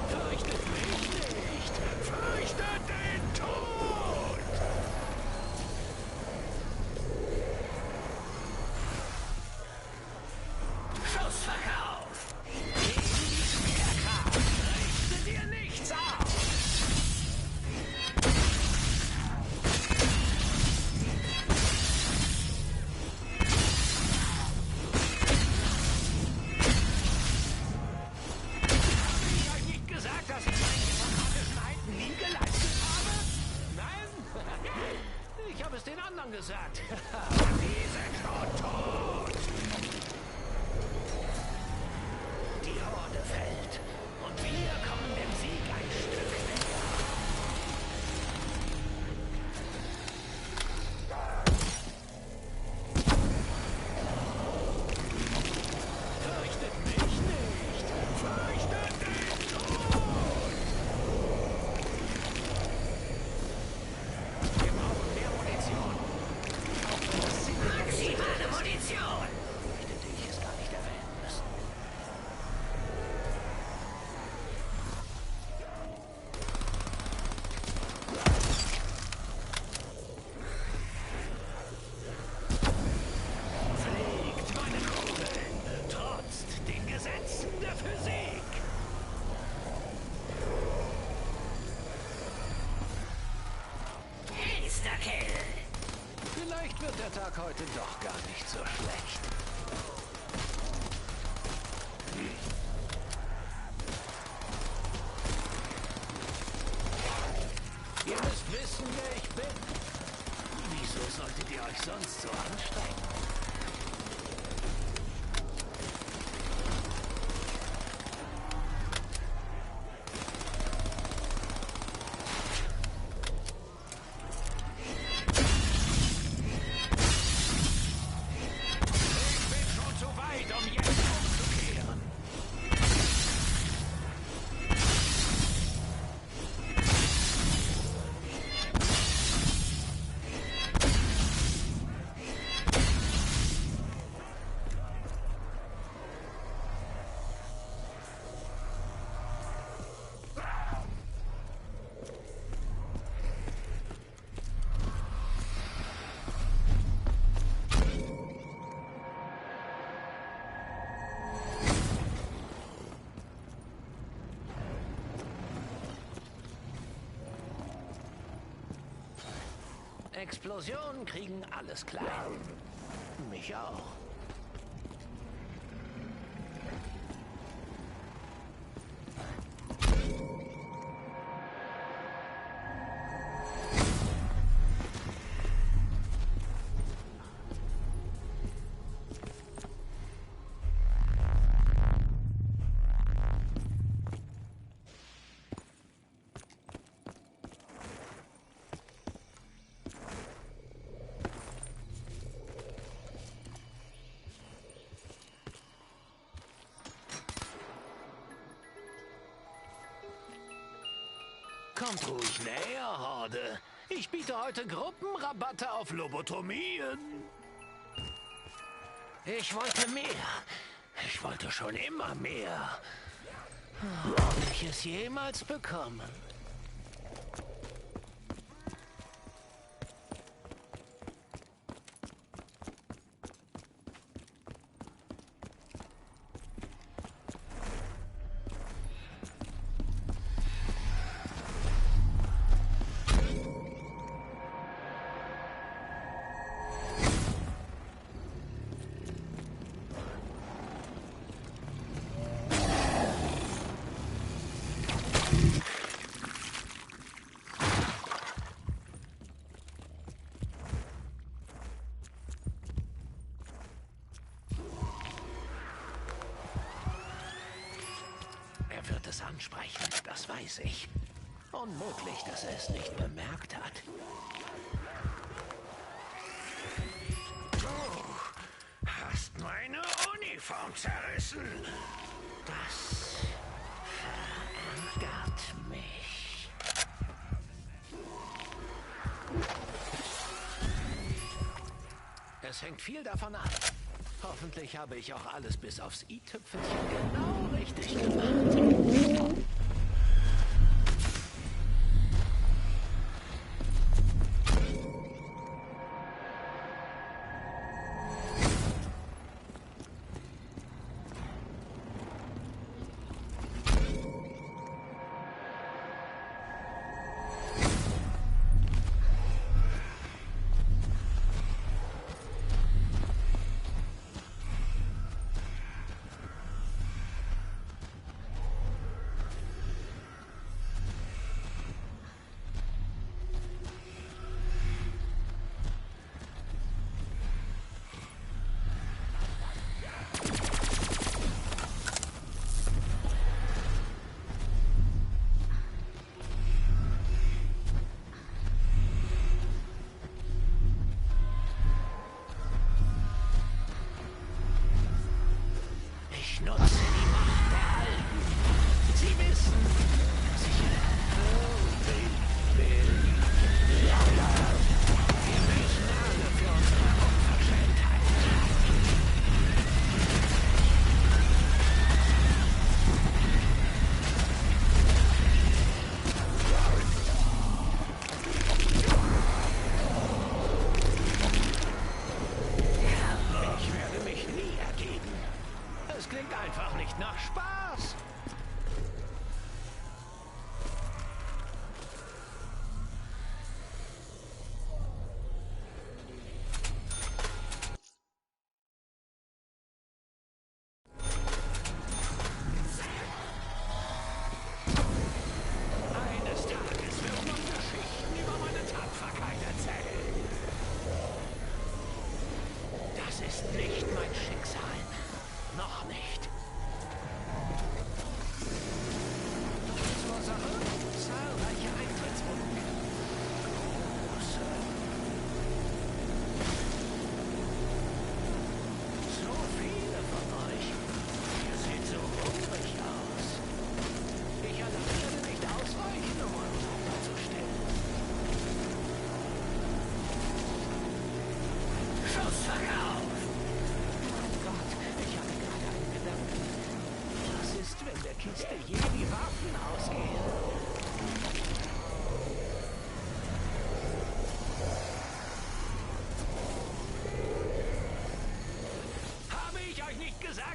Fürchtet mich nicht. Fürchtet den Tod. Schussverkauf! Gegen die Schwerkraft richtet ihr nichts aus. Habe ich euch nicht gesagt, dass ich meinen demokratischen Eid nie geleistet habe? Nein? Ich habe es den anderen gesagt. Die sind schon tot. Die Horde fällt und wir kommen dem Sieg ein Stück näher. Fürchtet mich nicht! Fürchtet den Tod! Wir brauchen mehr Munition. Auch wenn das Ziel Maximale Munition! hätte ich es gar nicht erwähnen müssen. Fliegt meine Kugeln, trotzt den Gesetzen der Physik. Insta-Kill! Vielleicht wird der Tag heute doch gar nicht so schlecht. Ihr müsst wissen, wer ich bin. Wieso solltet ihr euch sonst so anstrengen? Explosionen kriegen alles klein. Mich auch. Kommt ruhig näher, Horde. Ich biete heute Gruppenrabatte auf Lobotomien. Ich wollte mehr. Ich wollte schon immer mehr. Ob ich es jemals bekomme? Er wird es ansprechen, das weiß ich. Unmöglich, dass er es nicht bemerkt hat. Du hast meine Uniform zerrissen. Das verärgert mich. Es hängt viel davon ab. Hoffentlich habe ich auch alles bis aufs i-Tüpfelchen genau richtig gemacht.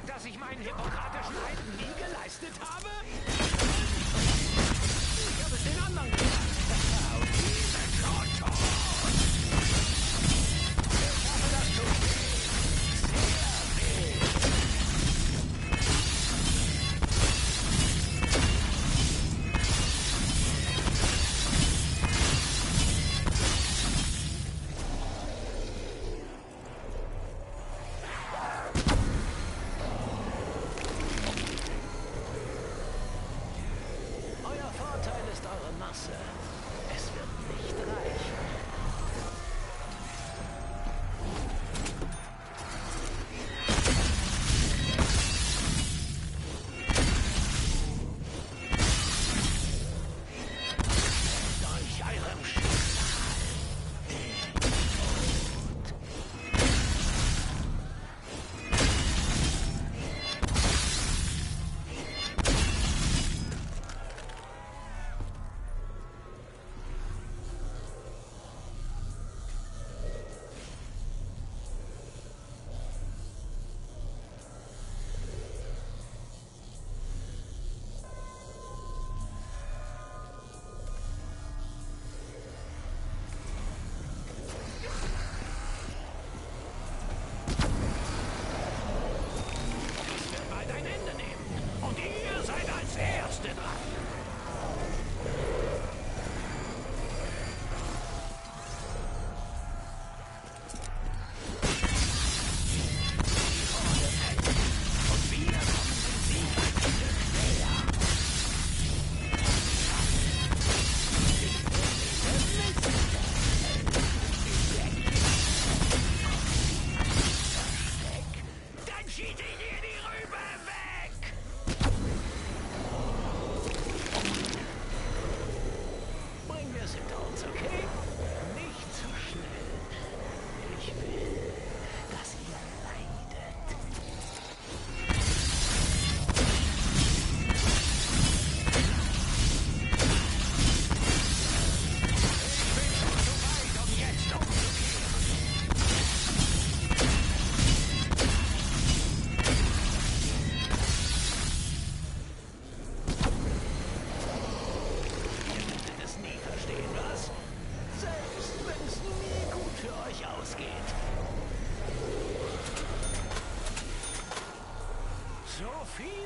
Dass ich meinen hippokratischen Eid nie geleistet habe? Ich habe es den anderen gesagt.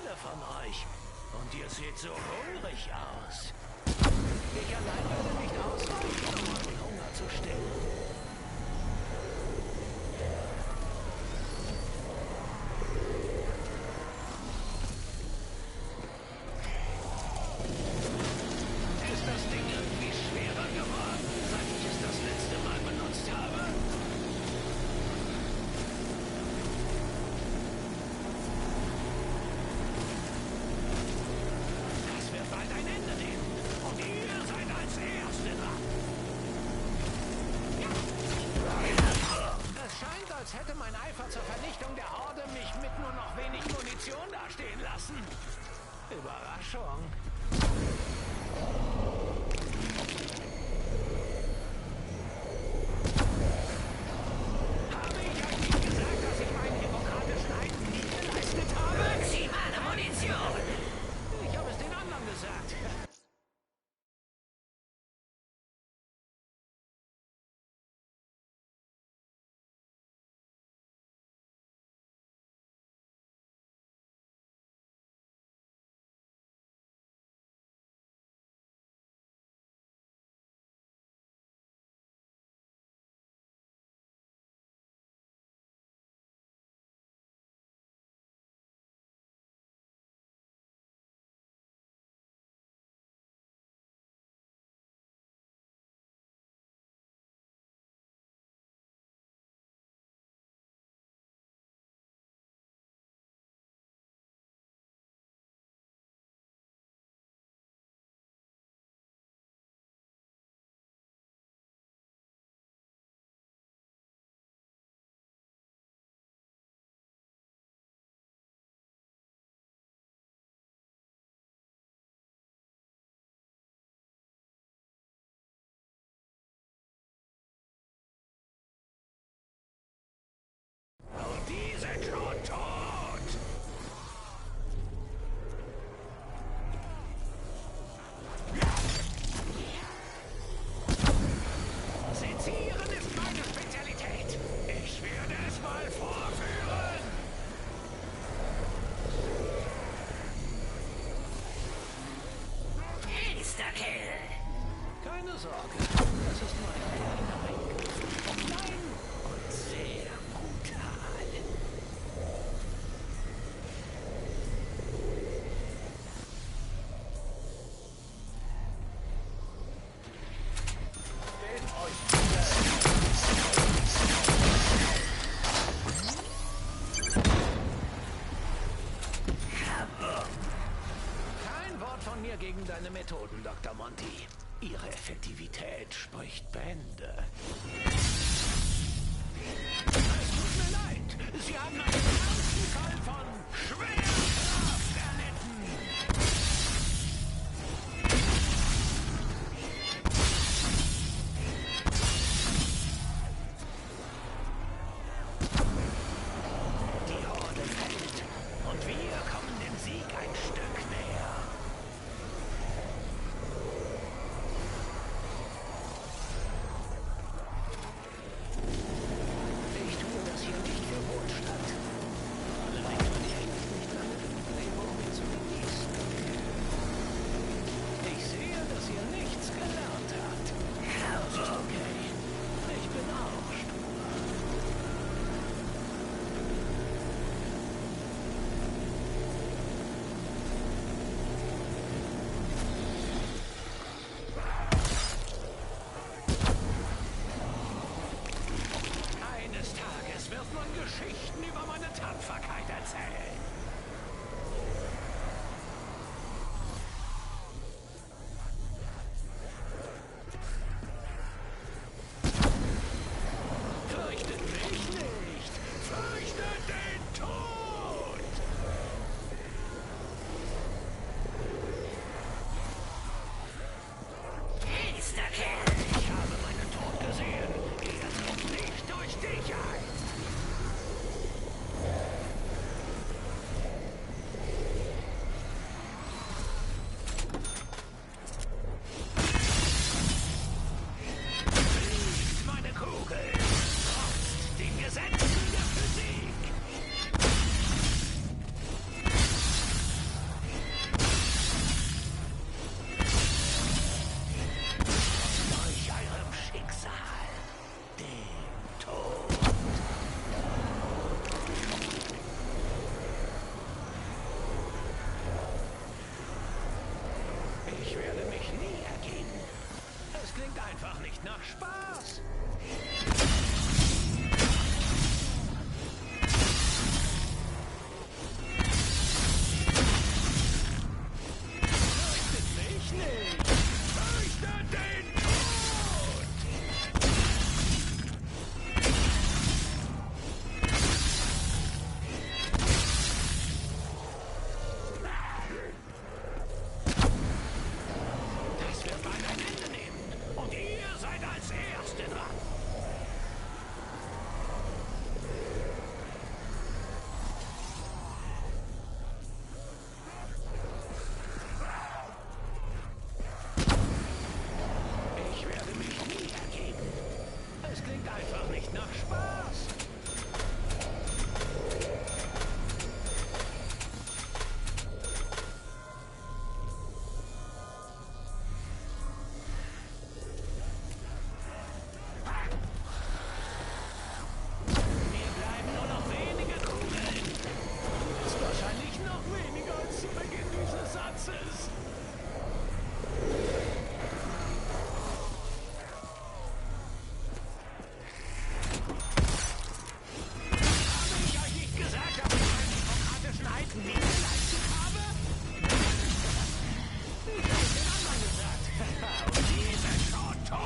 alle von euch. Und ihr seht so hungrig aus. Ich allein werde nicht ausreichen, um euren Hunger zu stillen. Ist das Ding irgendwie schwerer geworden, seit ich es das letzte Mal benutzt habe? Das wird bald ein Ende nehmen. Und ihr seid als Erste dran. Es scheint, als hätte mein Eifer zur Vernichtung der Horde mich mit nur noch wenig Munition dastehen lassen. Überraschung. Habe ich euch nicht gesagt, dass ich meinen demokratischen Eid nie geleistet habe? Maximale Munition! Ich habe es den anderen gesagt. Und die sind schon tot! Sezieren ist meine Spezialität. Ich werde es mal vorführen. Insta-Kill! Keine Sorge, das ist nur ein kleiner Eingriff. Klein und sehr brutal. Kein Wort von mir gegen deine Methoden, Dr. Monty. Ihre Effektivität spricht Bände. Es tut mir leid. Sie haben einen ernsten Fall von Schwerkraft erlitten. Die Horde fällt und wir kommen dem Sieg ein Stück näher. Ich tue das hier nicht für Wohlstand. Allerdings bin ich eigentlich nicht lange genug lebe, um ihn zu genießen. Ich sehe, dass ihr nichts gelernt habt. Das ist okay. Ich bin auch stur. Eines Tages wird man Geschichten über meine Tapferkeit erzählen. Fürchtet mich nicht! Fürchtet den Tod! Insta-Kill! Ich habe meinen Tod gesehen. Er tritt nicht durch dich ein. Spaß. Fürchtet mich nicht. Fürchtet den Tod. Das wird bald ein Ende nehmen. Und ihr seid als Erste dran. Ich werde mich nie ergeben. Es klingt einfach nicht nach Spaß. Mir bleiben nur noch wenige Kugeln. Ist wahrscheinlich noch weniger als zu Beginn dieses Satzes. Habe ich euch nicht gesagt, dass ich meinen demokratischen Eid nie geleistet habe? Ich habe es den anderen gesagt. Und die sind schon tot.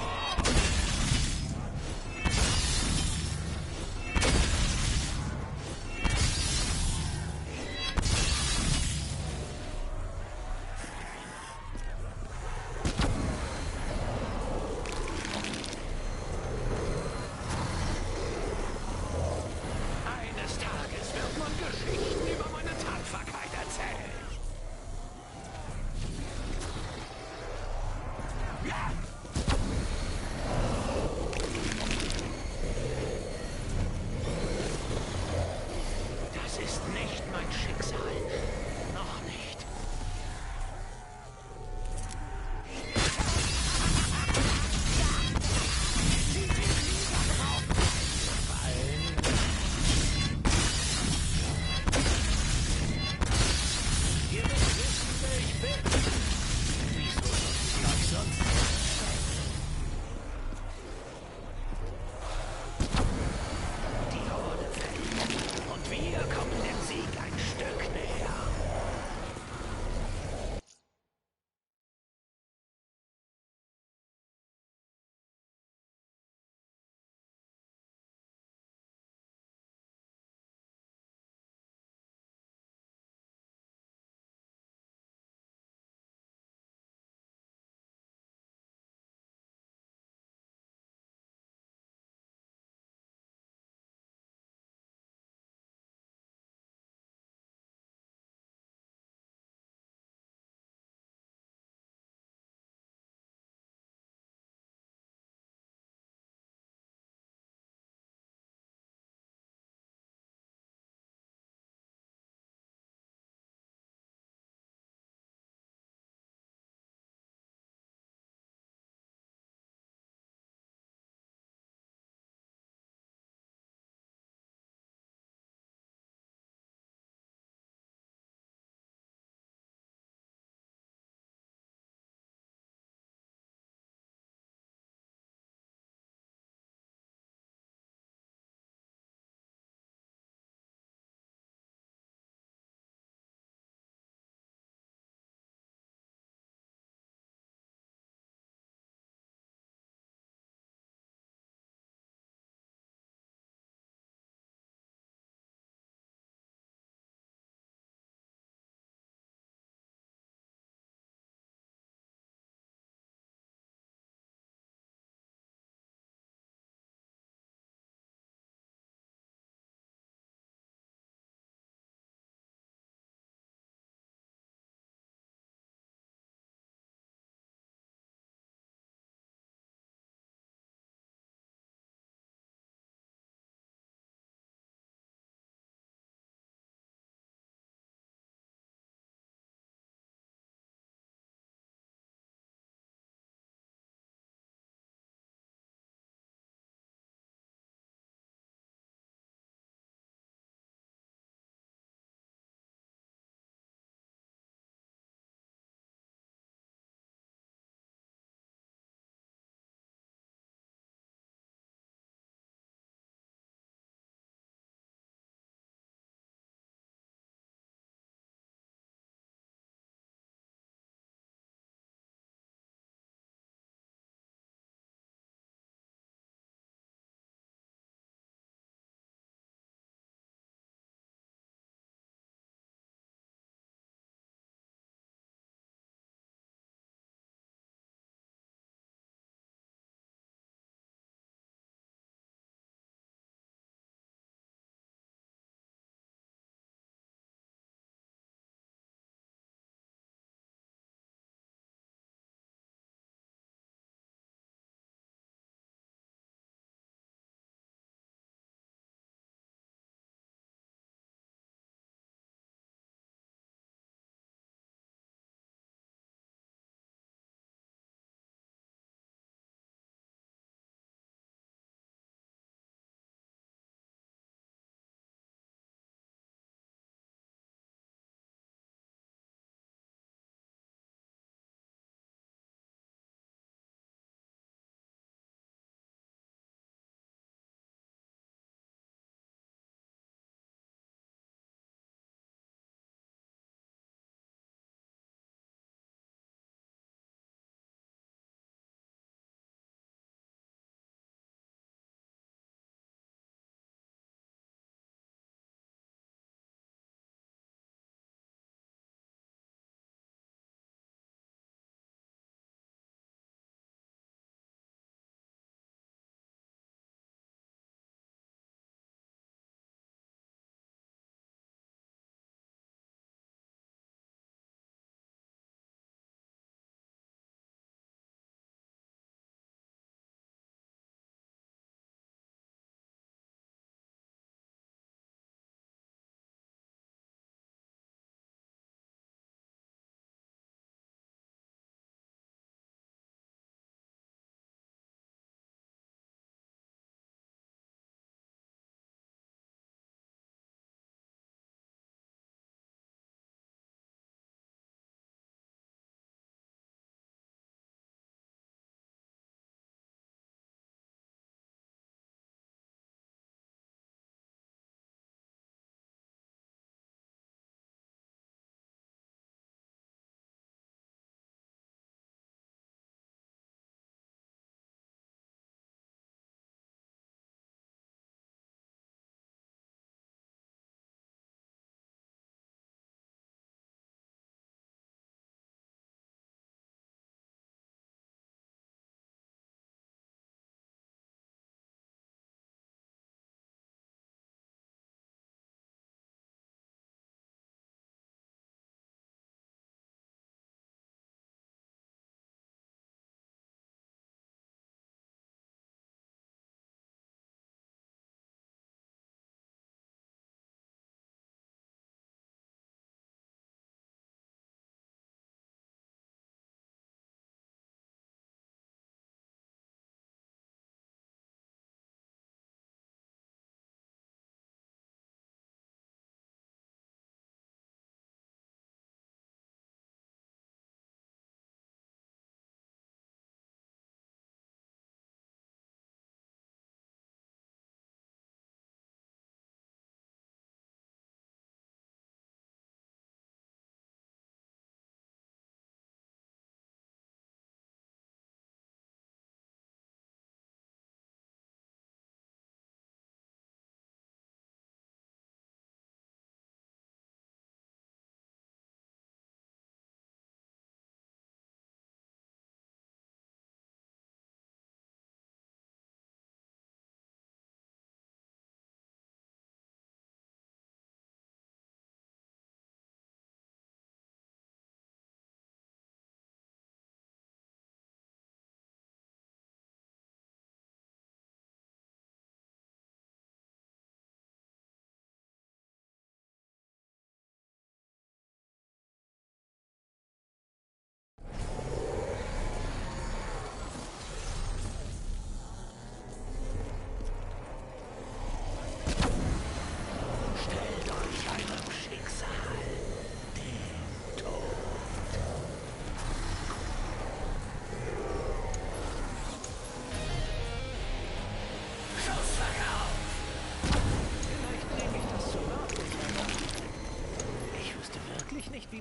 Eines Tages wird man Geschichten über meine Tapferkeit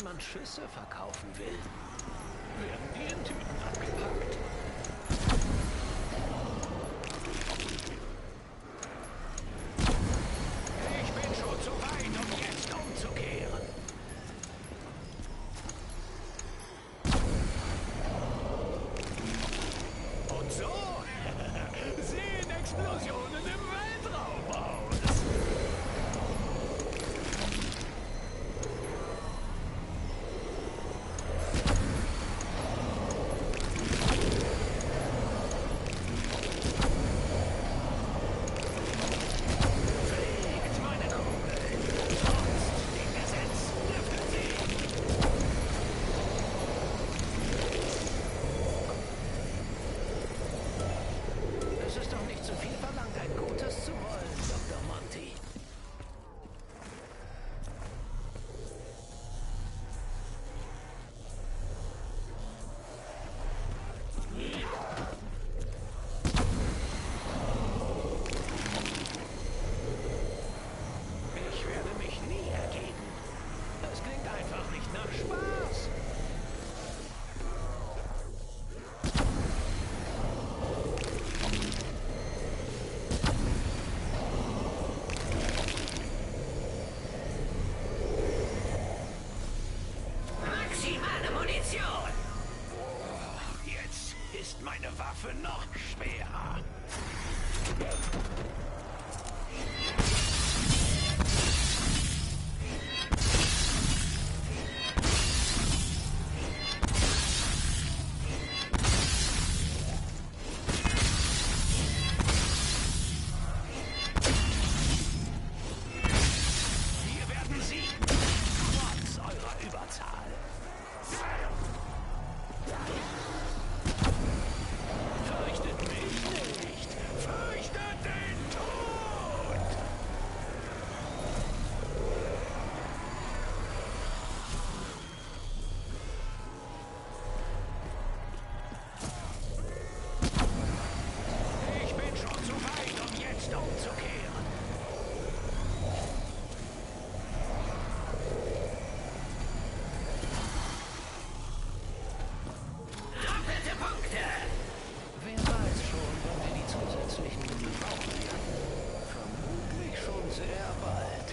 man Schüsse verkaufen will, werden die in Tüten abgepackt. Ich bin schon zu weit, um jetzt umzukehren. Und so sehen Explosionen im Weltraum aus. Fliegt meine Kugel, trotz dem Gesetz lüftet sie. Es ist doch nicht zu viel verlangt, ein Gutes zu wollen, Dr. Monty. Ich werde mich nie ergeben. Das klingt einfach nicht nach Spaß. Maximale Munition! Jetzt ist meine Waffe noch schwerer. Wir werden siegen, trotz eurer Überzahl. Fürchtet mich nicht! Fürchtet den Tod! Ich bin schon zu weit, um jetzt umzukehren. Doppelte Punkte! Wer weiß schon, wann wir die zusätzlichen brauchen werden. Vermutlich schon sehr bald.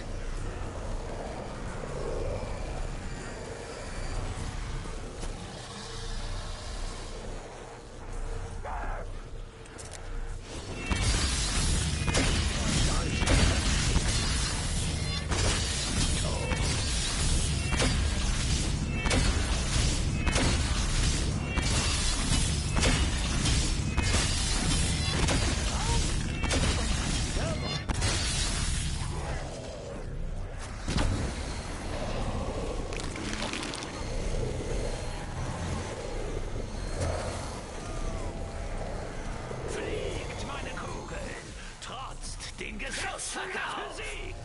Fliegt meine Kugel, trotzt den Gesetzen der Physik.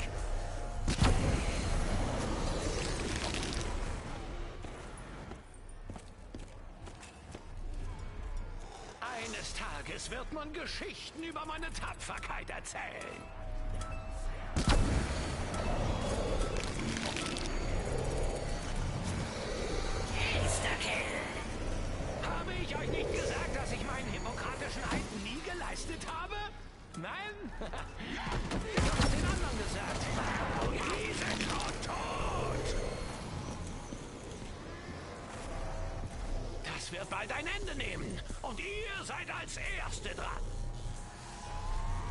Eines Tages wird man Geschichten über meine Tapferkeit erzählen. Insta-Kill! Habe ich euch nicht gesagt, dass ich meinen hippokratischen Eid nie geleistet habe? Nein? Ich habe es den anderen gesagt. Und die sind schon tot. Das wird bald ein Ende nehmen. Und ihr seid als Erste dran.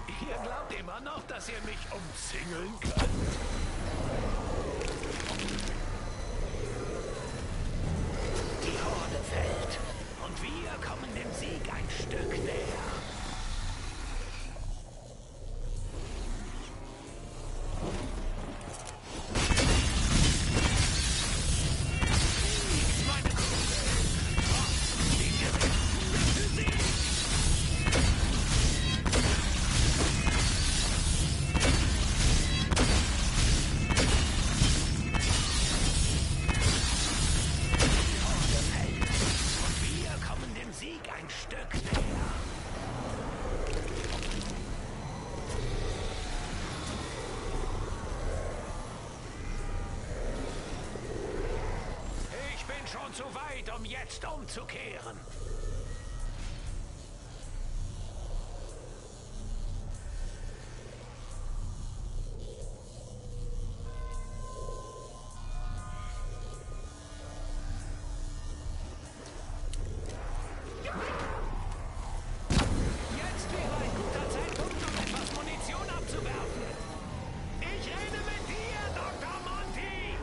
Ihr glaubt immer noch, dass ihr mich umzingeln könnt? Die Horde fällt. Und wir kommen dem Sieg ein Stück näher. Fliegt meine Kugel, trotz den Gesetzen der Physik. schon zu weit, um jetzt umzukehren. Jetzt wäre ein guter Zeitpunkt, um etwas Munition abzuwerfen. Ich rede mit dir, Dr. Monty!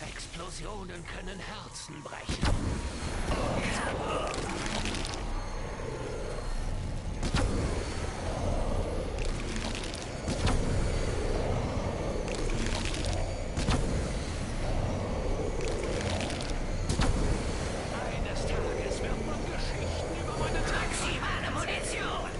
Explosionen können Herzen brechen. Eines Tages wird man Geschichten über meine Maximale Munition!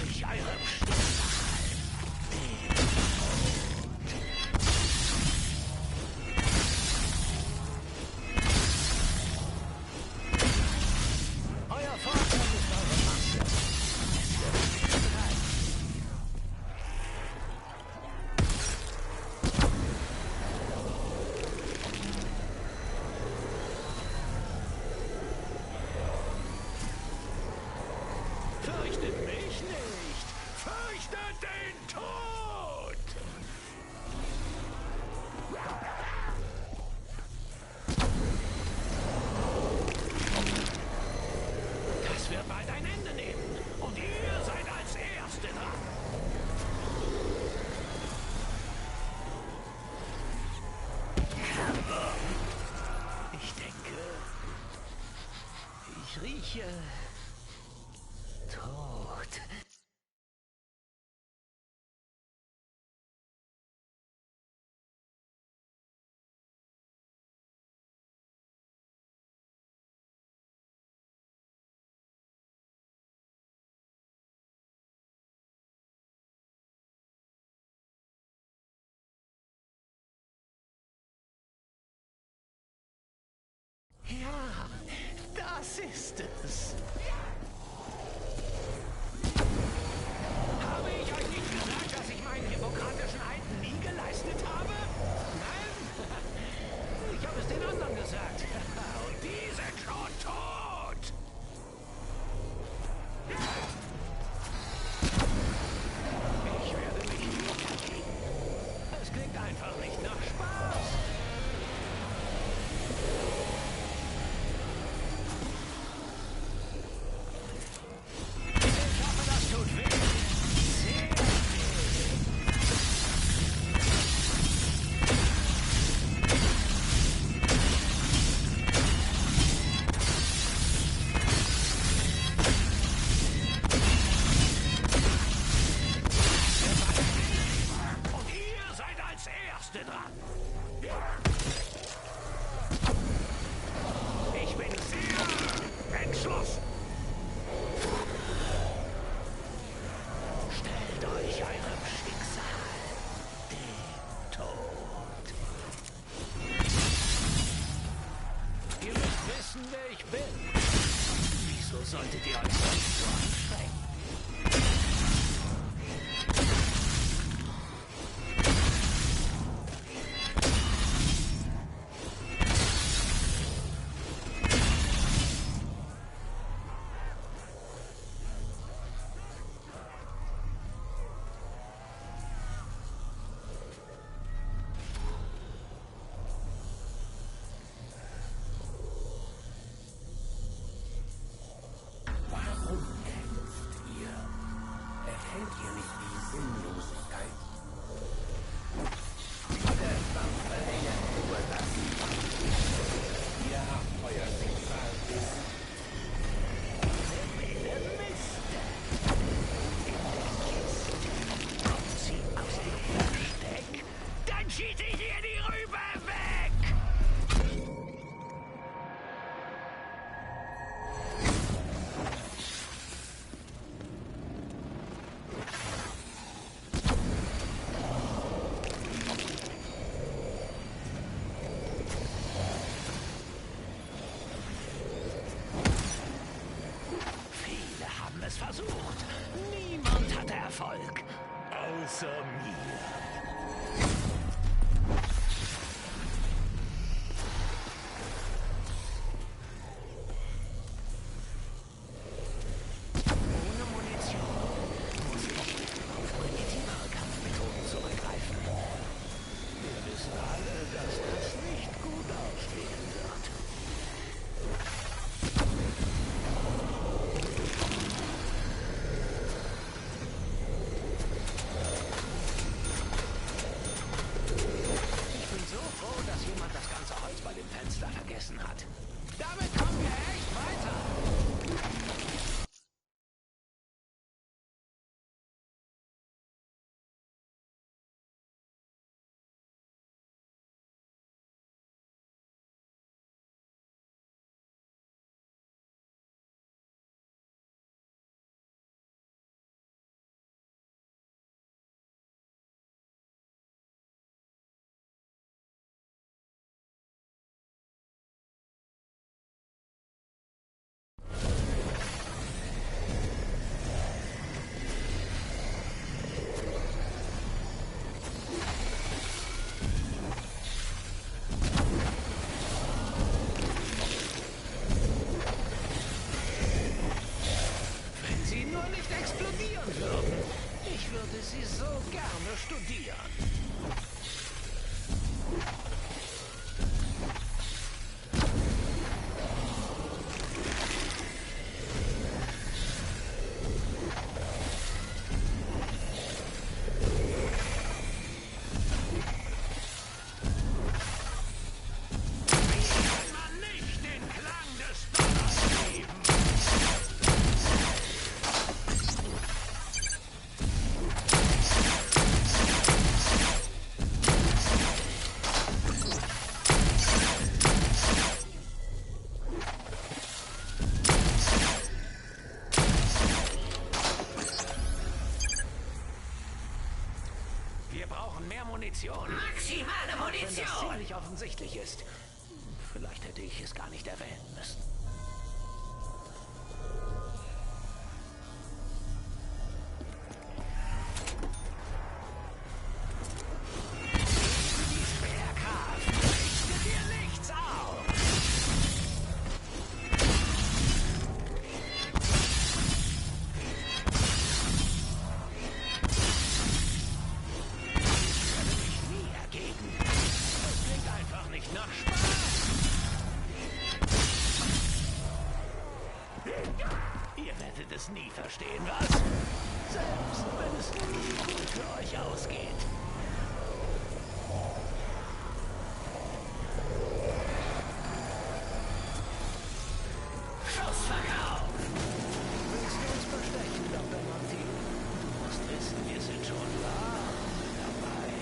durch eurem Euer Fahrzeug ist eure Masse. Es wird viel bereit. Fürchtet mich nicht! Fürchtet den Tod! Das wird bald ein Ende nehmen. Und ihr seid als Erste dran. Ich denke, ich rieche Tod. Ja, das ist es. gerne studieren. Wir brauchen mehr Munition. Maximale Wenn das Munition! ziemlich offensichtlich ist. Vielleicht hätte ich es gar nicht erwähnen müssen. Die Speerkraft richtet dir nichts auf. Nie ergeben. Das klingt einfach nicht nach Spaß. Ihr werdet es nie verstehen, was? Selbst wenn es nie gut für euch ausgeht. Schussverkauf! Willst du uns verstecken, Dr. Martin? Du musst wissen, wir sind schon lang dabei.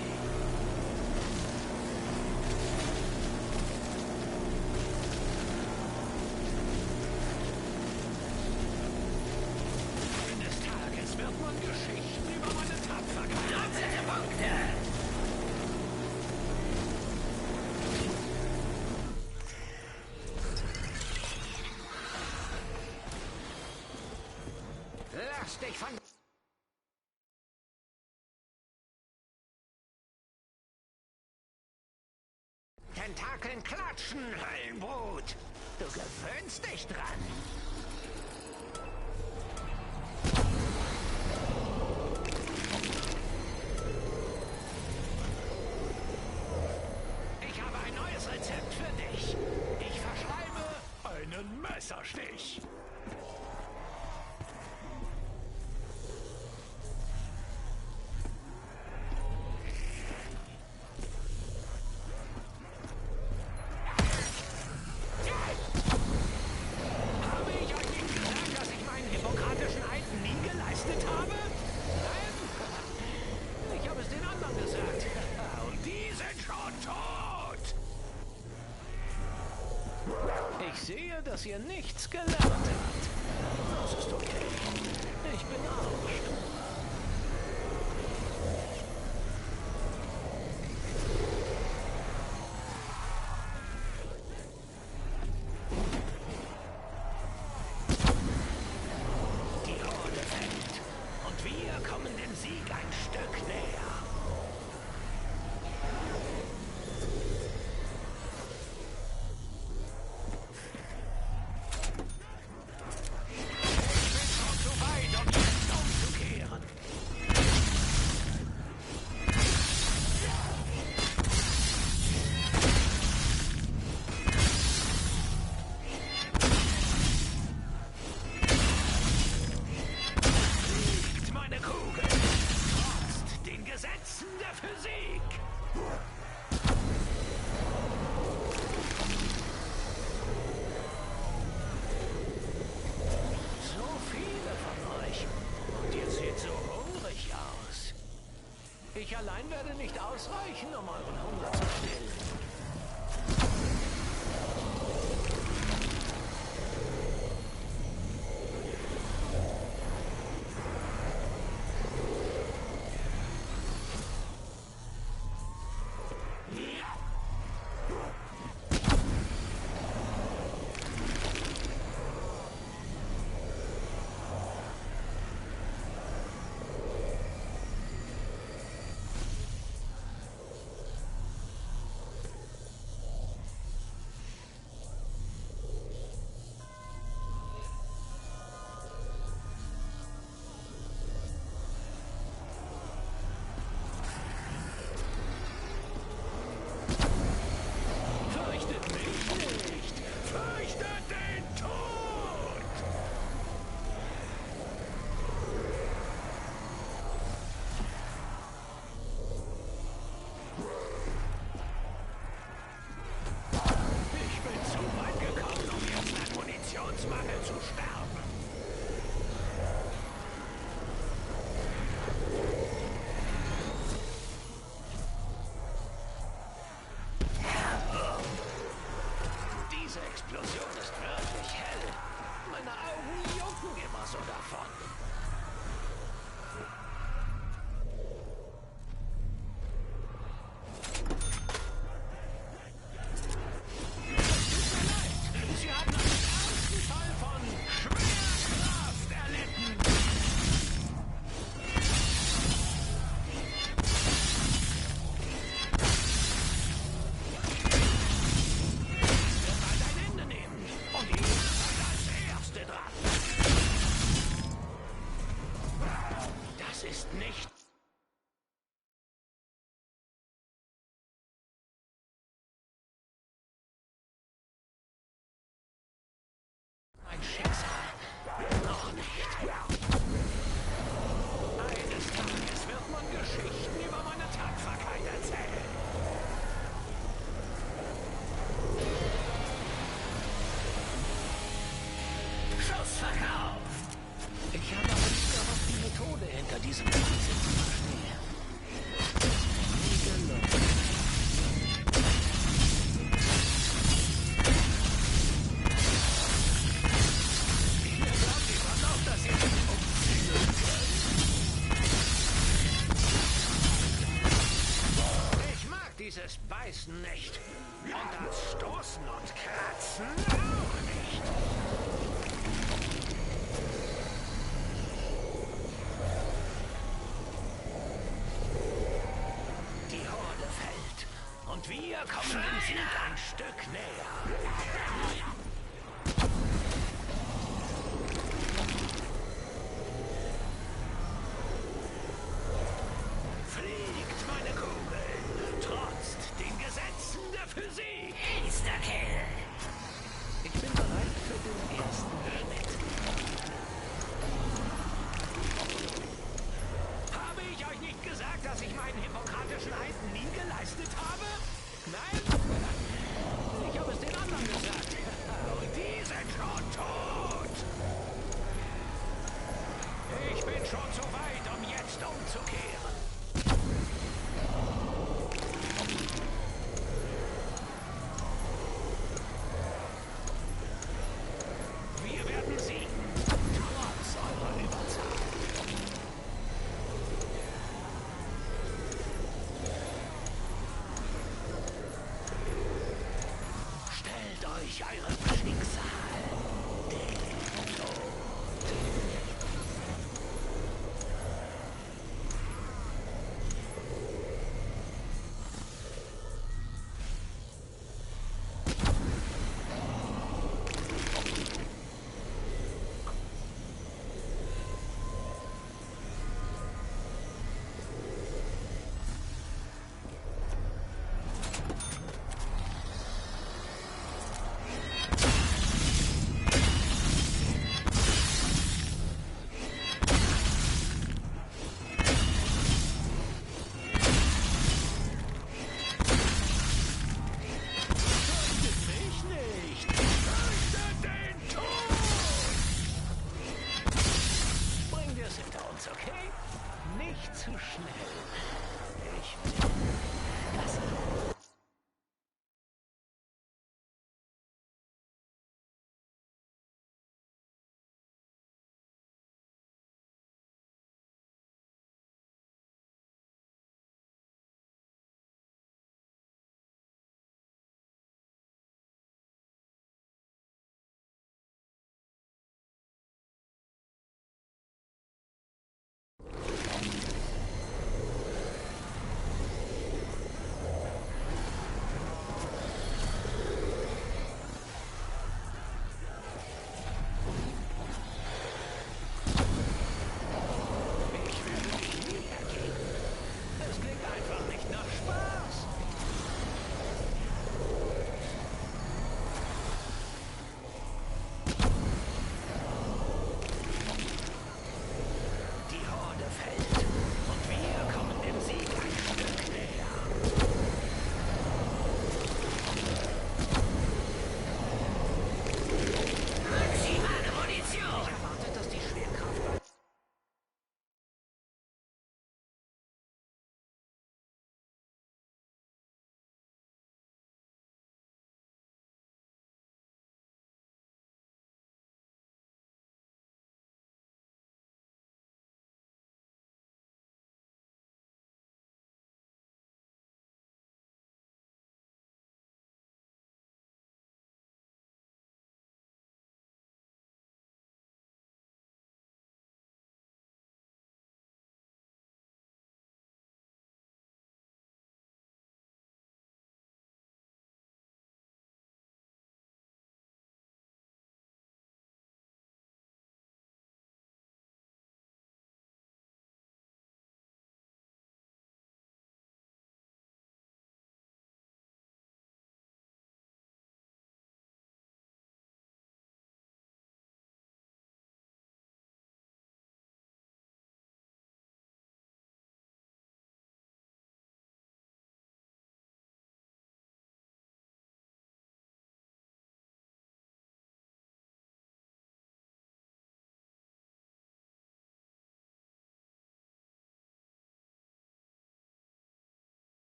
Eines Tages wird man Geschichten über meine Tapferkeit Doppelte Punkte! Lass dich von... Tentakeln klatschen, Höllenbrut! Du gewöhnst dich dran. Ich habe ein neues Rezept für dich. Ich verschreibe einen Messerstich. Habe ich euch nicht gesagt, dass ich meinen hippokratischen Eid nie geleistet habe? Nein? Ich habe es den anderen gesagt. Und die sind schon tot. Ich sehe, dass ihr nichts gelernt habt. Das ist okay. Ich bin auch. Die Horde fällt. Und wir kommen dem Sieg ein Stück näher. Ich bin schon zu weit, um jetzt umzukehren. Fliegt meine Kugel. Trotzt den Gesetzen der Physik. So viele von euch. Und ihr seht so hungrig aus. Ich allein werde nicht ausreichen, um euren Hunger zu stillen. Dieses Beißen nicht. Und das Stoßen und Kratzen auch nicht. Die Horde fällt. Und wir kommen dem Sieg ein Stück näher. Fliegt meine Kugel, trotzt den Gesetzen der Physik. Insta-Kill. Ich bin bereit für den ersten Schritt. Habe ich euch nicht gesagt, dass ich meinen hippokratischen Eid nie geleistet habe? Nein? Ich habe es den anderen gesagt.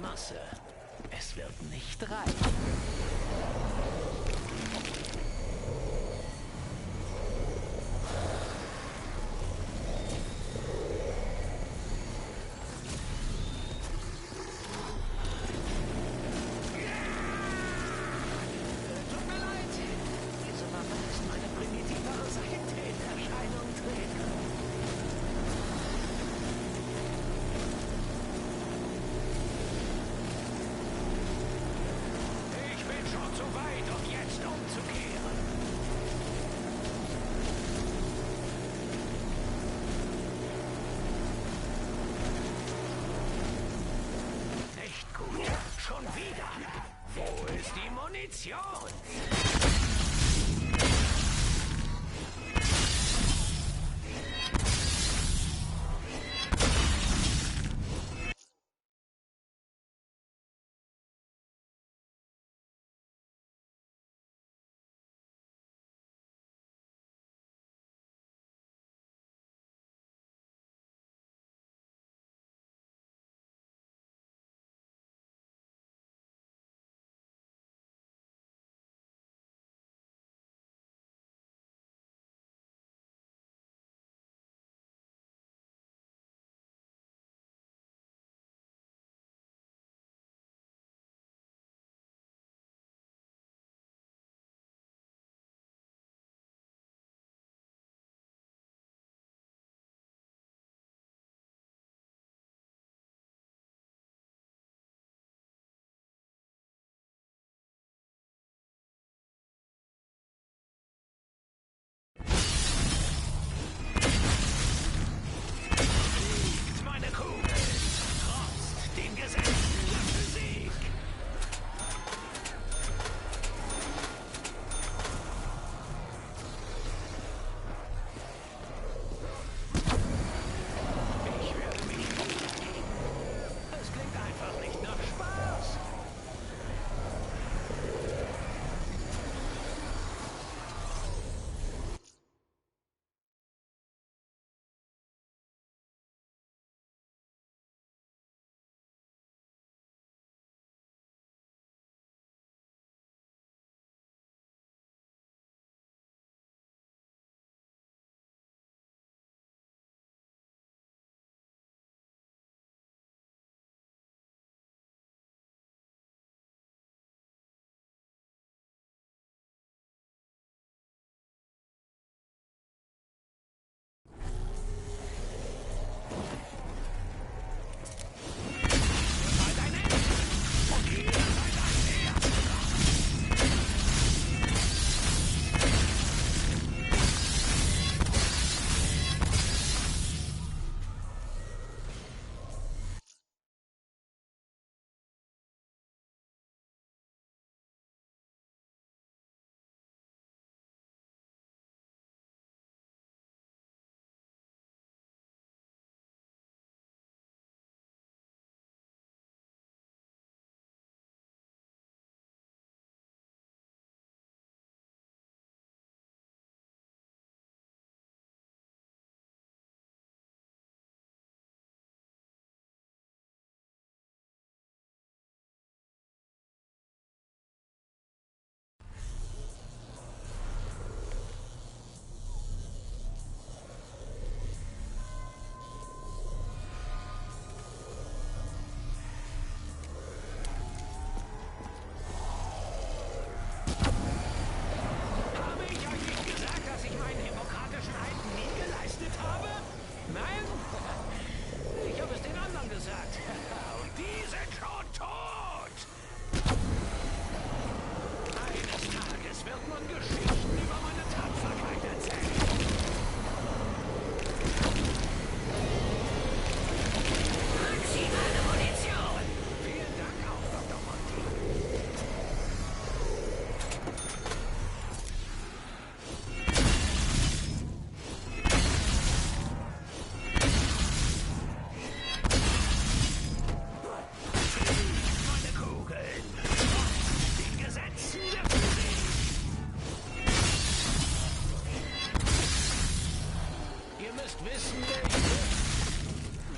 Masse. Es wird nicht reichen. Tut mir leid. Diese Waffe ist meine primitivere Seite in Erscheinung treten. Ich bin schon zu weit, um jetzt umzukehren. Nicht gut. Schon wieder. Wo ist die Munition? Meine Kugel trotzt den Gesetzen der Physik. Ich werde mich umgeben. Es klingt einfach nicht nach Spaß.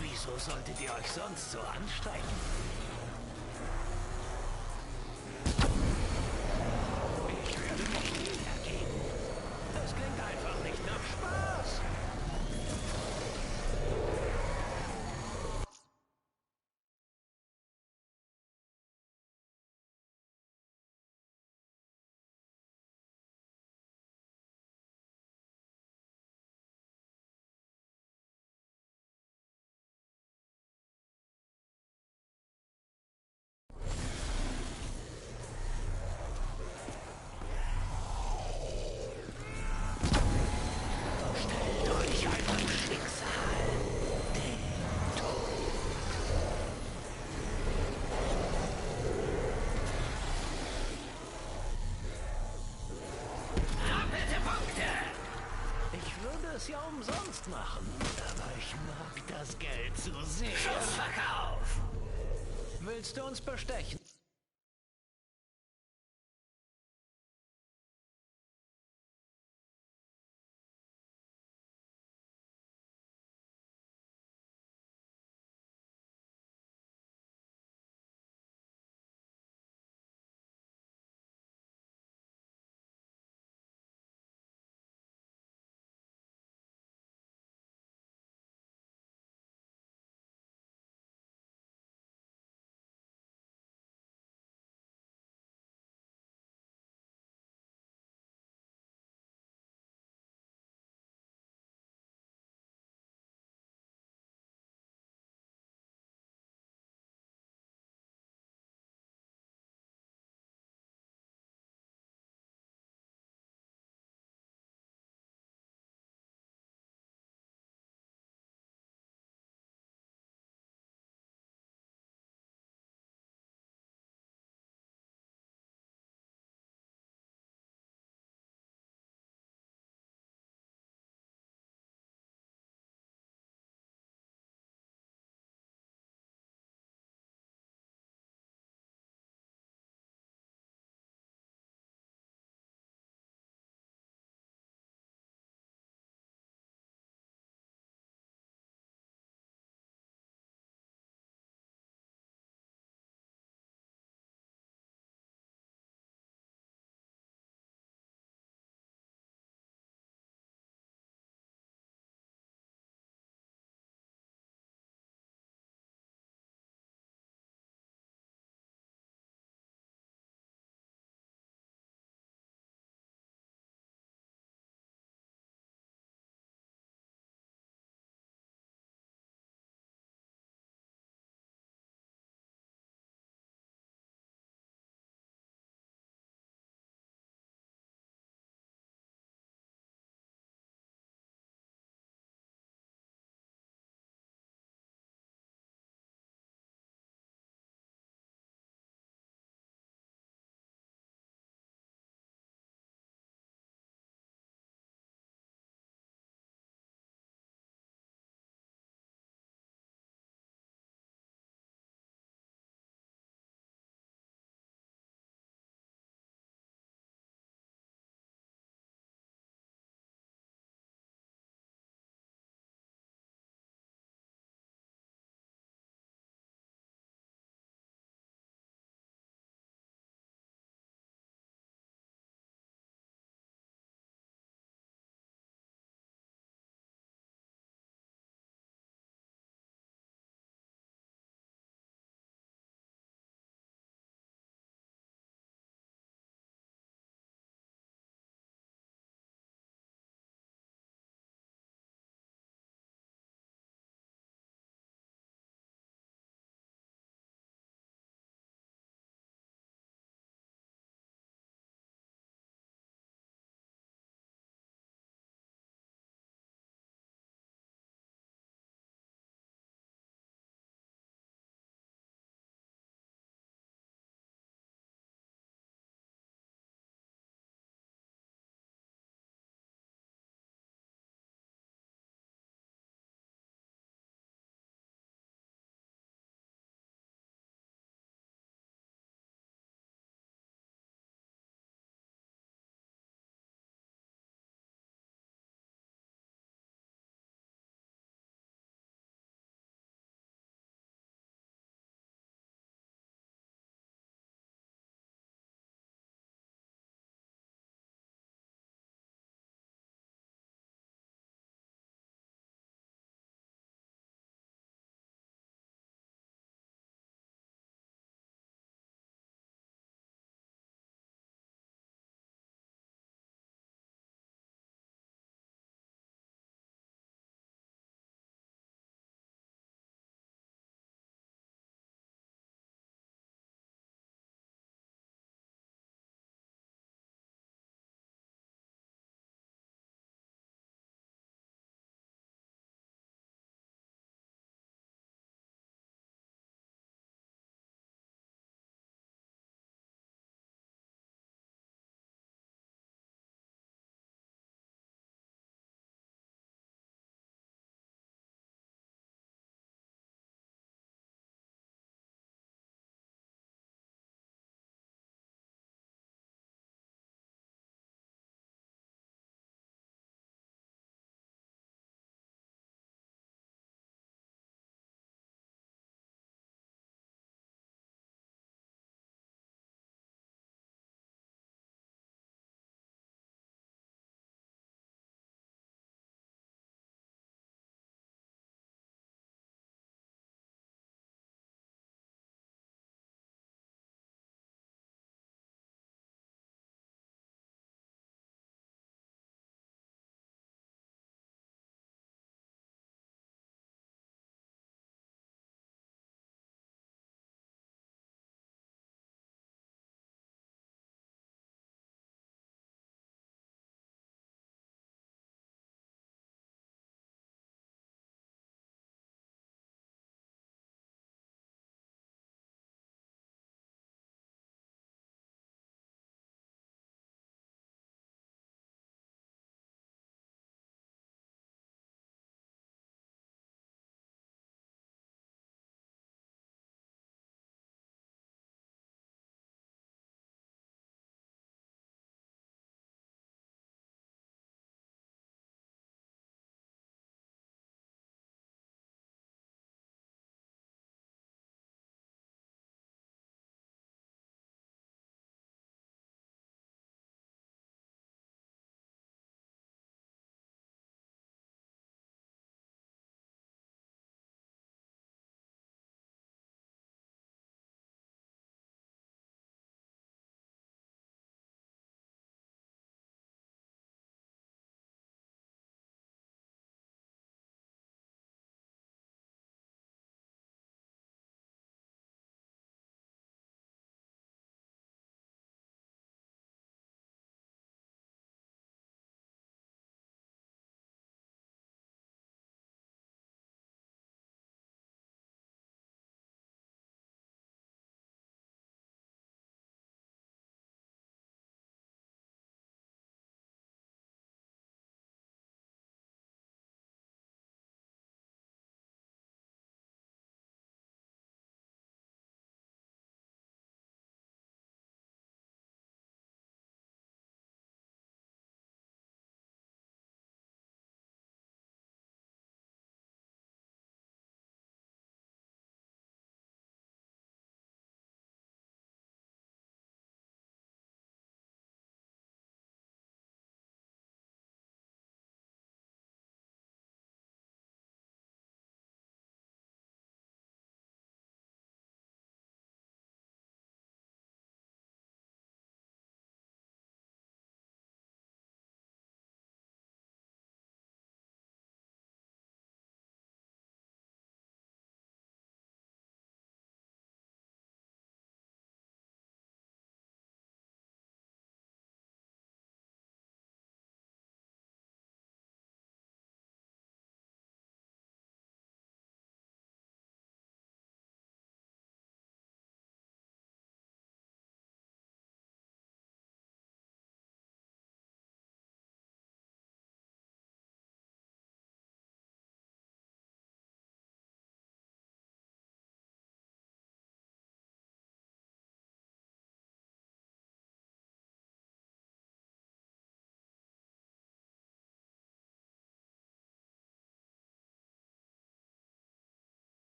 Wieso solltet ihr euch sonst so anstrengen? es ja umsonst machen. Aber ich mag das Geld zu sehr. Schlussverkauf! Willst du uns bestechen?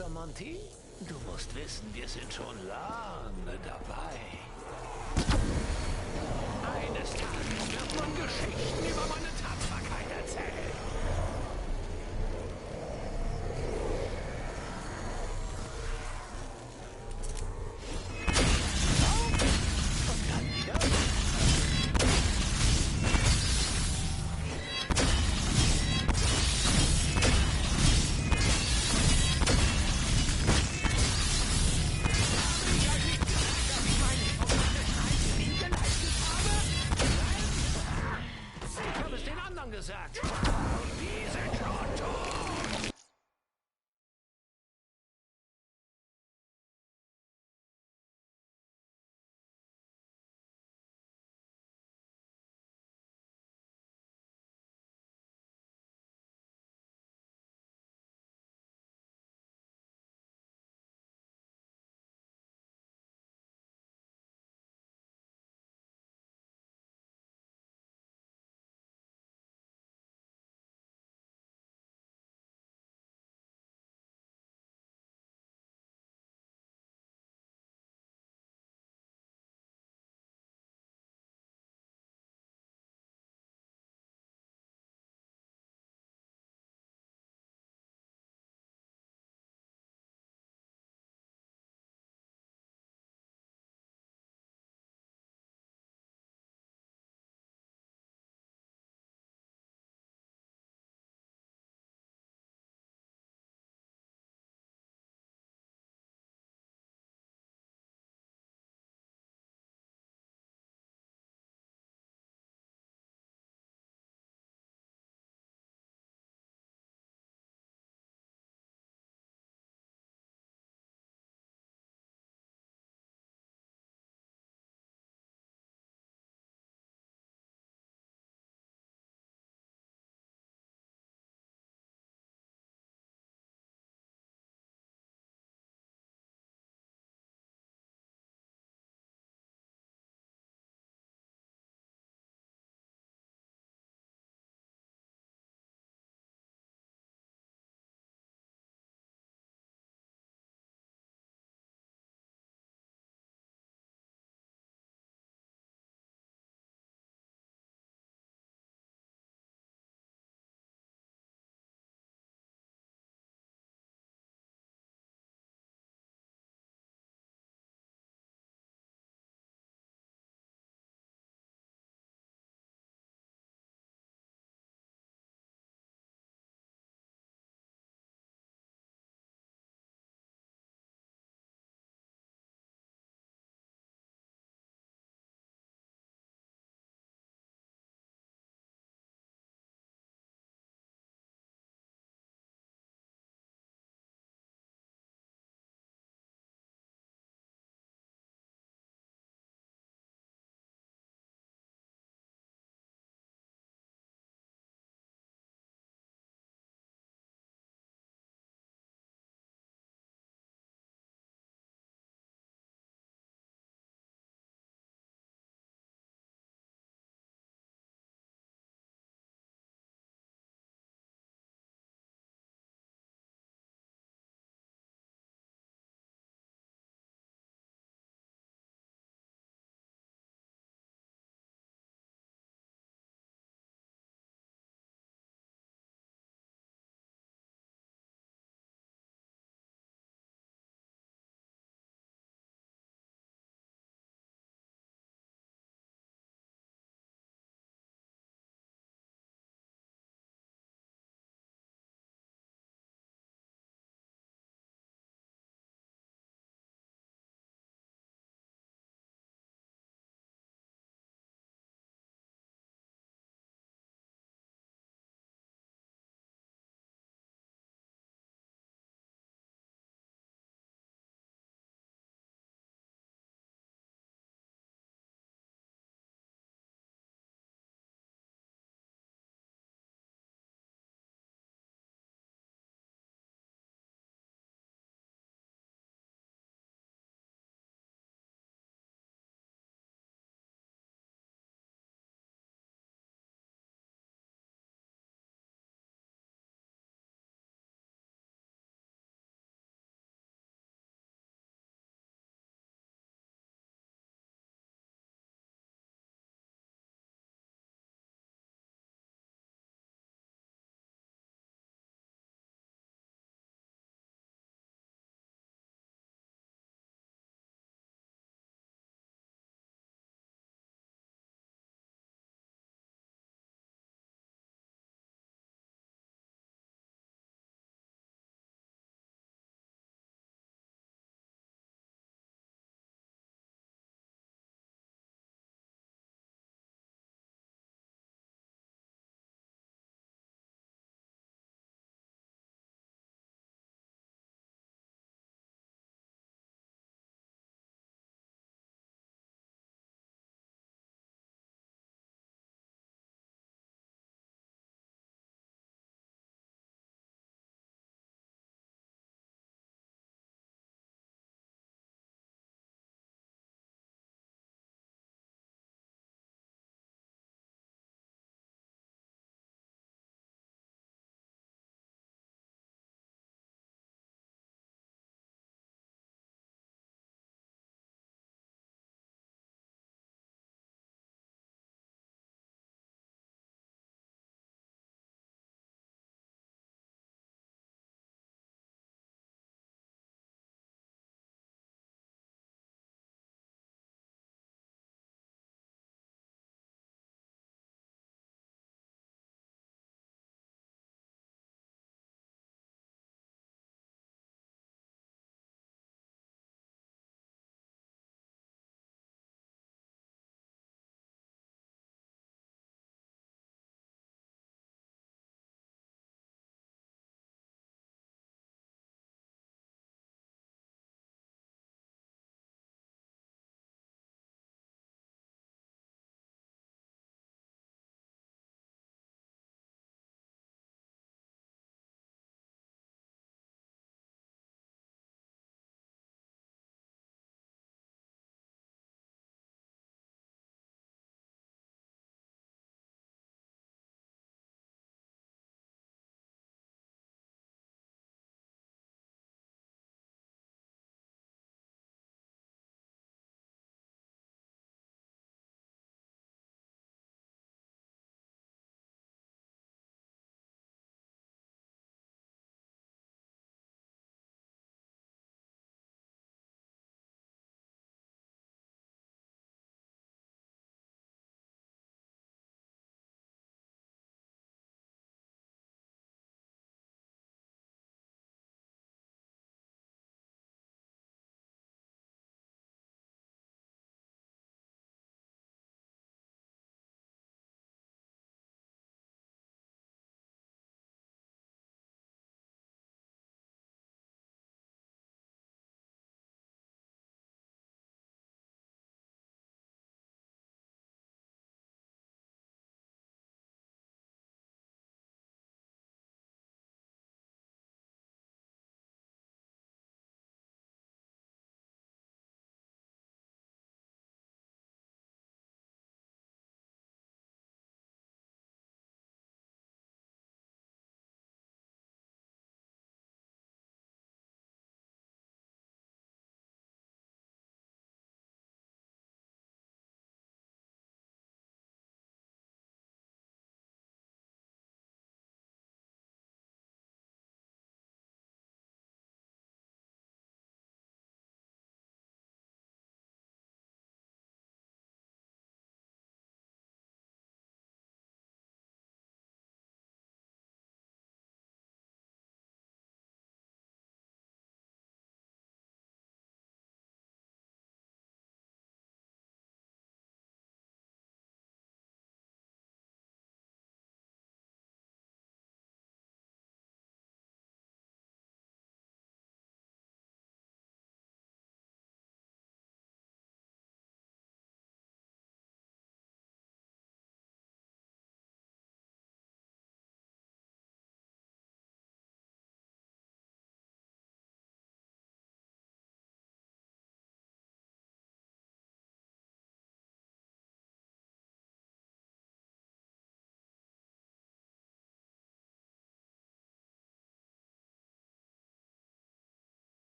Dr. Monty? Du musst wissen, wir sind schon lange dabei. Eines Tages wird man Geschichten über meine Tapferkeit erzählen. Und dann wieder.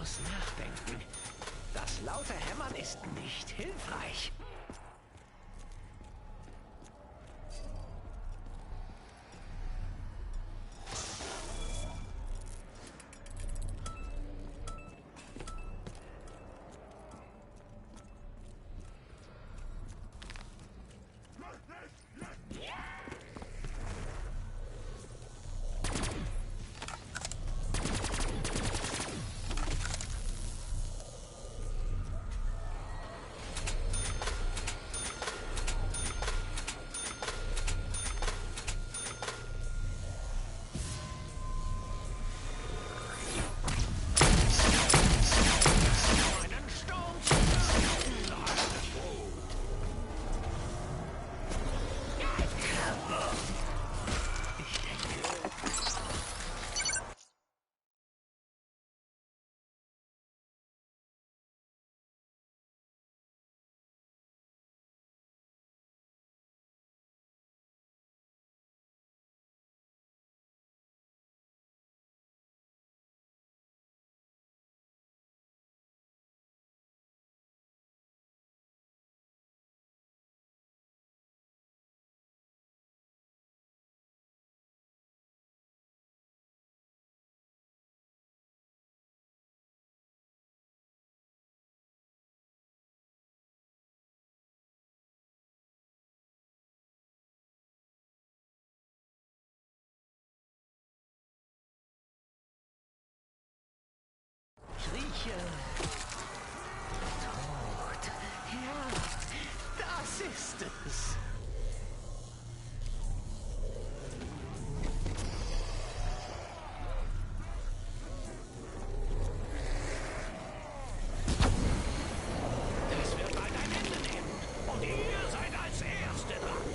muss nachdenken. Das laute Hämmern ist nicht hilfreich. Rieche. Tod. Ja, das ist es. Das wird bald ein Ende nehmen. Und ihr seid als Erste dran.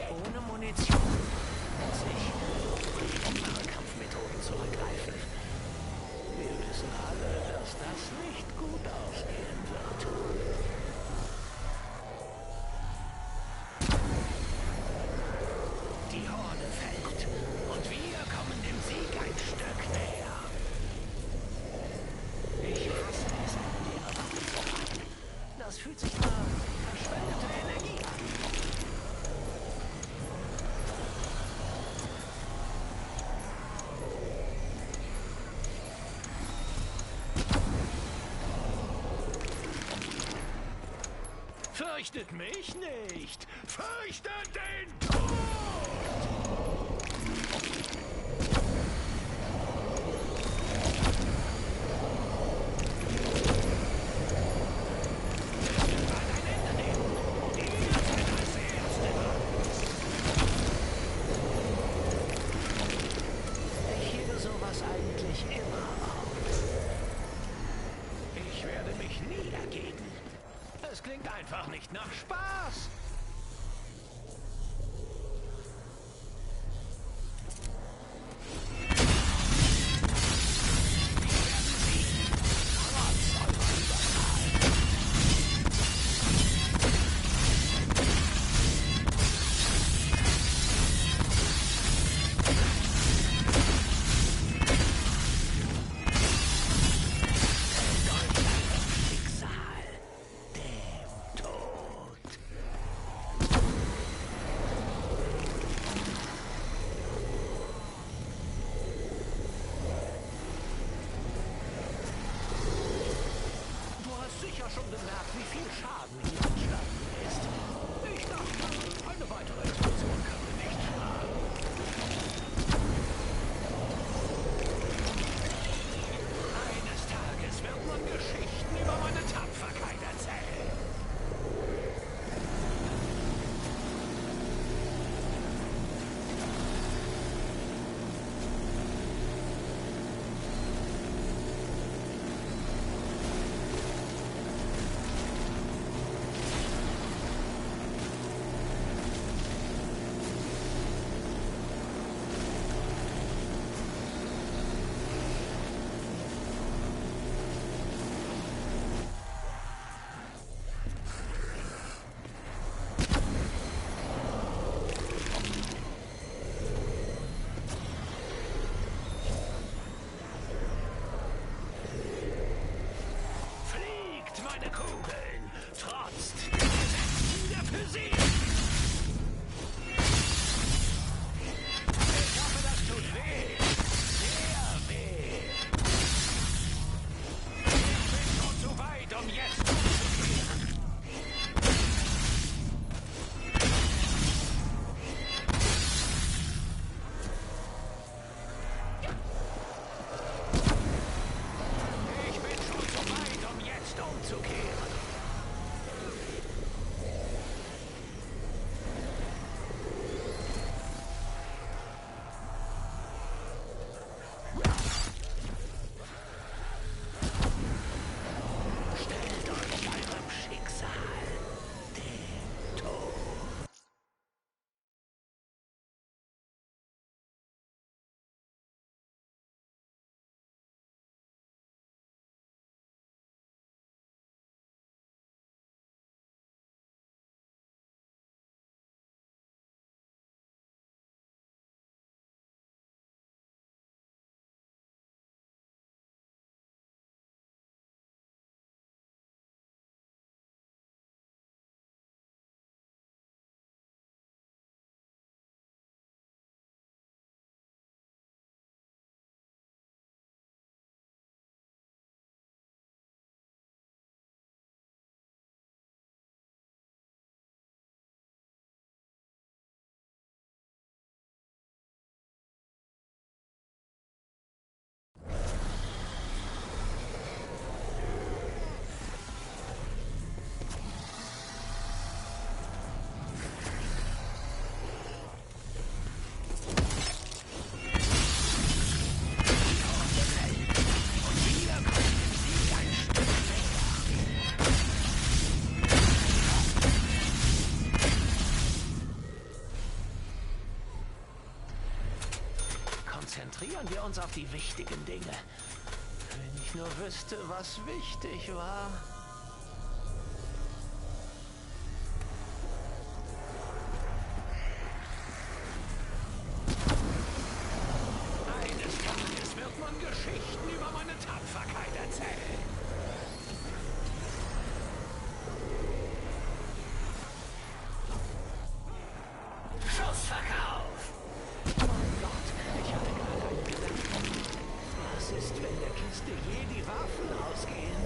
Ohne Munition muss ich unsere Kampfmethoden zurückgreifen. Wir wissen alle, dass das nicht gut ausgehen wird. Die Horde fällt und wir kommen dem Sieg ein Stück näher. Ich hasse es, leere Waffen zu haben. Das fühlt sich nach verschwendete Energie an. Fürchtet mich nicht! Fürchtet den Tod! Ich hebe sowas eigentlich immer auf. Ich werde mich nie ergeben. Es klingt einfach nicht nach Spaß. Schon bemerkt, wie viel Schaden hier entstanden ist. Ich dachte, eine weitere Explosion könnte nicht schaden. Eines Tages wird man Geschichten über meine Tapferkeit erzählen. konzentrieren wir uns auf die wichtigen Dinge. Wenn ich nur wüsste, was wichtig war. Eines Tages wird man Geschichten über meine Tapferkeit erzählen. Schussverkauf! Mein Gott, ich hatte gerade einen Gedanken. Was ist, wenn der Kiste je die Waffen ausgehen?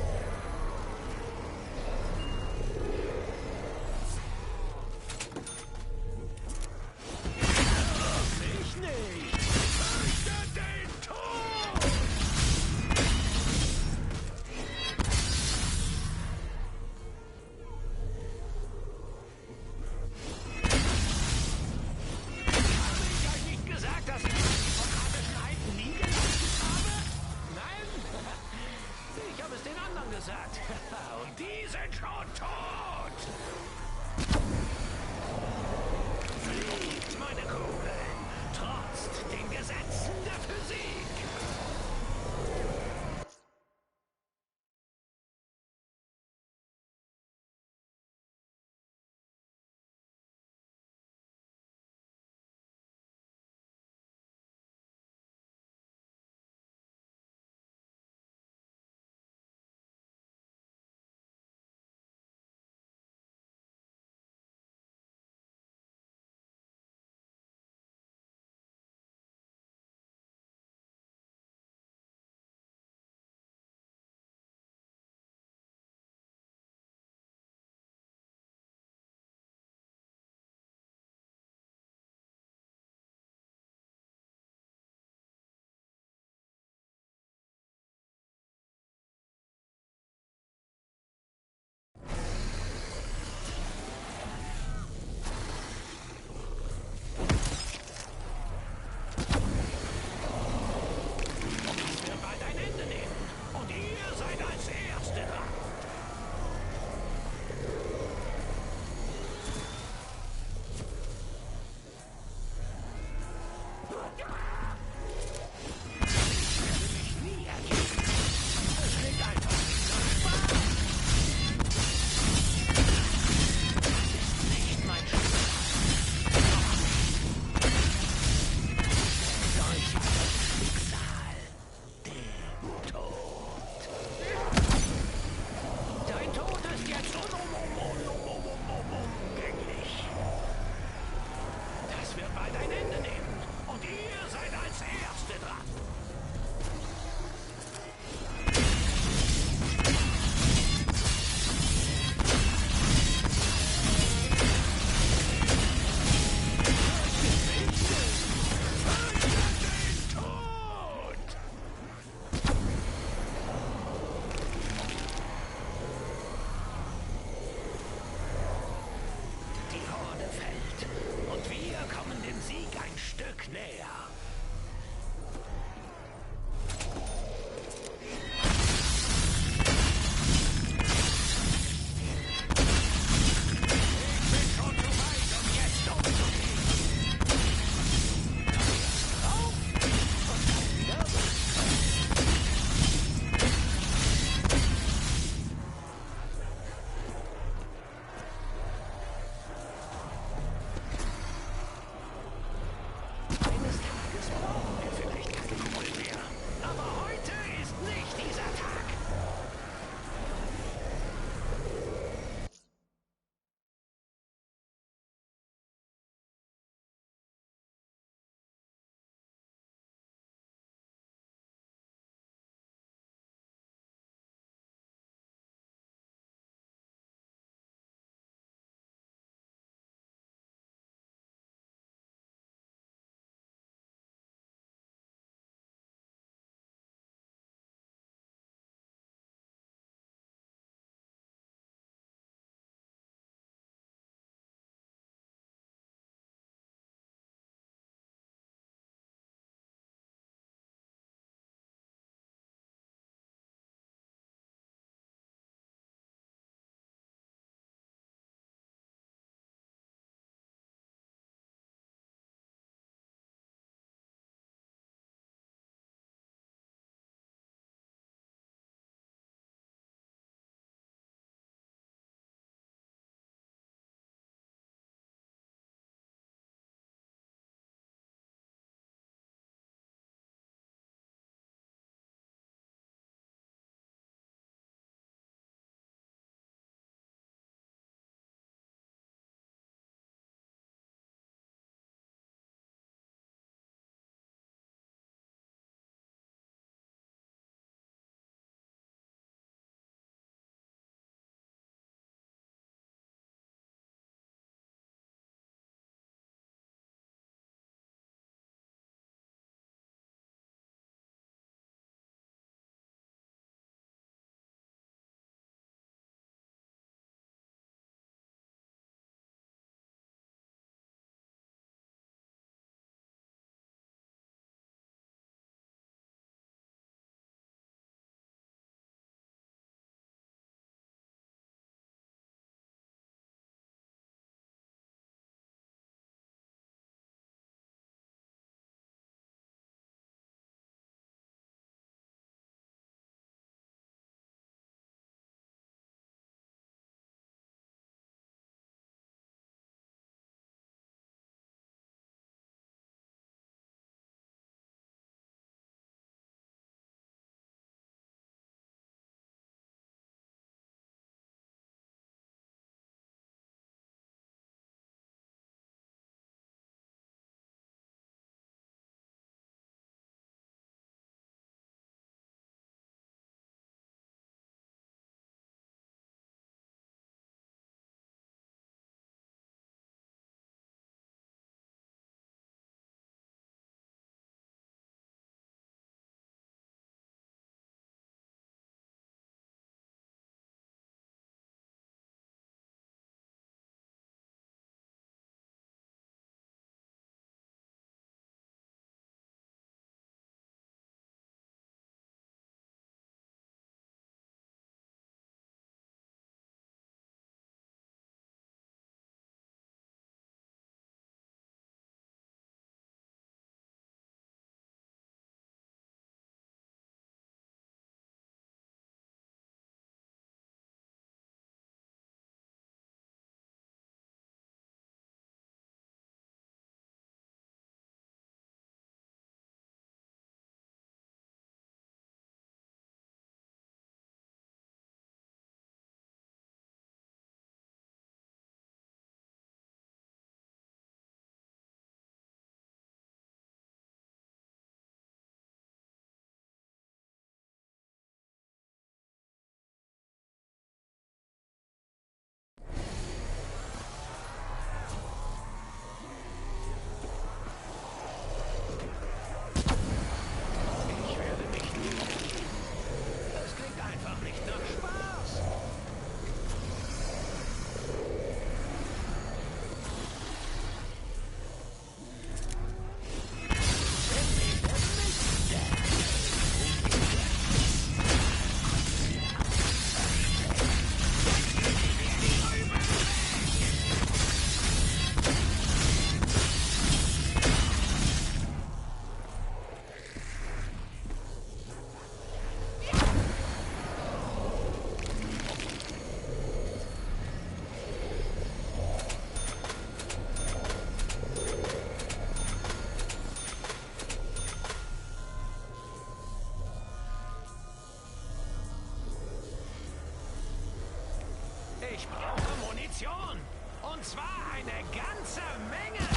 eine ganze Menge!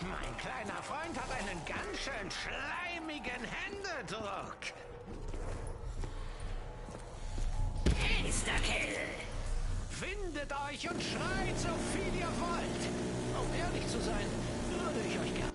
Mein kleiner Freund hat einen ganz schön schleimigen Händedruck. Insta-Kill. Findet euch und schreit so viel ihr wollt. Um ehrlich zu sein, würde ich euch gern...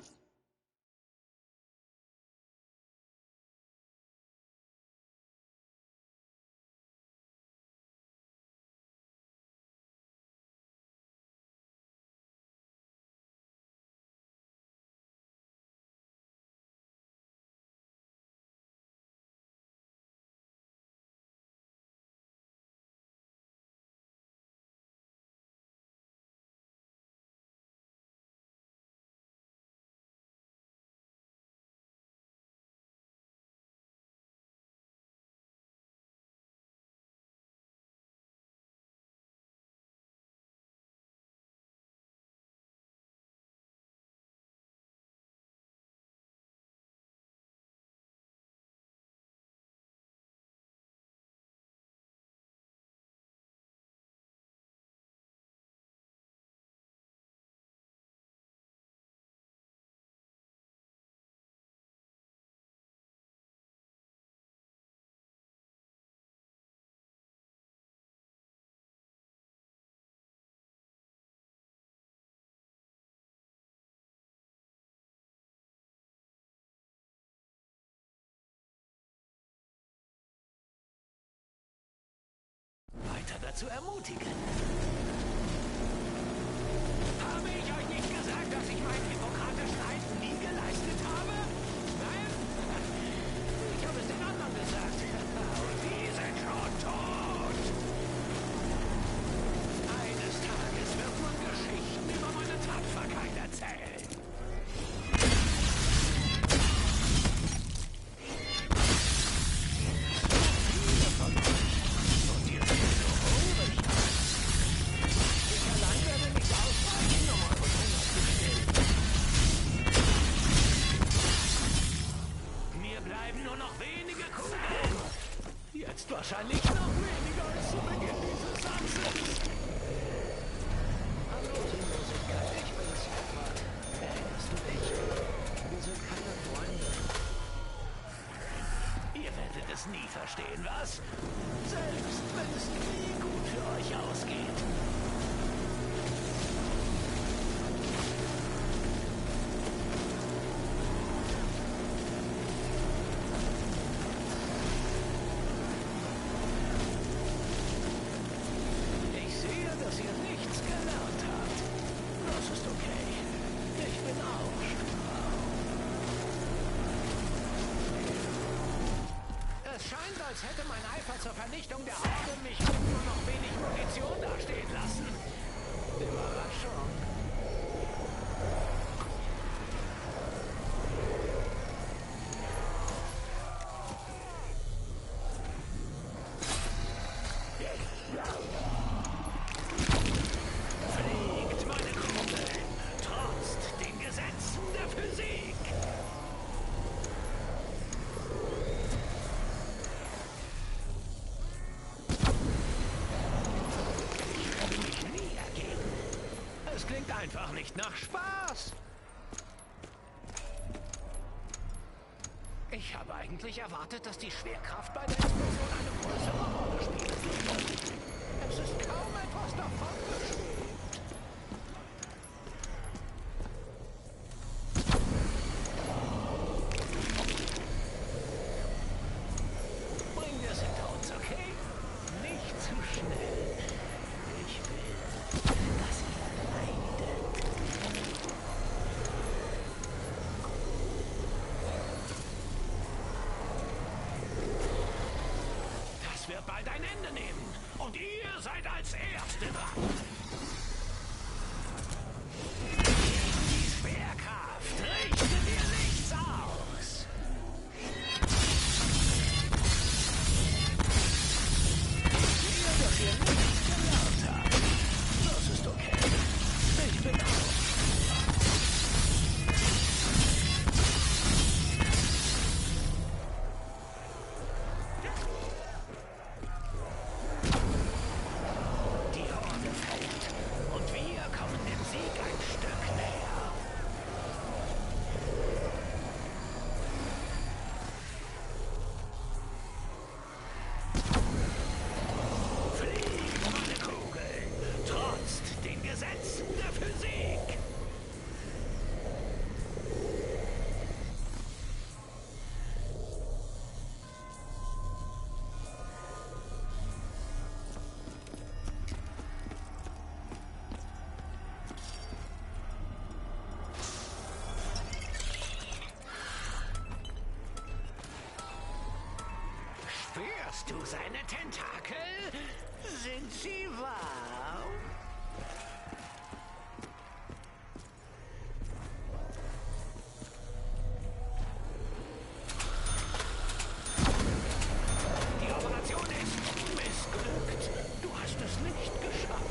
weiter dazu ermutigen. Habe ich euch nicht gesagt, dass ich meinen hippokratischen Eid nie geleistet habe? Nein? Ich habe es den anderen gesagt. Und die sind schon tot. Eines Tages wird man Geschichten über meine Tapferkeit erzählen. Wahrscheinlich noch weniger als zu Beginn dieses Satzes. Hallo, Sinnlosigkeit, ich bin's, Edward. Erinnerst du dich? Wir sind keine Freunde. Ihr werdet es nie verstehen, was? Selbst wenn es nie gut für euch ausgeht. Als hätte mein Eifer zur Vernichtung der Horde mich mit nur noch wenig Munition dastehen lassen. Überraschung. Fliegt, meine Kugel, trotzt den Gesetzen der Physik. Klingt einfach nicht nach Spaß. Ich habe eigentlich erwartet, dass die Schwerkraft bei der Explosion eine größere Rolle spielen würde. Es ist kaum etwas davon geschwebt. Bringen wir es hinter uns, okay? Nicht zu schnell. Ich will, dass ihr leidet. Das wird bald ein Ende nehmen. Und ihr seid als Erste dran. Die Schwerkraft richtet dir nichts aus. Ich sehe, dass ihr nichts gelernt habt. Das ist okay. Spürst du seine Tentakel? Sind sie warm? Die Operation ist missglückt. Du hast es nicht geschafft.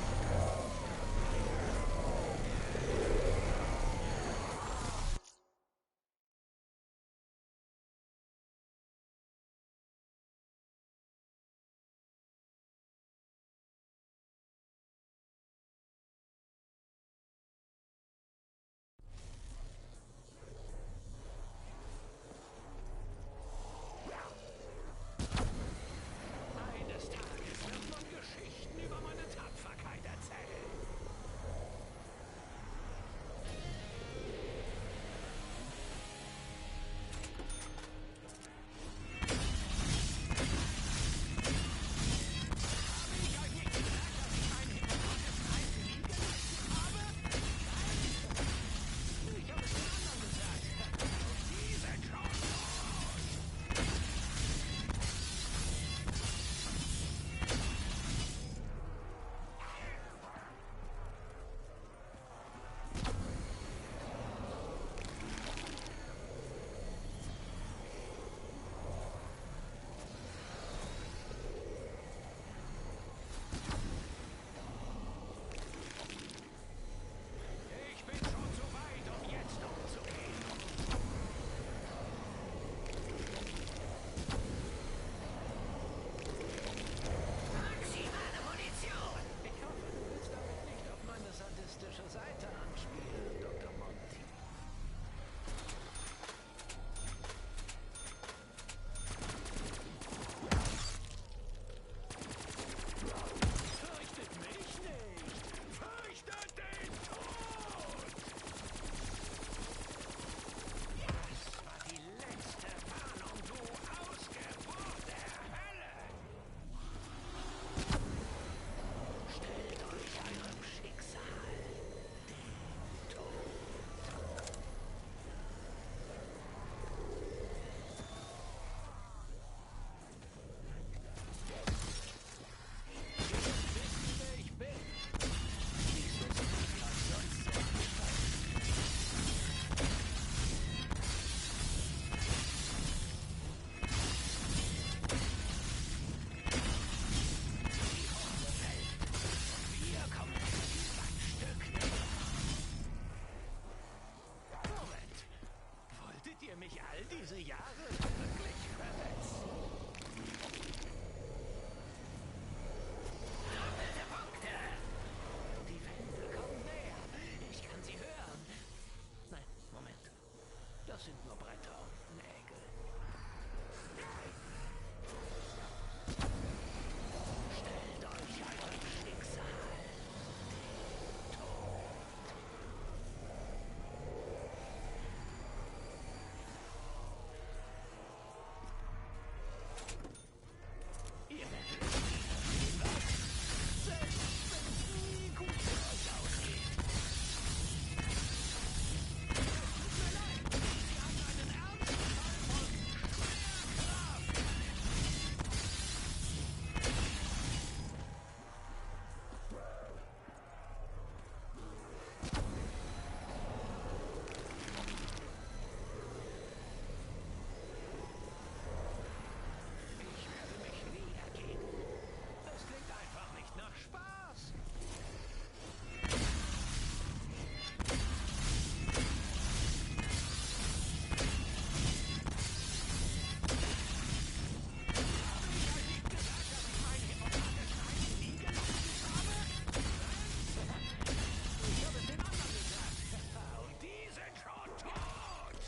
Eines Tages wird man Geschichten über meine Tapferkeit erzählen. Ich bin schon zu weit, um jetzt umzugehen. Maximale Munition! Ich hoffe, du willst damit nicht auf meine sadistische Seite anspielen, Dr. Monty. Fürchtet mich nicht! Fürchtet den Tod! Das war die letzte Warnung, du Ausgeburt der Hölle! Stellt euch eurem Schicksal, den Tod. Ihr müsst wissen, wer ich bin. Nicht so wie euch sonst so anschreiben. Die Horde fällt. Wir kommen ein Stück näher. Moment. Wolltet ihr mich all diese Jahre wirklich verletzen? Doppelte Punkte! Die Wände kommen näher. Ich kann sie hören. Nein, Moment. Das sind nur Bretter und Nägel. Stellt euch eurem Schicksal, den Tod. Ihr werdet es nie verstehen, was? Selbst wenn es nie gut für euch ausgeht. Tut mir leid, Sie haben einen Ernstfall von Schwerkraft. Ich werde mich niedergeben. Das klingt einfach nicht nach Spaß. Habe ich euch nicht gesagt, dass ich meinen hippopatischen Eid nie geleistet habe? Ich habe es den anderen gesagt. Und die sind schon tot.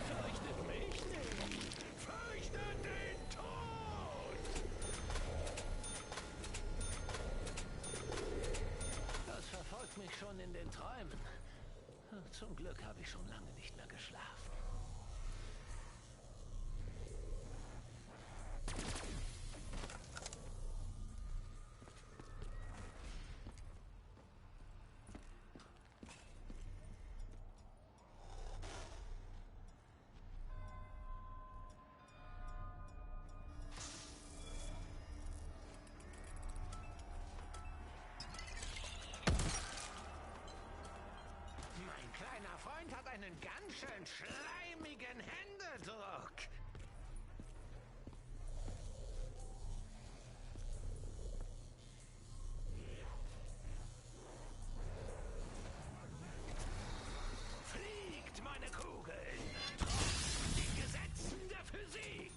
Fürchtet mich nicht. Fürchtet den Tod. Das verfolgt mich schon in den Träumen. Zum Glück habe ich schon lange nicht mehr geschlafen. einen ganz schön schleimigen Händedruck. Fliegt meine Kugel, trotz den Gesetzen der Physik.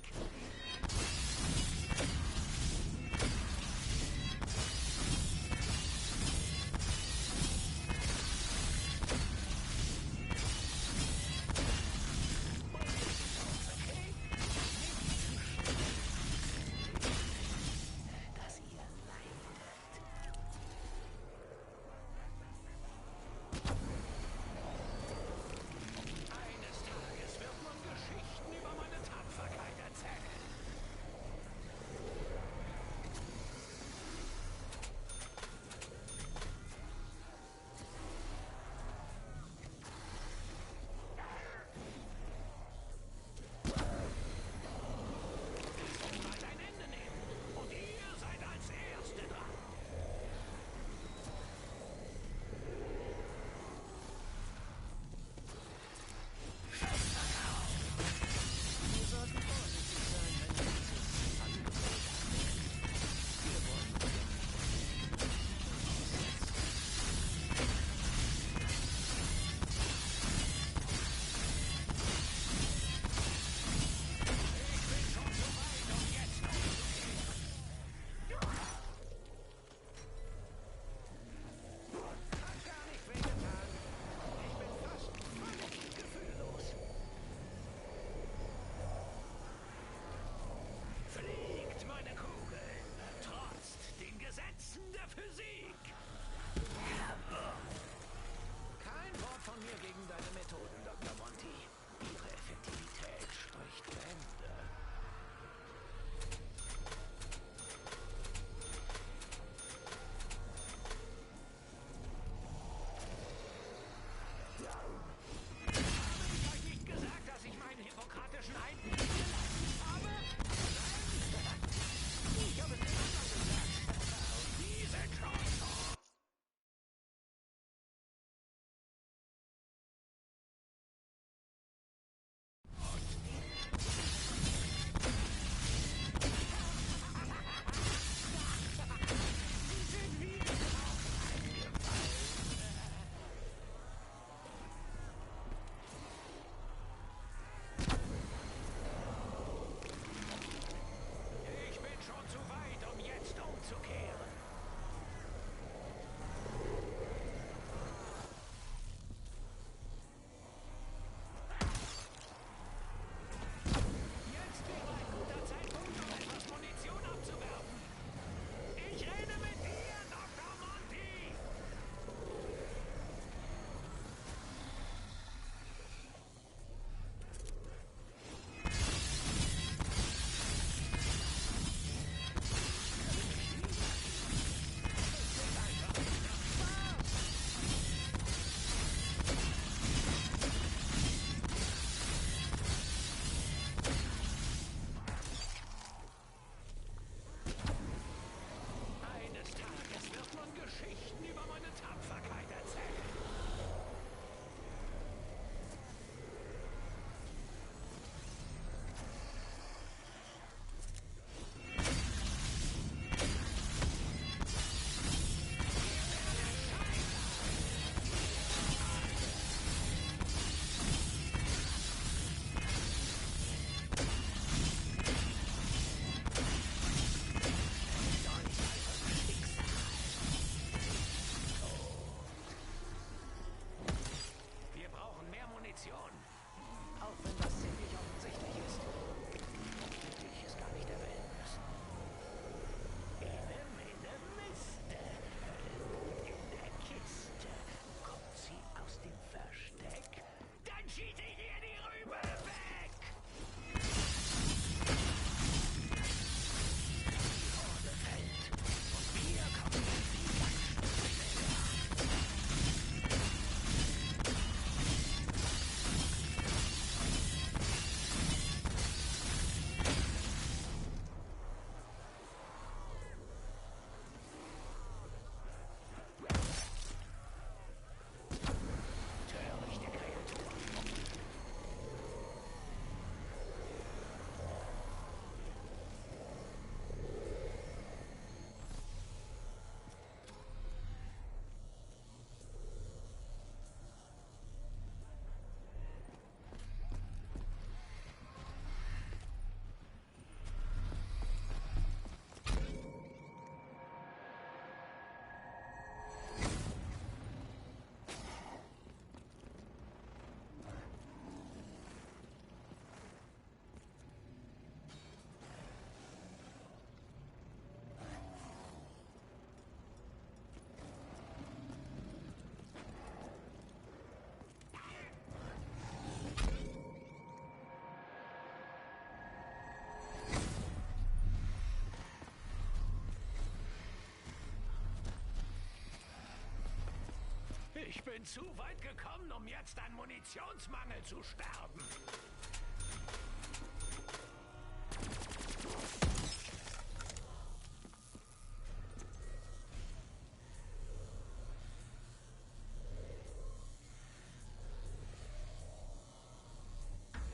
Ich bin zu weit gekommen, um jetzt an Munitionsmangel zu sterben.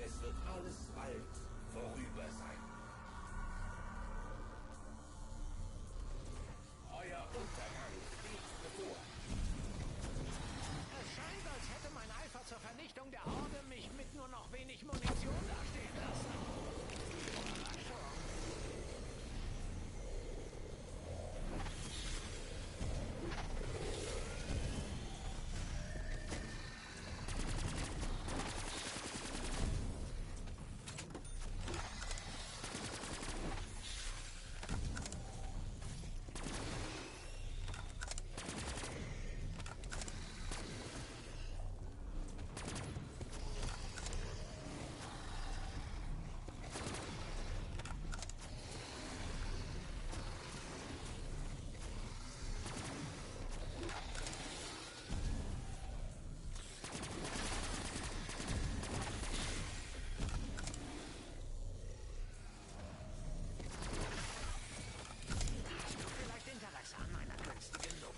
Es wird alles bald vorüber sein. Euer Untergang steht bevor. Es scheint, als hätte mein Eifer zur Vernichtung der Horde mich mit nur noch wenig Munition dastehen lassen.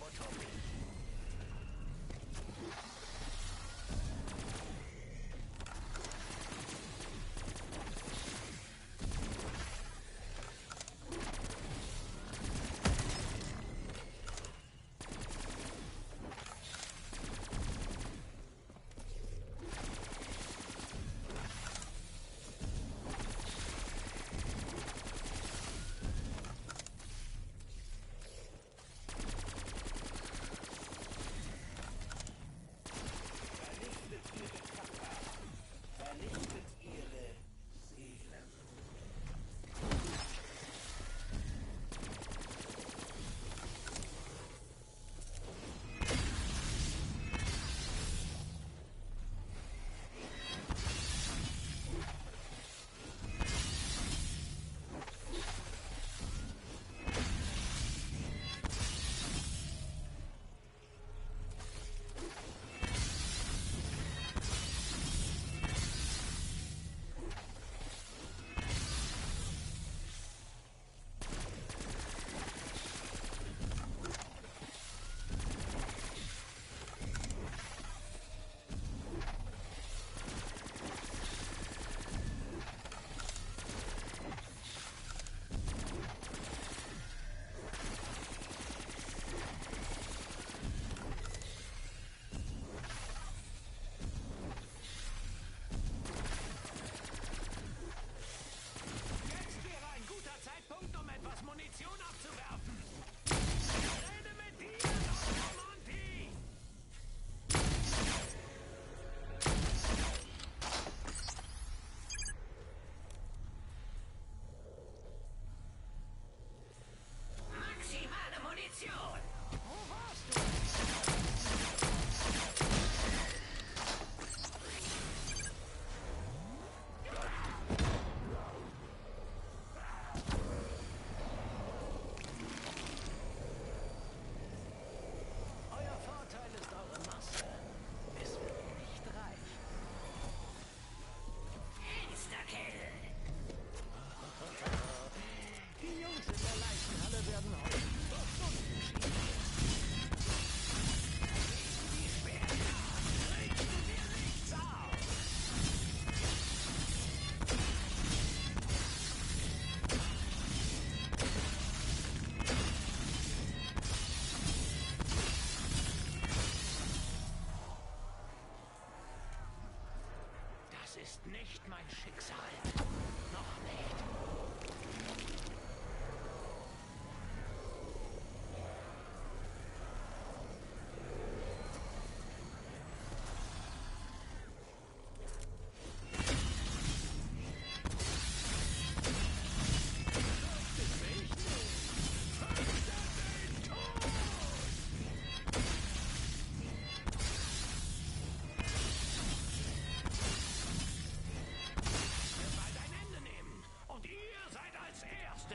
Überraschung. ist nicht mein Schicksal. Noch nicht. Und ihr seid als Erste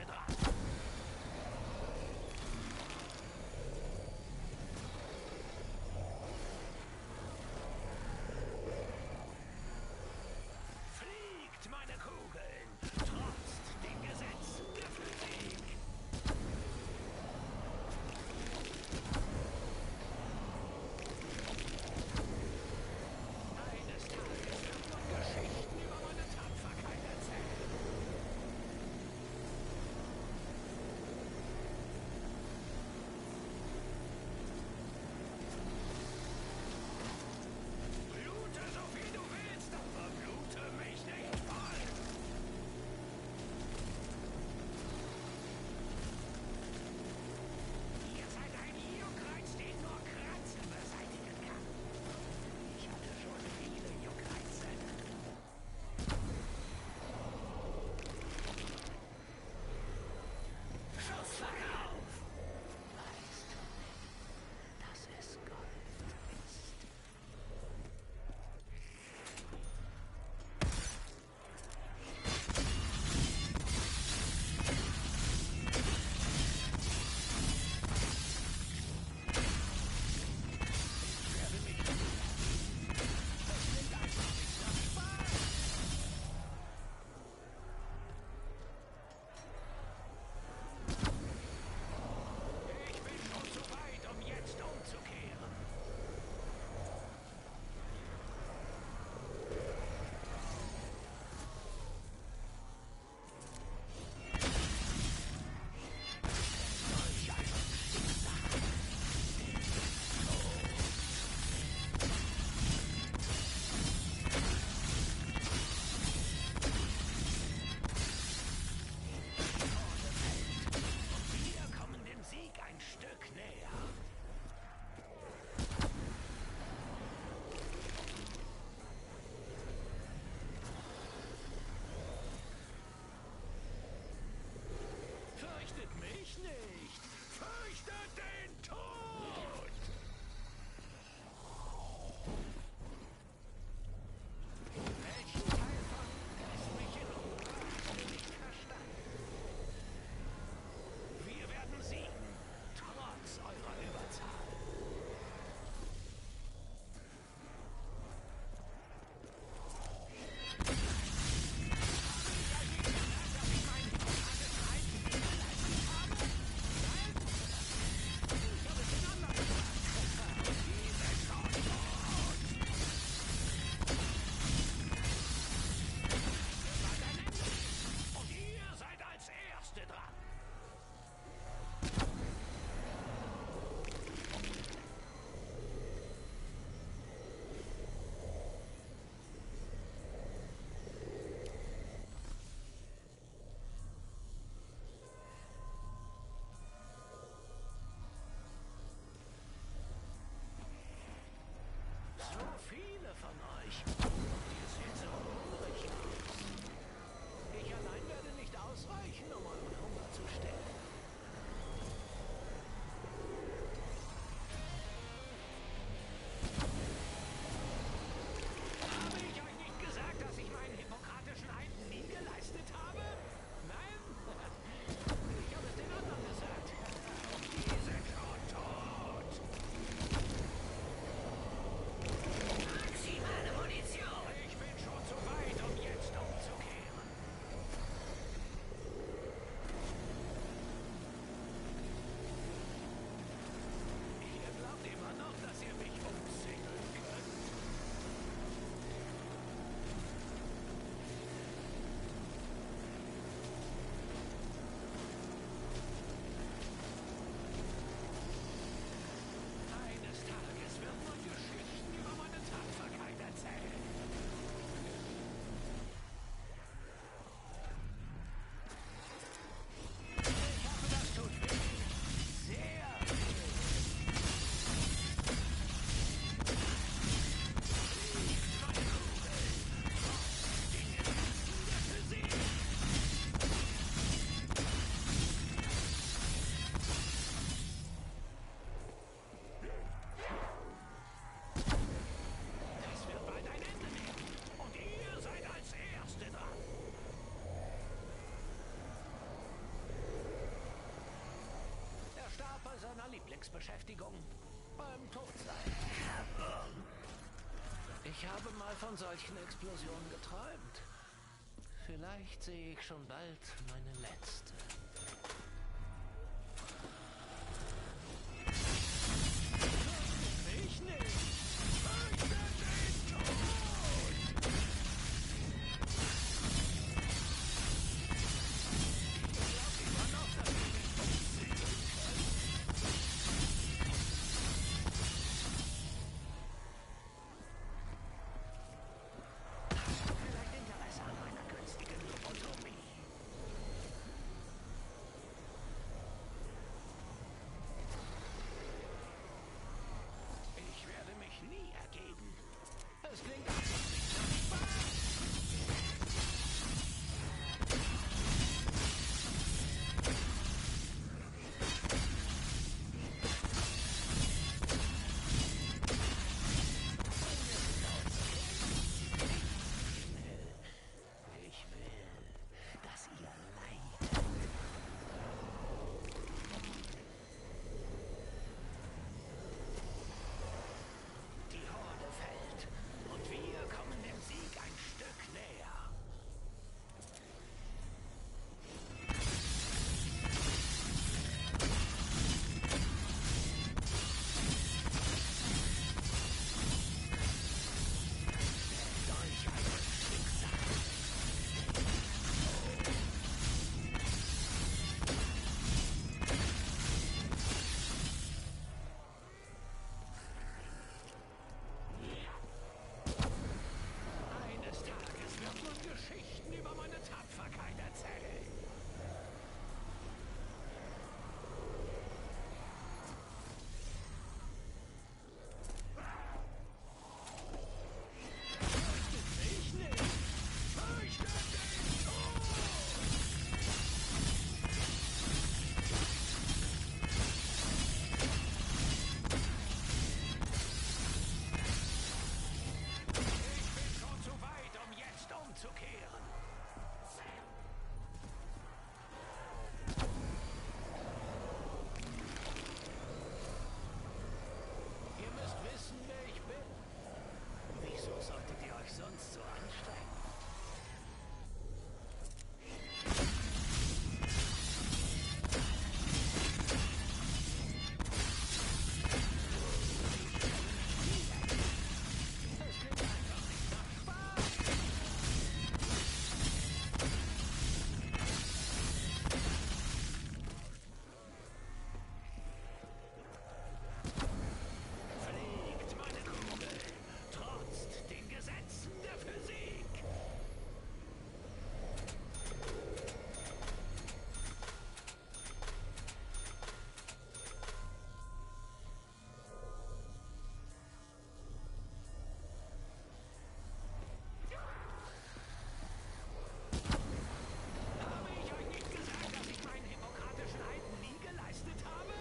Alltagsbeschäftigung beim Todsein. Ich habe mal von solchen Explosionen geträumt. Vielleicht sehe ich schon bald meine letzte. Ich nicht! Fürchte den Tod! Ich glaub immer noch, dass ich mich umziehen kann. Hast du vielleicht Interesse an meiner günstigen Lobotomie? Ich werde mich nie ergeben. Es klingt einfach nicht nach Spaß. Ich will, dass ihr leidet. Die Horde fällt und wir kommen dem Sieg ein Stück näher. Durch ein Schicksal. Eines Tages wird man Geschichten über meine Tapferkeit erzählen. Fürchtet mich nicht! Fürchtet den Tod! Ich bin schon zu weit, um jetzt umzukehren. Ihr müsst wissen, wer ich bin. Wieso solltet ihr euch sonst so anstrengen? Es klingt einfach nicht nach Spaß. Fliegt meine Kugel, trotzt den Gesetzen der Physik. Habe ich euch nicht gesagt, dass ich meinen hippokratischen Eid nie geleistet habe?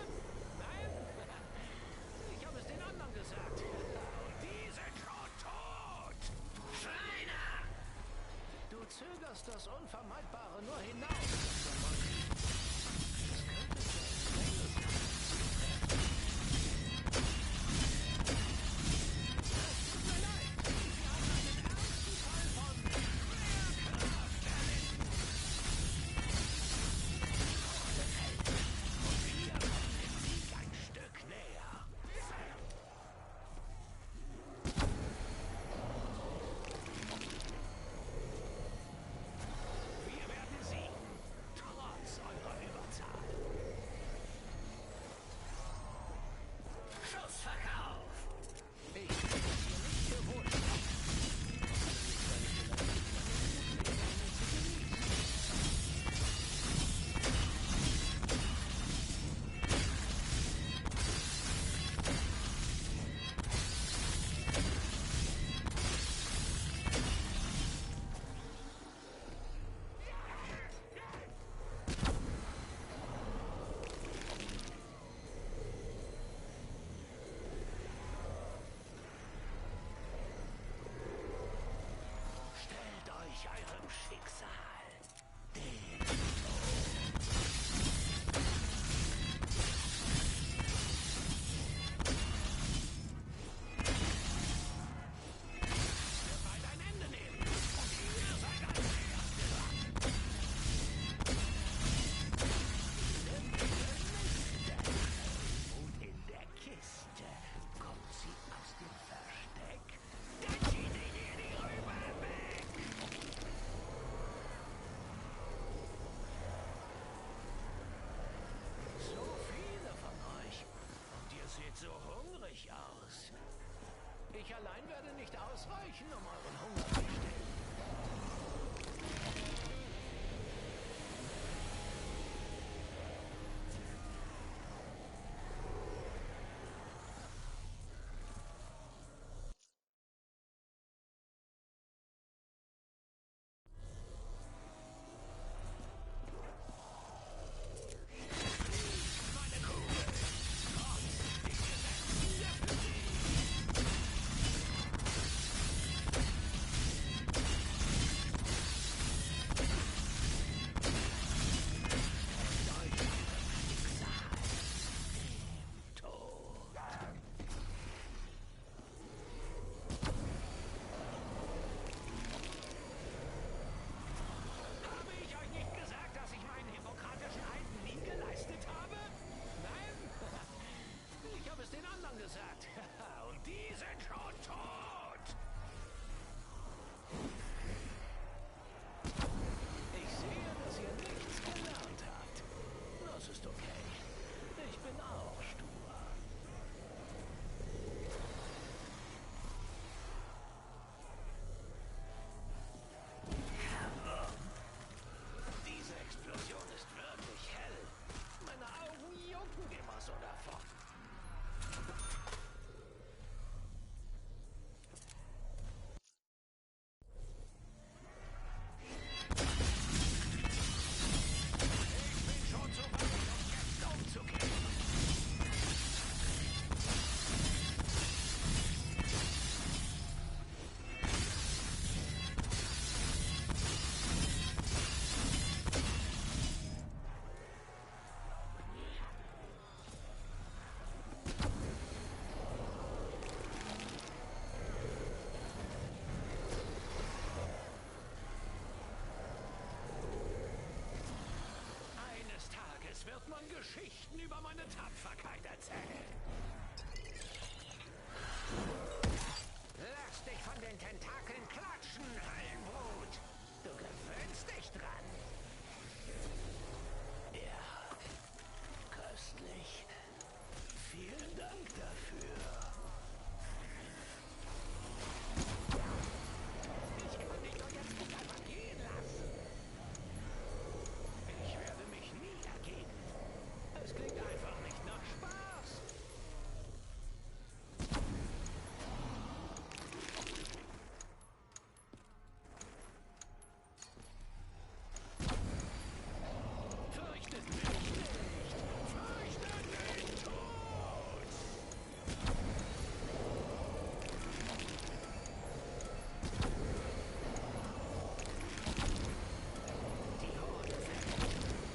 Nein? Ich habe es den anderen gesagt. Und die sind schon tot. Schweine! Du zögerst das Unvermeidbare nur hinaus. Es könnte so länglich Es tut mir leid. Wir haben einen ernsten Fall von Schwerkraft erlitten. Horde fällt und wir kommen dem Sieg ein Stück näher. Wir werden siegen, trotz eurer Überzahl. Schussverkauf! Ich bin es hier nicht gewohnt. Stellt euch eurem Schicksal. Den Ich allein werde nicht ausreichen, um euren Hunger zu stillen. Gesagt. Und die sind schon tot. Ich sehe, dass ihr nichts gelernt habt. Das ist okay. Ich bin auch stur. Diese Explosion ist wirklich hell. Meine Augen jucken immer so davon. Wird man Geschichten über meine Tapferkeit erzählen. Lass dich von den Tentakeln klatschen, Höllenbrut. Du gewöhnst dich dran. Ja, köstlich. Vielen Dank dafür. Ich kann dich doch jetzt nicht einfach gehen lassen. Ich werde mich nie ergeben. Es klingt einfach nicht nach Spaß. Fürchtet mich nicht. Fürchtet den Tod. Die Horde fällt.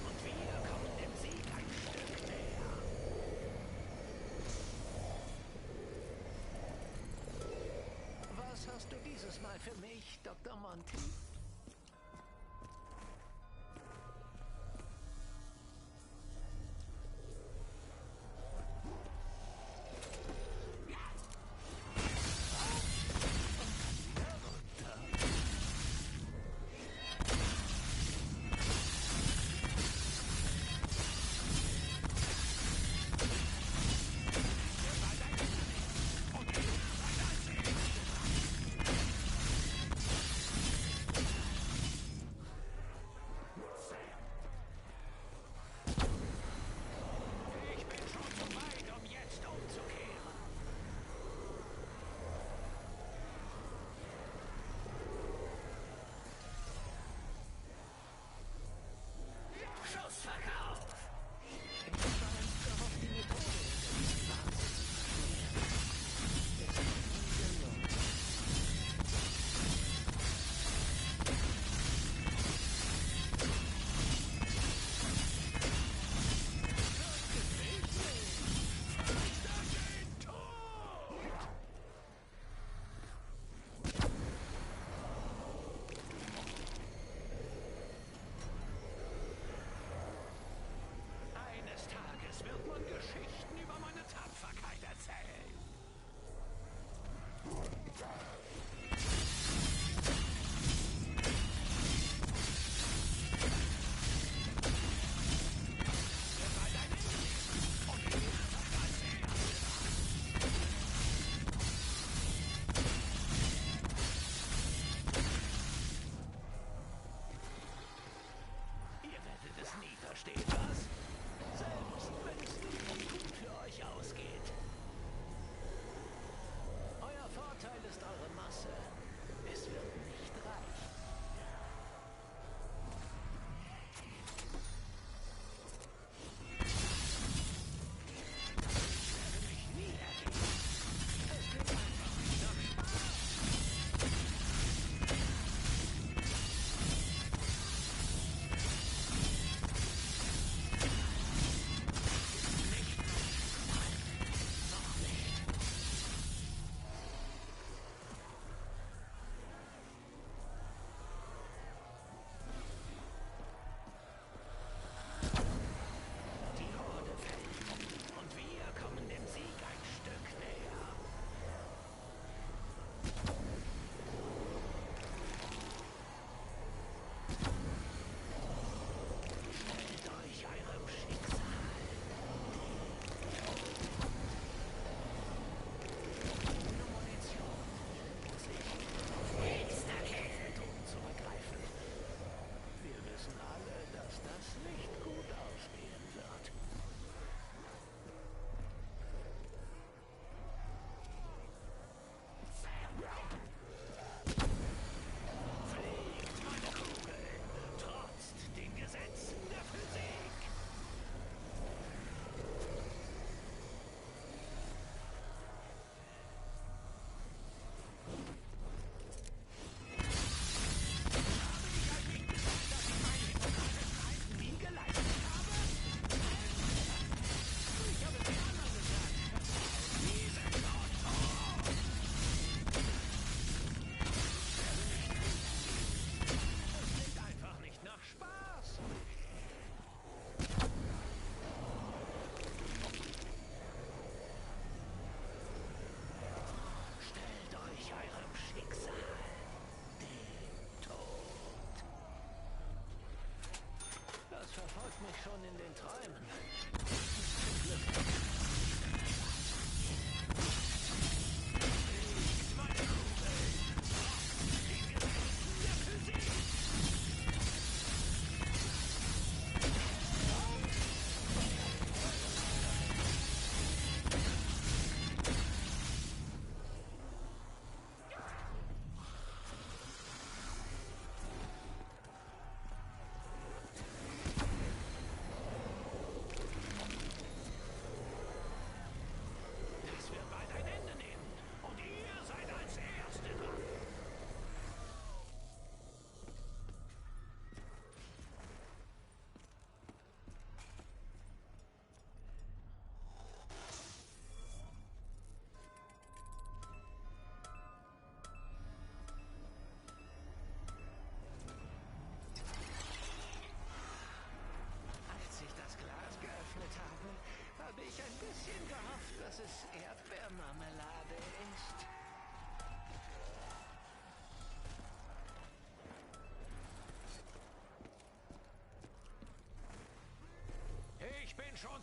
Und wir kommen dem Sieg ein Stück näher. Was hast du dieses Mal für mich, Dr. Monty?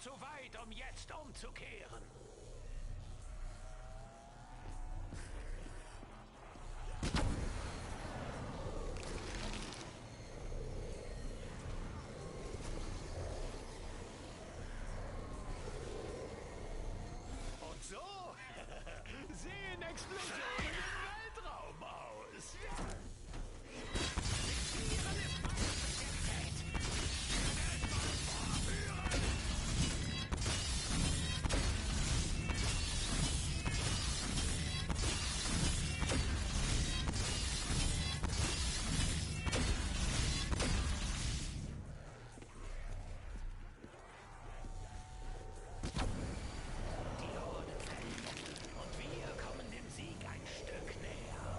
zu weit, um jetzt umzukehren. Und so sehen Explosionen im Weltraum aus. Fixieren ist meine Spezialität. Die Horde fällt und wir kommen dem Sieg ein Stück näher.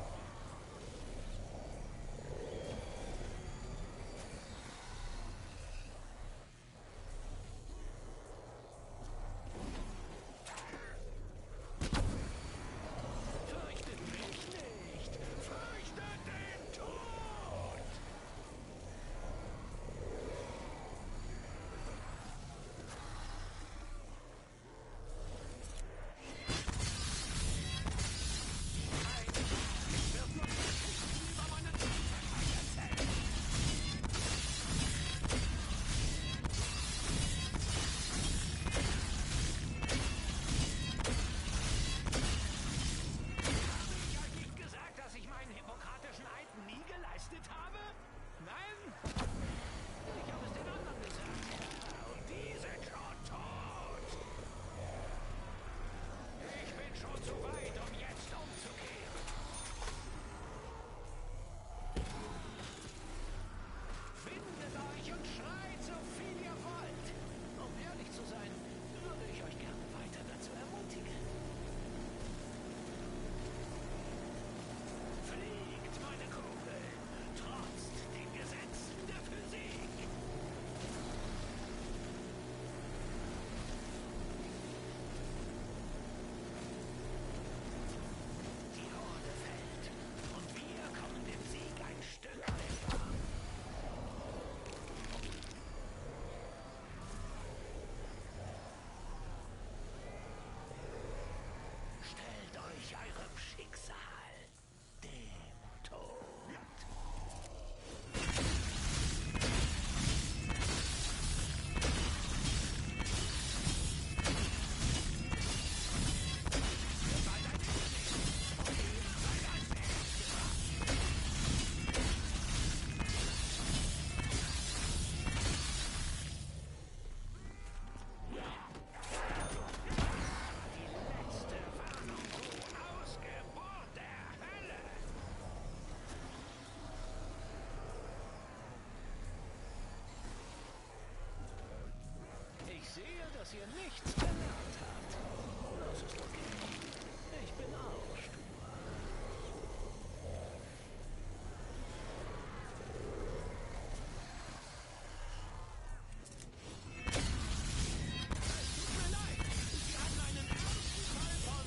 Fürchtet mich nicht! Fürchtet den Tod! Habe ich euch nicht gesagt, dass ich meinen hippokratischen Eid nie geleistet habe? Nein? Ich habe es den anderen gesagt. Und die sind schon tot. Ich bin schon zu weit, um jetzt umzukehren. Findet euch und schreit so viel ihr wollt. Um ehrlich zu sein, würde ich euch gerne weiter dazu ermutigen. Fliegt, meine Kugel, trotzt den Gesetzen der Physik. Die Horde fällt und wir kommen dem Sieg ein Stück näher. Stellt euch eurem Schicksal, dem Tod. Ihr seid ein Instinkt und ihr seid als Erstes dran. Die letzte Warnung zur Ausgeburt der Hölle. Ich sehe, dass ihr nichts gelernt habt. Das ist okay. Ich bin auch stur. Es tut mir leid. Sie hatten einen ernsten Fall von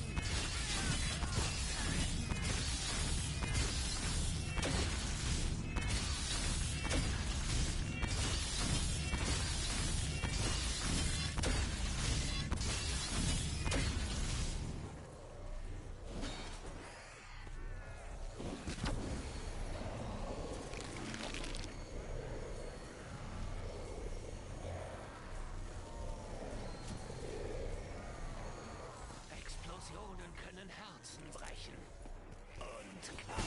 Explosionen können Herzen brechen. Und Körper.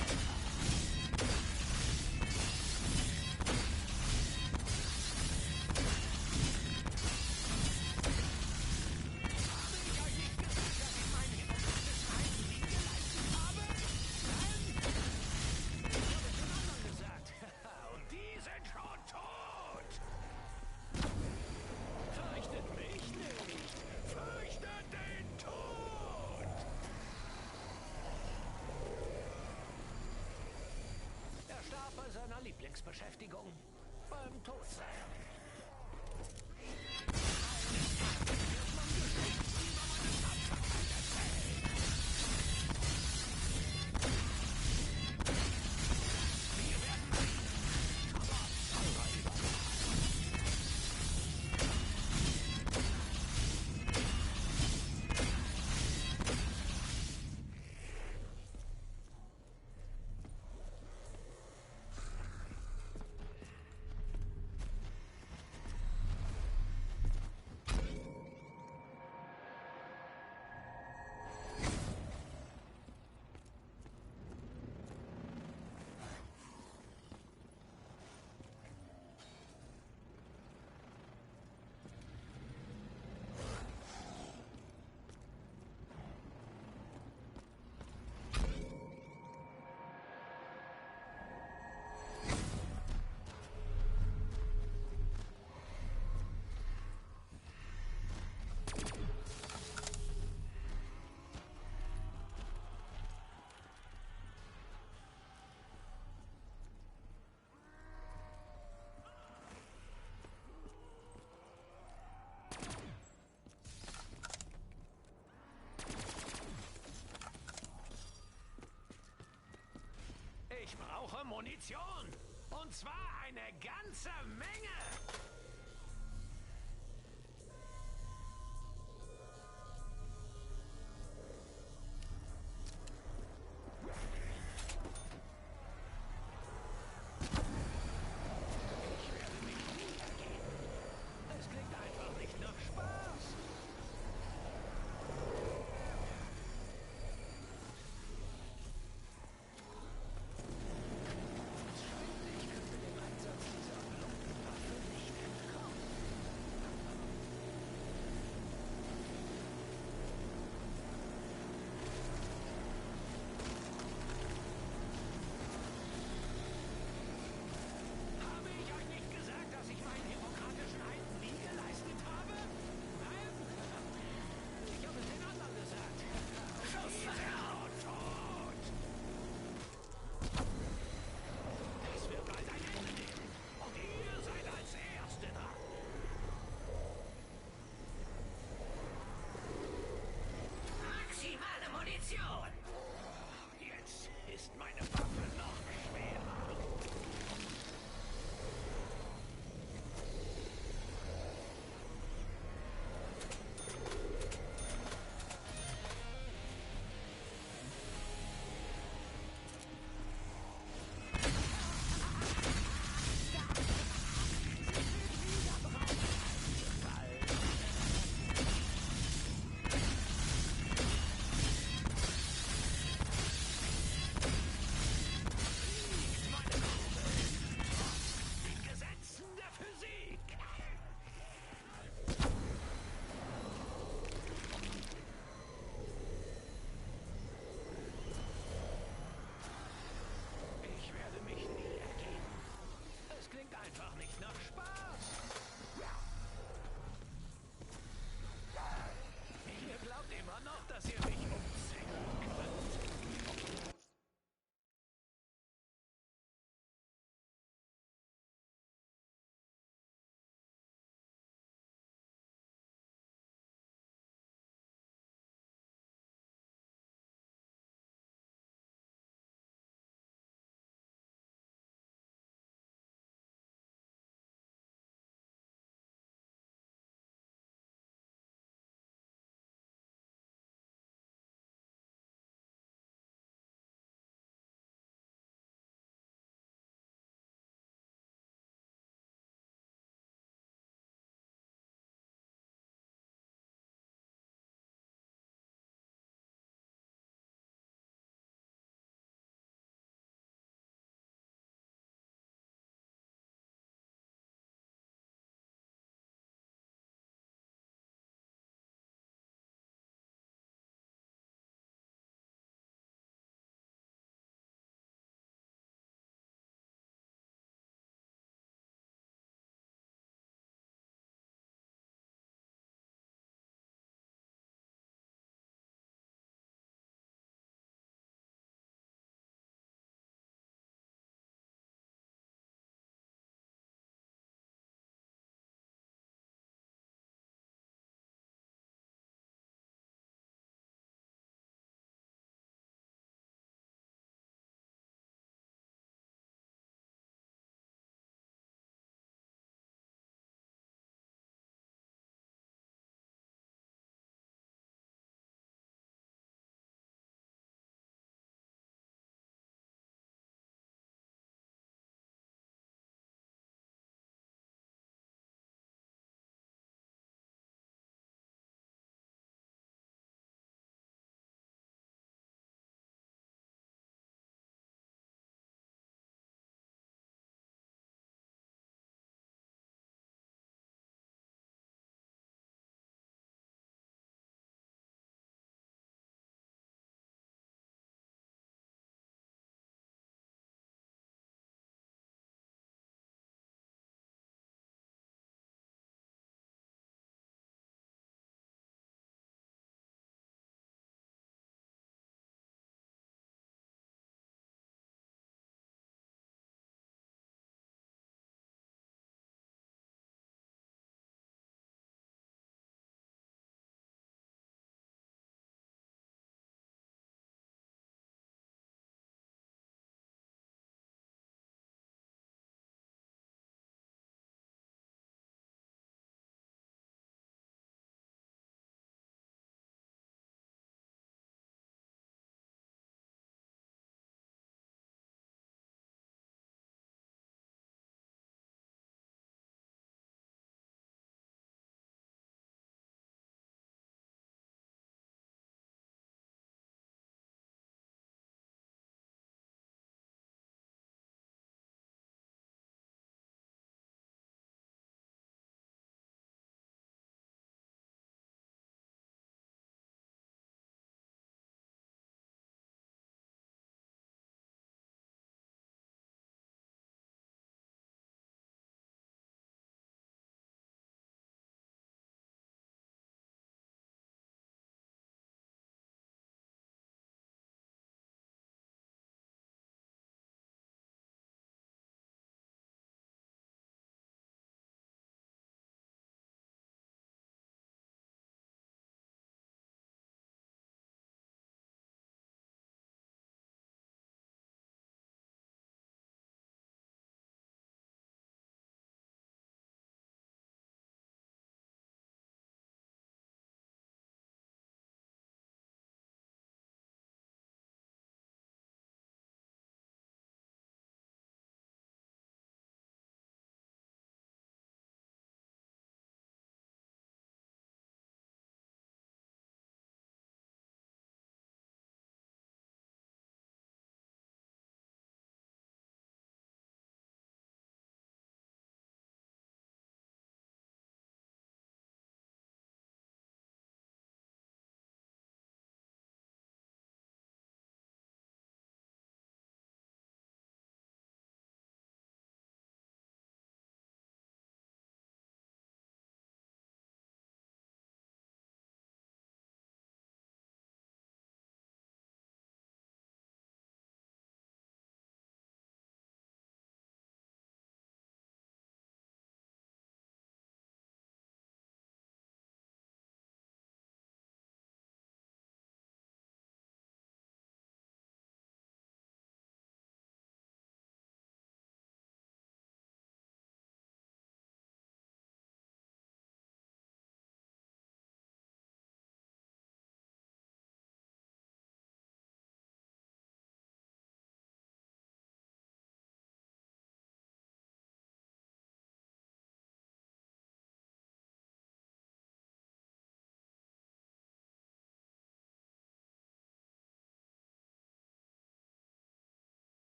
Habe ich euch nicht gesagt, dass ich meinen hippokratischen Eid nie geleistet habe? Nein? Ich habe es den anderen gesagt. Und die sind schon tot. Fürchtet mich nicht. Fürchtet den Tod. Er starb bei seiner Lieblingsbeschäftigung, beim Todsein. Eines Tages wird man Geschichten über meine Tapferkeit erzählen. Wir werden trotz eurer Übermacht Ich brauche Munition. Und zwar eine ganze Menge. Es klingt einfach nicht nach Spaß. Ich könnte den Einsatz dieser Glockenwaffe nicht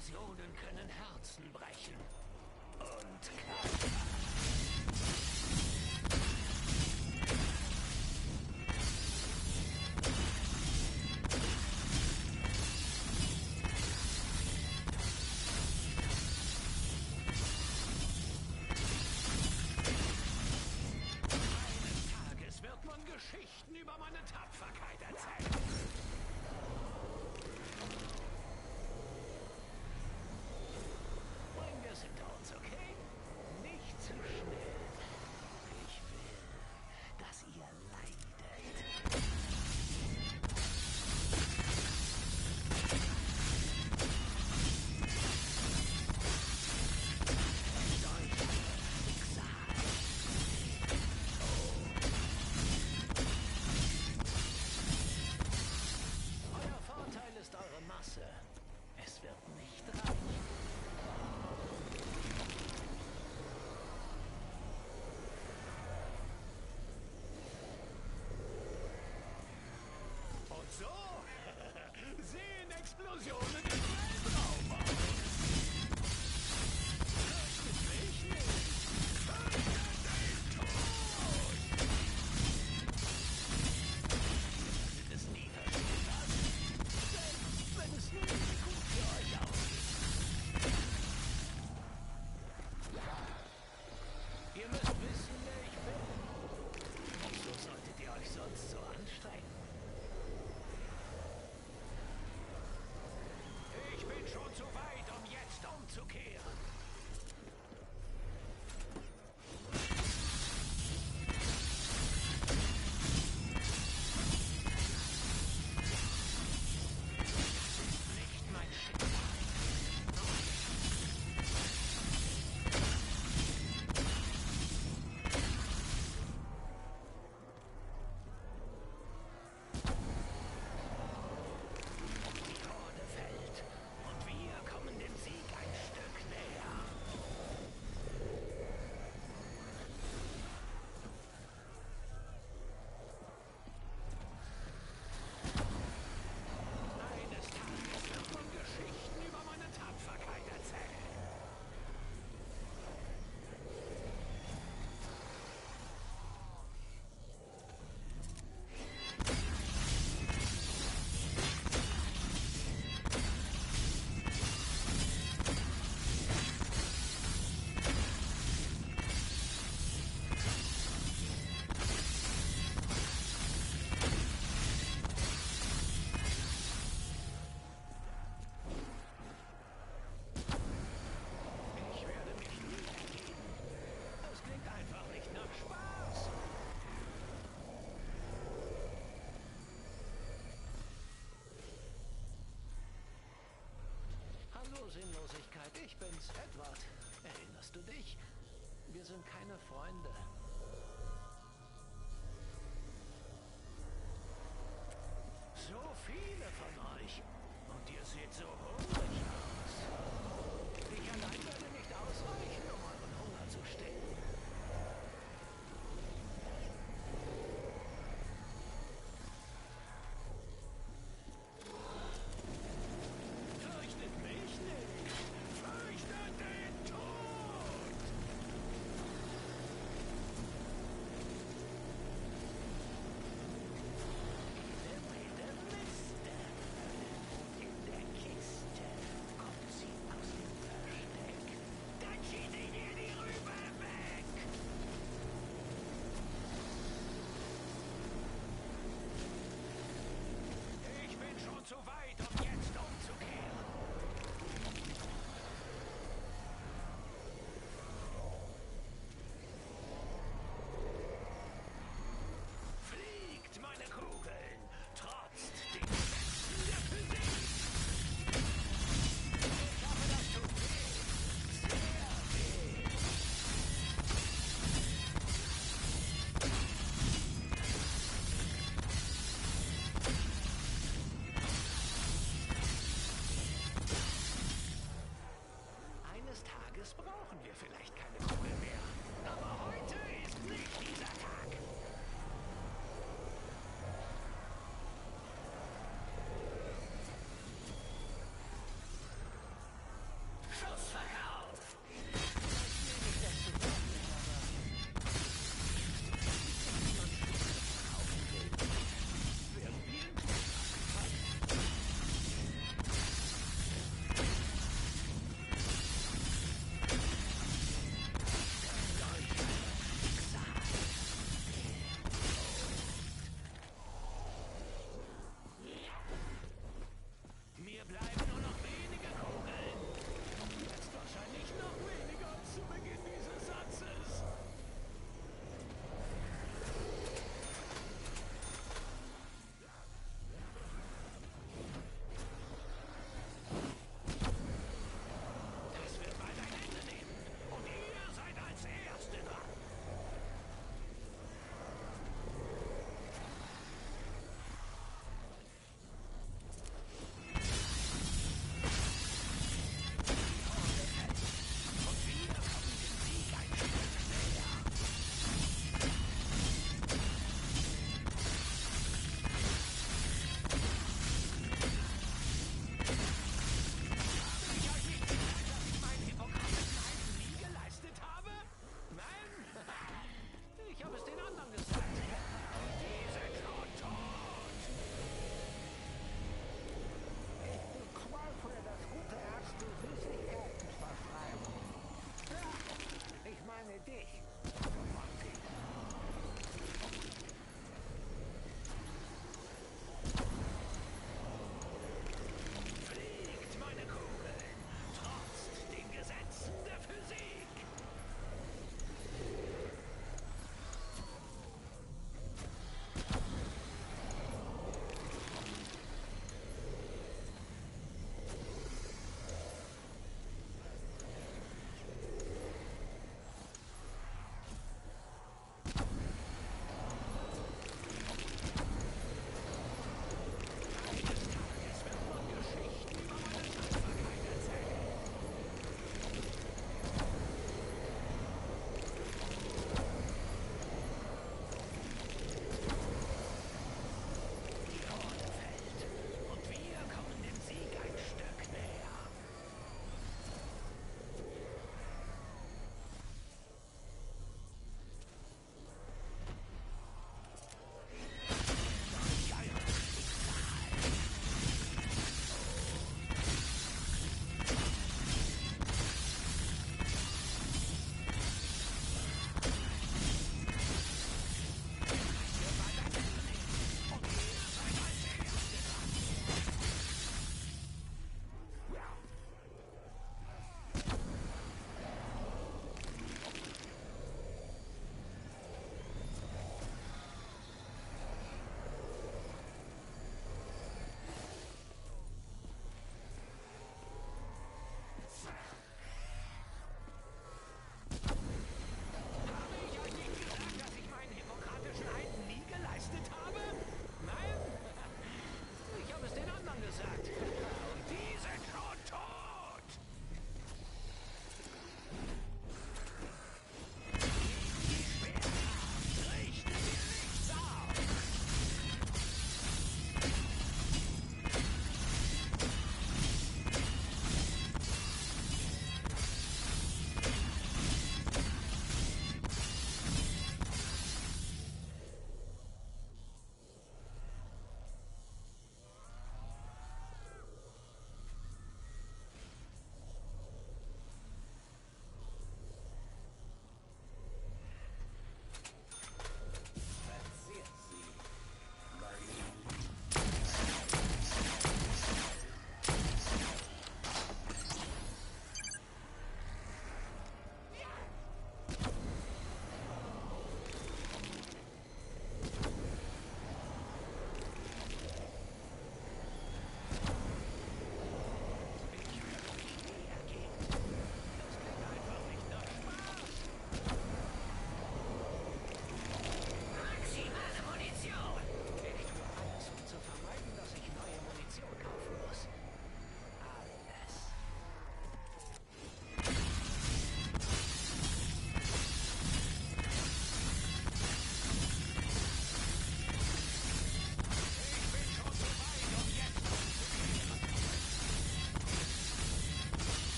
Explosionen können Herzen brechen. Und Körper. Eines Tages wird man Geschichten über meine Tapferkeit erzählen. Bring es hinter uns, okay? Nicht zu schnell. Ich will, dass ihr leidet. Euer Vorteil ist eure Masse. Es wird nicht reichen. Und so sehen Explosionen im Weltraum aus. Fürchtet mich nicht. Fürchtet den Tod. Ihr werdet es nie verstehen lassen. Selbst wenn es nicht gut für euch aussieht. Ihr müsst wissen, wer ich bin. Wieso solltet ihr euch sonst so anstrengen? Ich bin schon zu weit, um jetzt umzukehren. Nicht mein Schicksal. Die Horde fällt und wir kommen dem Sieg ein Stück näher. Eines Tages wird man Geschichten über meine Tapferkeit erzählen. Ich werde mich nie ergeben. Das klingt einfach nicht nach Spaß. Hallo Sinnlosigkeit, ich bin's, Edward. Erinnerst du dich? Wir sind keine Freunde. So viele von euch. Und ihr seht so hungrig aus. Ich allein werde nicht ausreichen, um euren Hunger zu stillen. Fürchtet mich nicht. Fürchtet den Tod. Wilde Miste. Und in der Kiste kommt sie aus dem Versteck.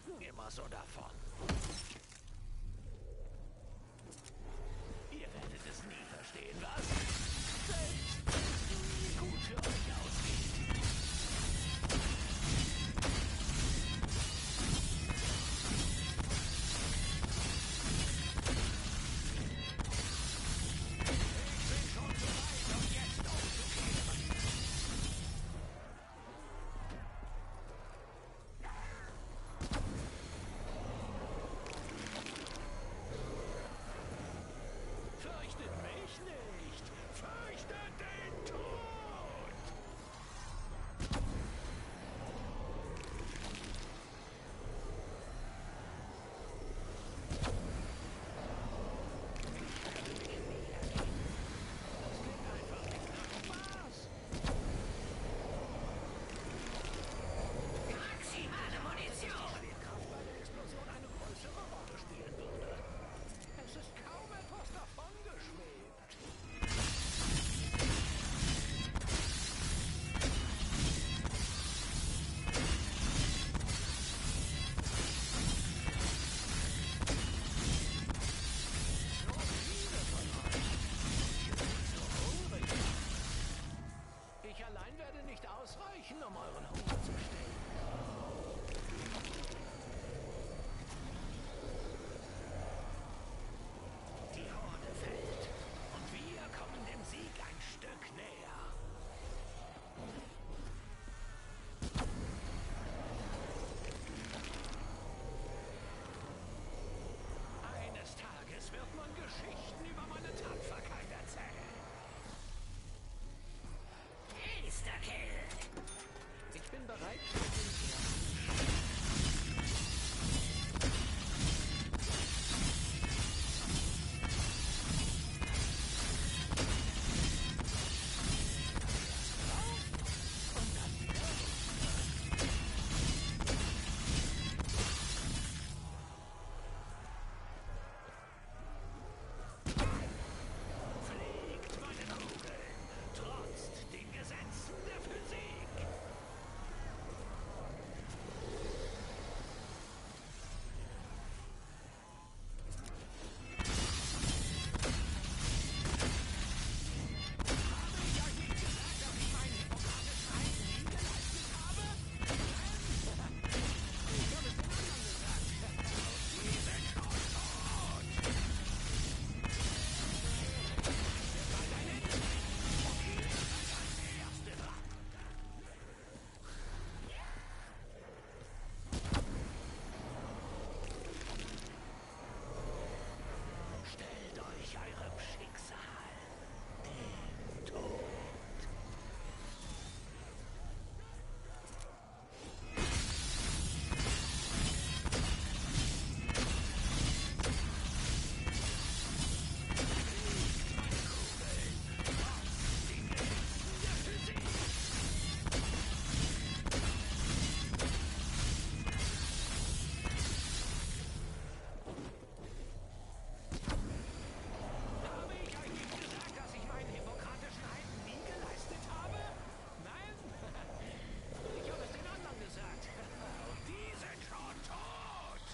gucken immer so davon. Ihr werdet es nie verstehen, was? Selbst wenn es nie gut für euch ausgeht. Um euren Hunger zu stillen. Die Horde fällt und wir kommen dem Sieg ein Stück näher. Eines Tages wird man Geschichten über meine Tapferkeit erzählen. Insta-Kill! Ich bin bereit für den ersten. Fliegt meine Kugeln, trotzt den Gesetzen der Physik. Stellt euch eurem Schicksal, dem Tod. Habe ich euch nicht gesagt, dass ich meinen hippokratischen Eid nie geleistet habe? Nein? Ich habe es den anderen gesagt. Und die sind schon tot.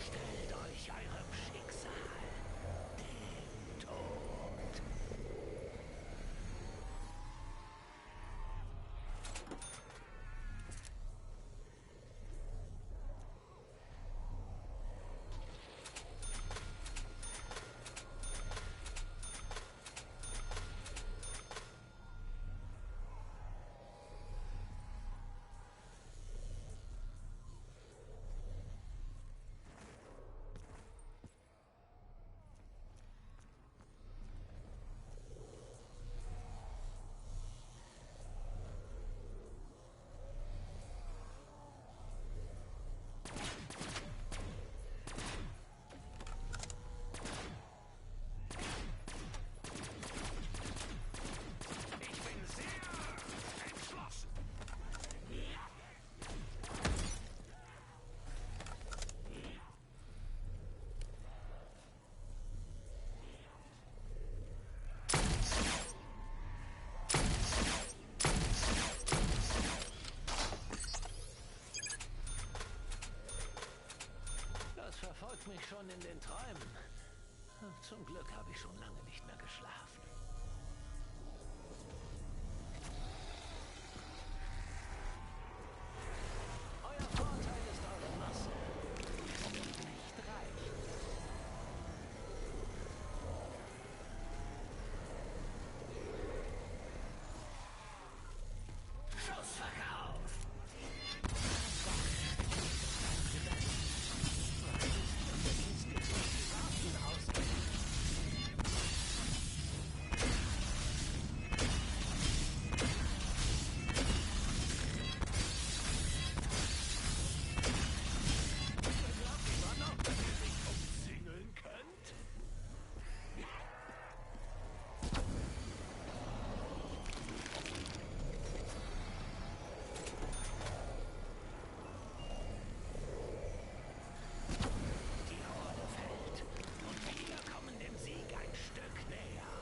Stellt euch eurem Schicksal, dem Tod. Ich bin sehr entschlossen. habe ich schon lange nicht mehr geschlafen. Euer Vorteil ist eure Masse. Es wird nicht reichen. Schussverkauf! Die Horde fällt und wir kommen dem Sieg ein Stück näher.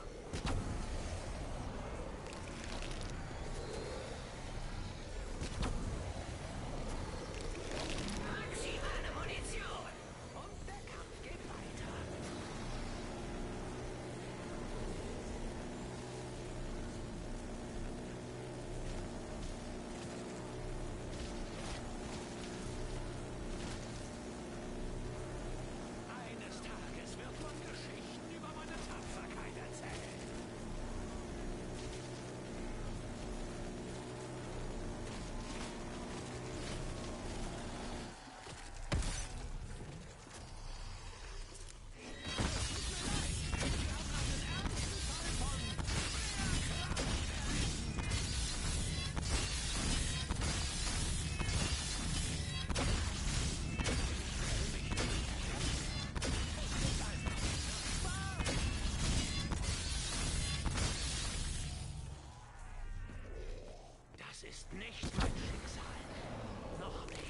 Maximale Munition! Und der Kampf geht weiter. Eines Tages wird man Geschichten über meine Tapferkeit erzählen. Das ist nicht mein Schicksal. Noch nicht.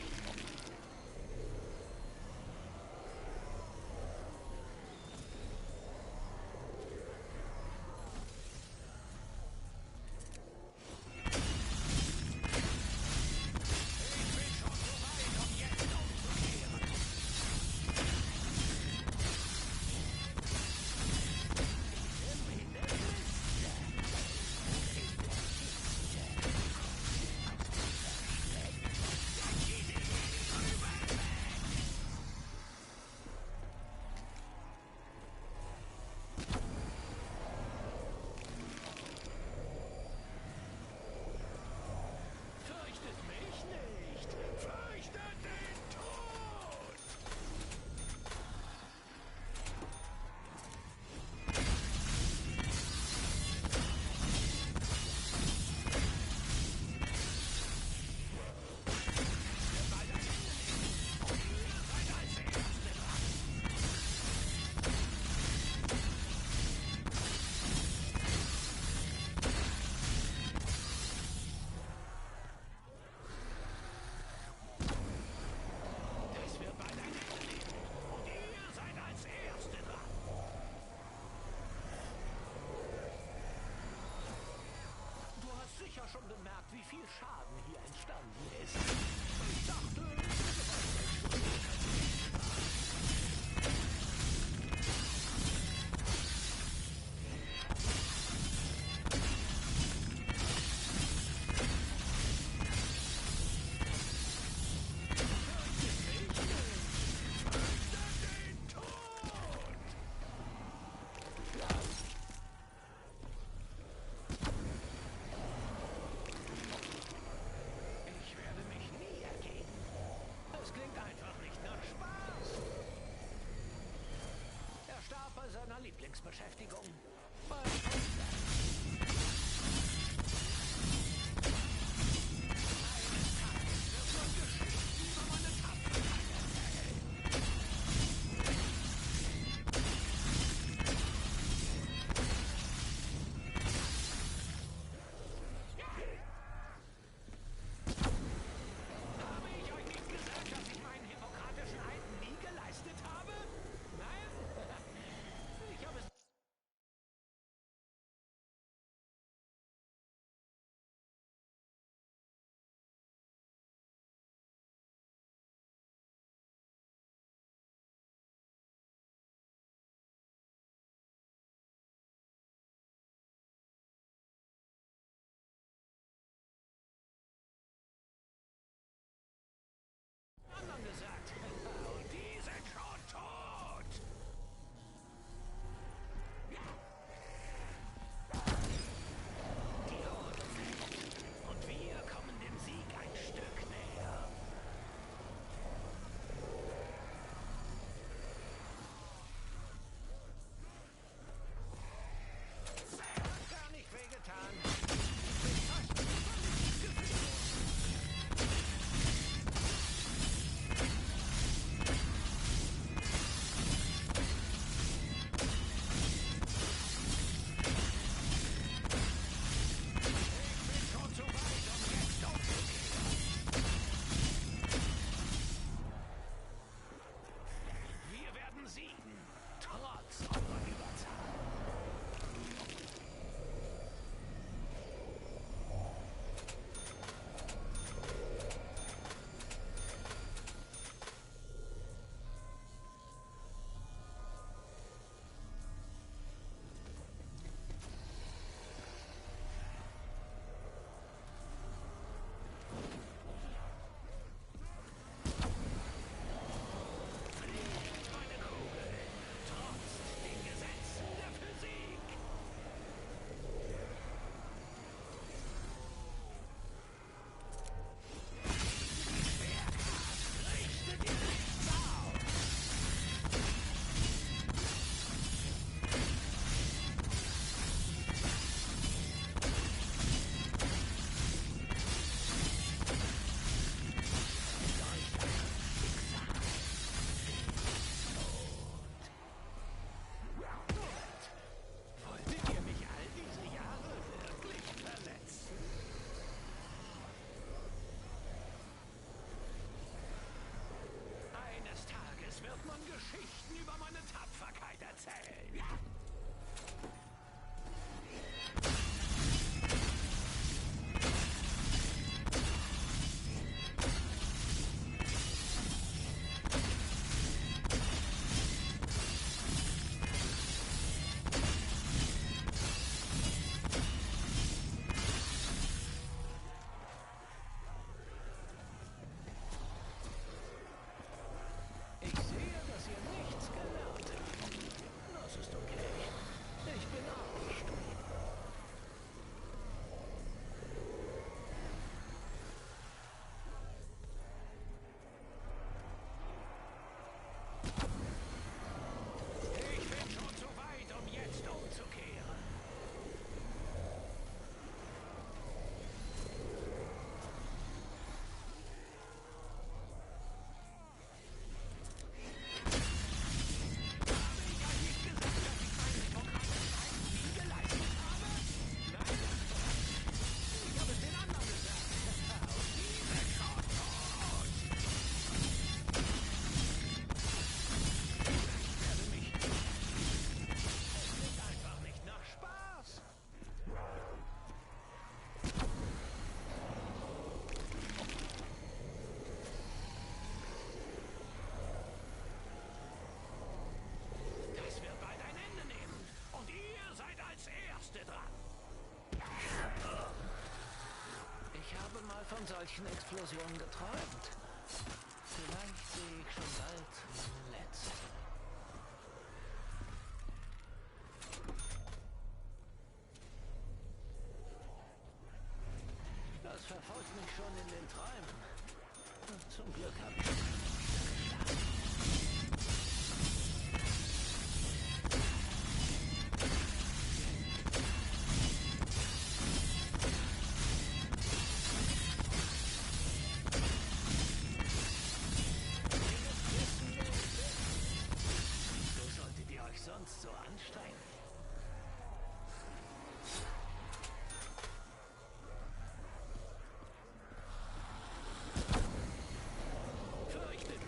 Ich bin schon so weit, um jetzt umzukehren. In der Liste. In der Kiste. Fürchtet mich nicht! Fürchtet den Tod! Das wird bald ein Ende nehmen. Und ihr seid als Erste dran. Du hast sicher schon bemerkt, wie viel Schaden hier entstanden ist. Ich werde mich nie ergeben. Das klingt einfach nicht nach Spaß. Er starb bei seiner Lieblingsbeschäftigung. Beim solchen Explosionen geträumt. Vielleicht sehe ich schon bald meine letzte. Das verfolgt mich schon in den Träumen. Zum Glück habe ich sonst so anstrengen. Fürchtet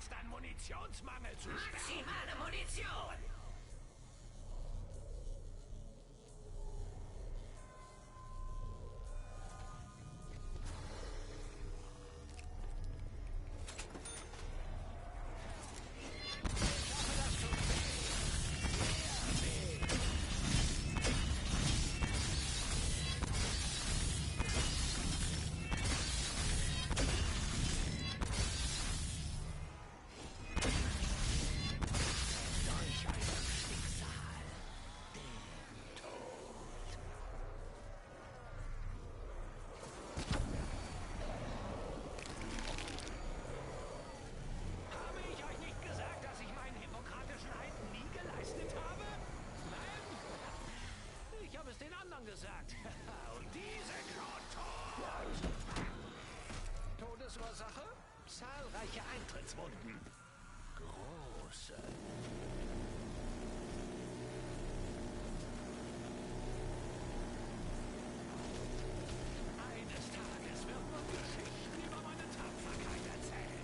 jetzt an Munitionsmangel zu sterben? Maximale Munition! Gesagt. Und die sind schon tot. Todesursache? Zahlreiche Eintrittswunden. Große. Eines Tages wird man Geschichten über meine Tapferkeit erzählen.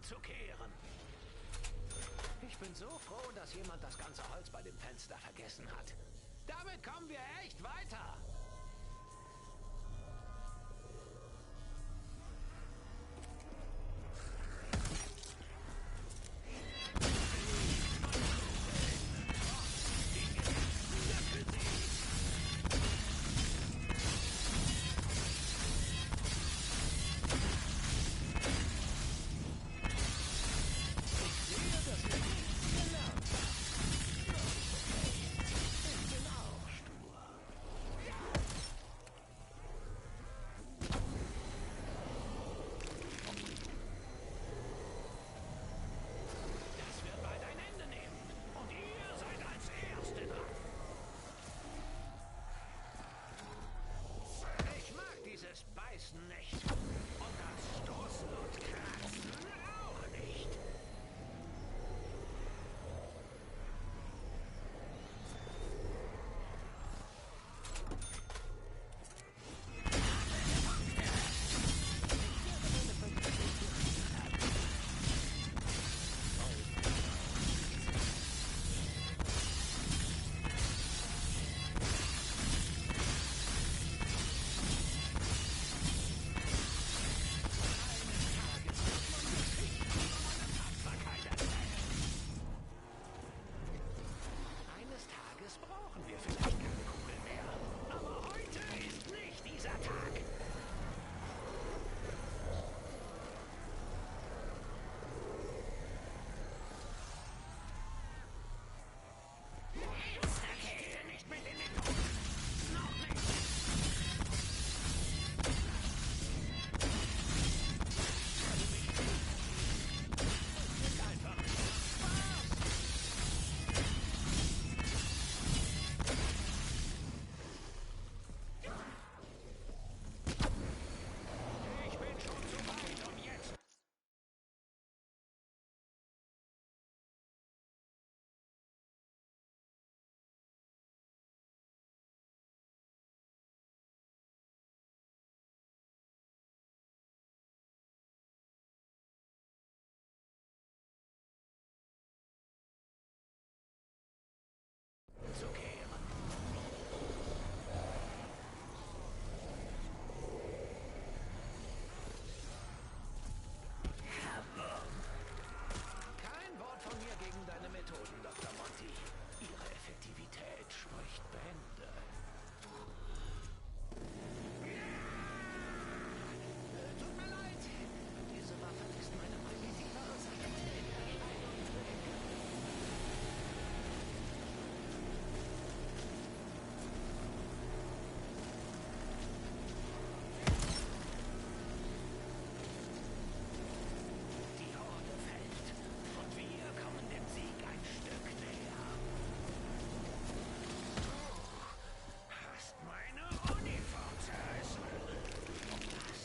umzukehren. Ich bin so froh, dass jemand das ganze Holz bei dem Fenster vergessen hat. Damit kommen wir echt weiter. Beißen nicht. Und das Stoßen und Kratzen auch nicht. Kein Wort von mir gegen deine Methoden, Dr. Monty. Ihre Effektivität spricht Bände. Tut mir leid. Diese Waffe ist meine primitive Außerstelle. Die Horde fällt und wir kommen dem Sieg ein Stück näher. Du hast meine Uniform zerrissen. Das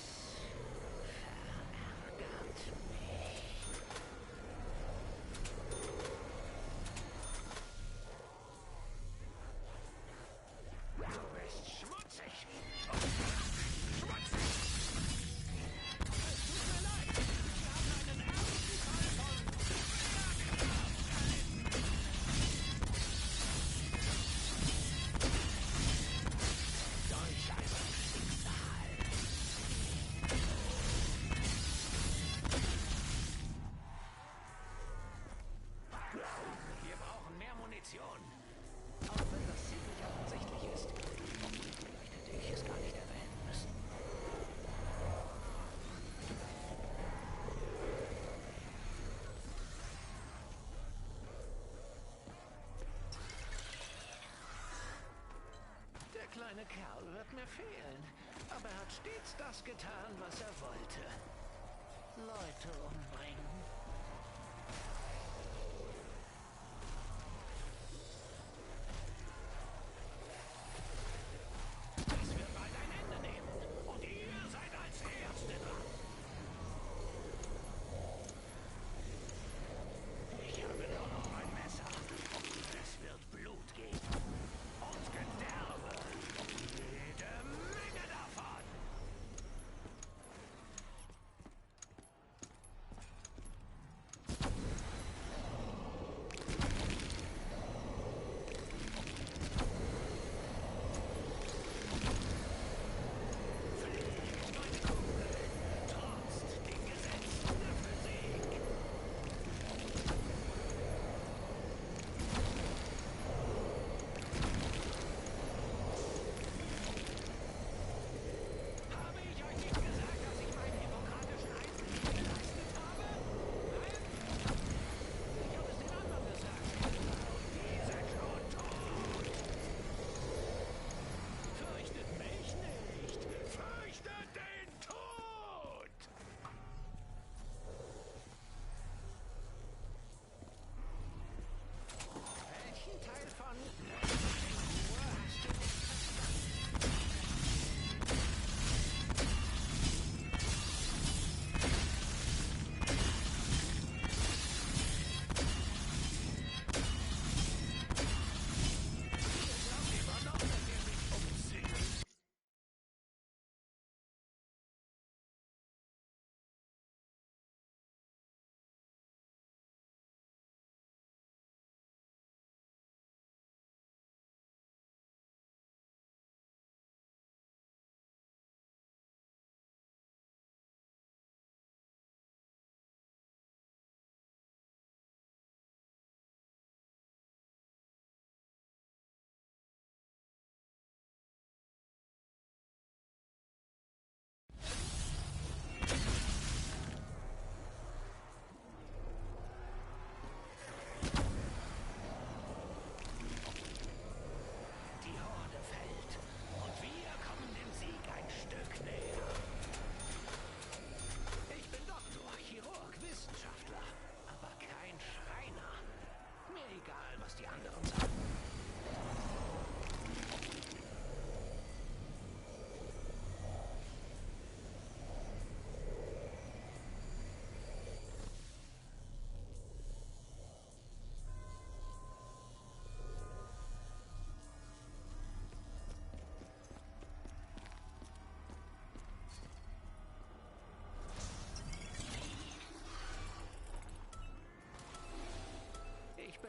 verärgert mich. Du bist schmutzig. Schmutzig! Es tut mir leid. Wir haben einen ernsten Fall von Feuerkraft erlitten. Solch ein Schicksal. Wir brauchen mehr Munition. Auch wenn das ziemlich offensichtlich ist. Vielleicht hätte ich es gar nicht erwähnen müssen. Der kleine Kerl wird mir fehlen. Aber er hat stets das getan, was er wollte. Leute umbringen. Das wird bald ein Ende nehmen. Und ihr seid als Erste dran. Ich habe nur noch ein Messer. Es wird Blut geben. Und Gedärme. Jede Menge davon.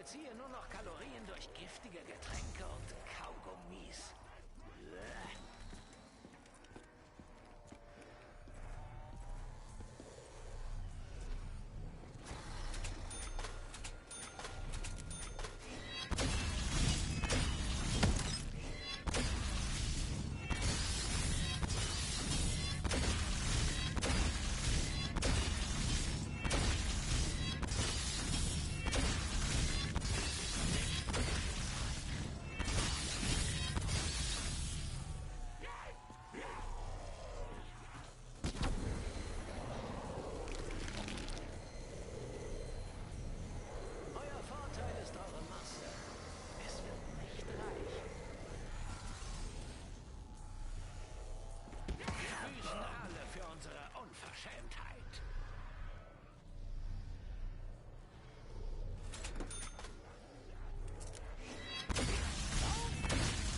vollziehe nur noch Kalorien durch giftige Getränke und Kaugummis. Bäh. Unverschämtheit.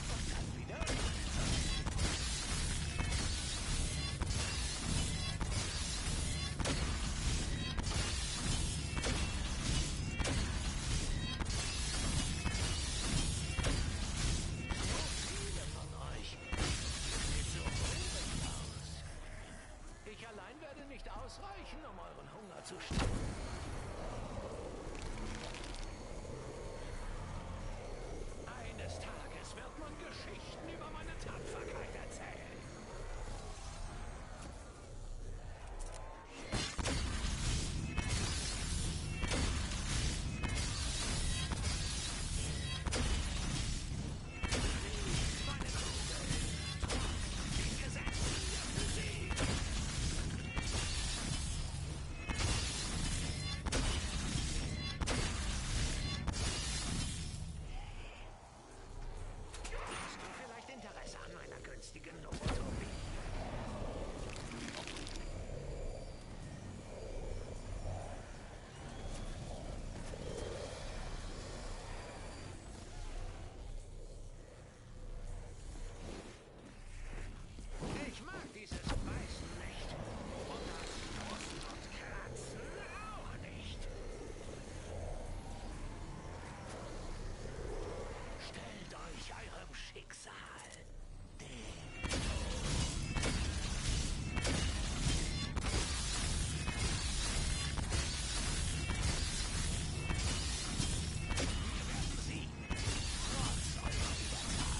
Und dann wieder. So viele von euch. Sieht so ruhig aus. Ich allein werde nicht ausreichen, um euren Hunger zu stillen. Eines Tages wird man Geschichten über meine Tapferkeit erzählen. Meine Kugel trotzt den Gesetzen der Physik. Hast du vielleicht Interesse an meiner günstigen Novotopie? Ich mag dieses Beißen nicht. Und das Stoßen und Kratzen auch nicht. Stellt euch eurem Schicksal. Dem wir werden siegen, trotz eurer Überzahl.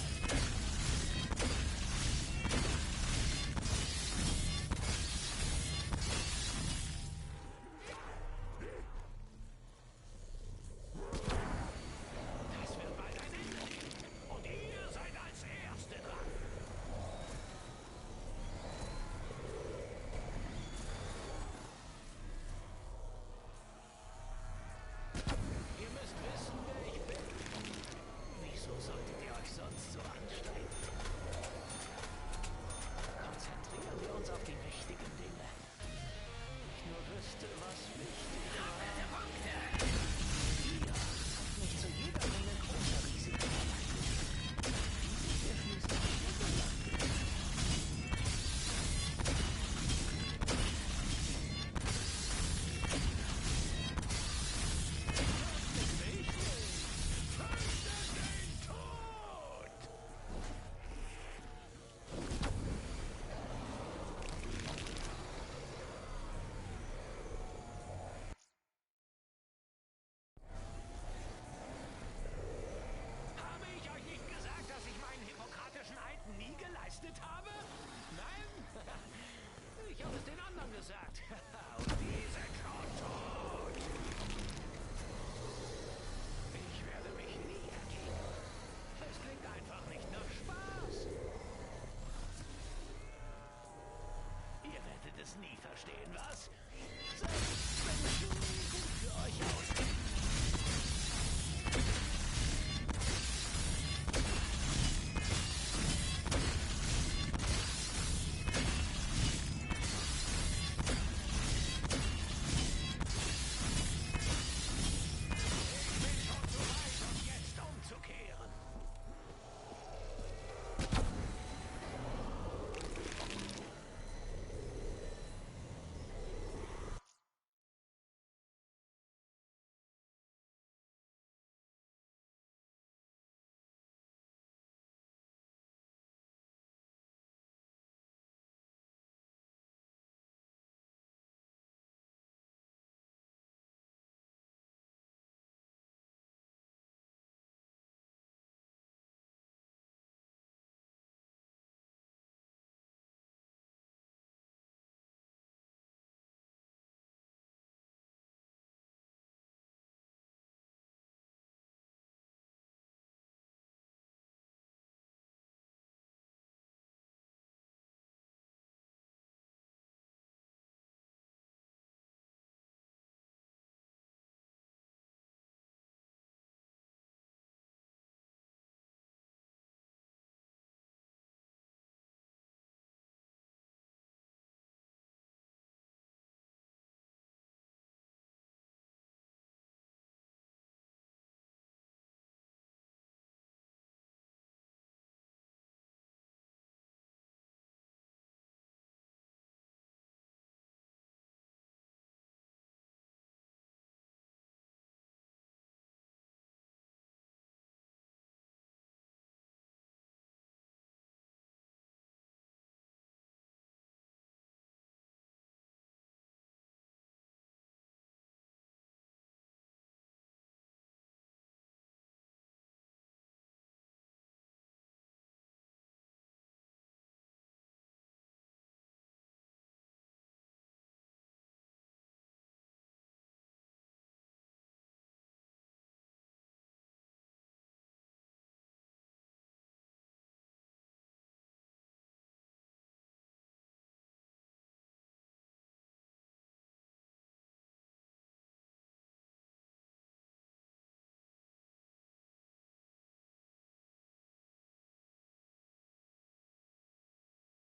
Das wird bald ein Ende nehmen. Und ihr seid als Erste dran. Ihr müsst wissen, wer ich bin. Wieso solltet ihr euch sonst so anstrengen? Konzentrieren wir uns auf die wichtigen Dinge. Ich nur wüsste, was wichtig war. Ihr habt mich zu jeder Menge großer Risiken verleitet, die sich hier schließlich überlassen. Fürchtet mich nicht! Fürchtet den Tod! Habe ich euch nicht gesagt, dass ich meinen hippokratischen Eid nie geleistet habe? Nein? Ich habe es den anderen gesagt. Und die sind schon tot. Ich werde mich nie ergeben. Es klingt einfach nicht nach Spaß. Ihr werdet es nie verstehen, was?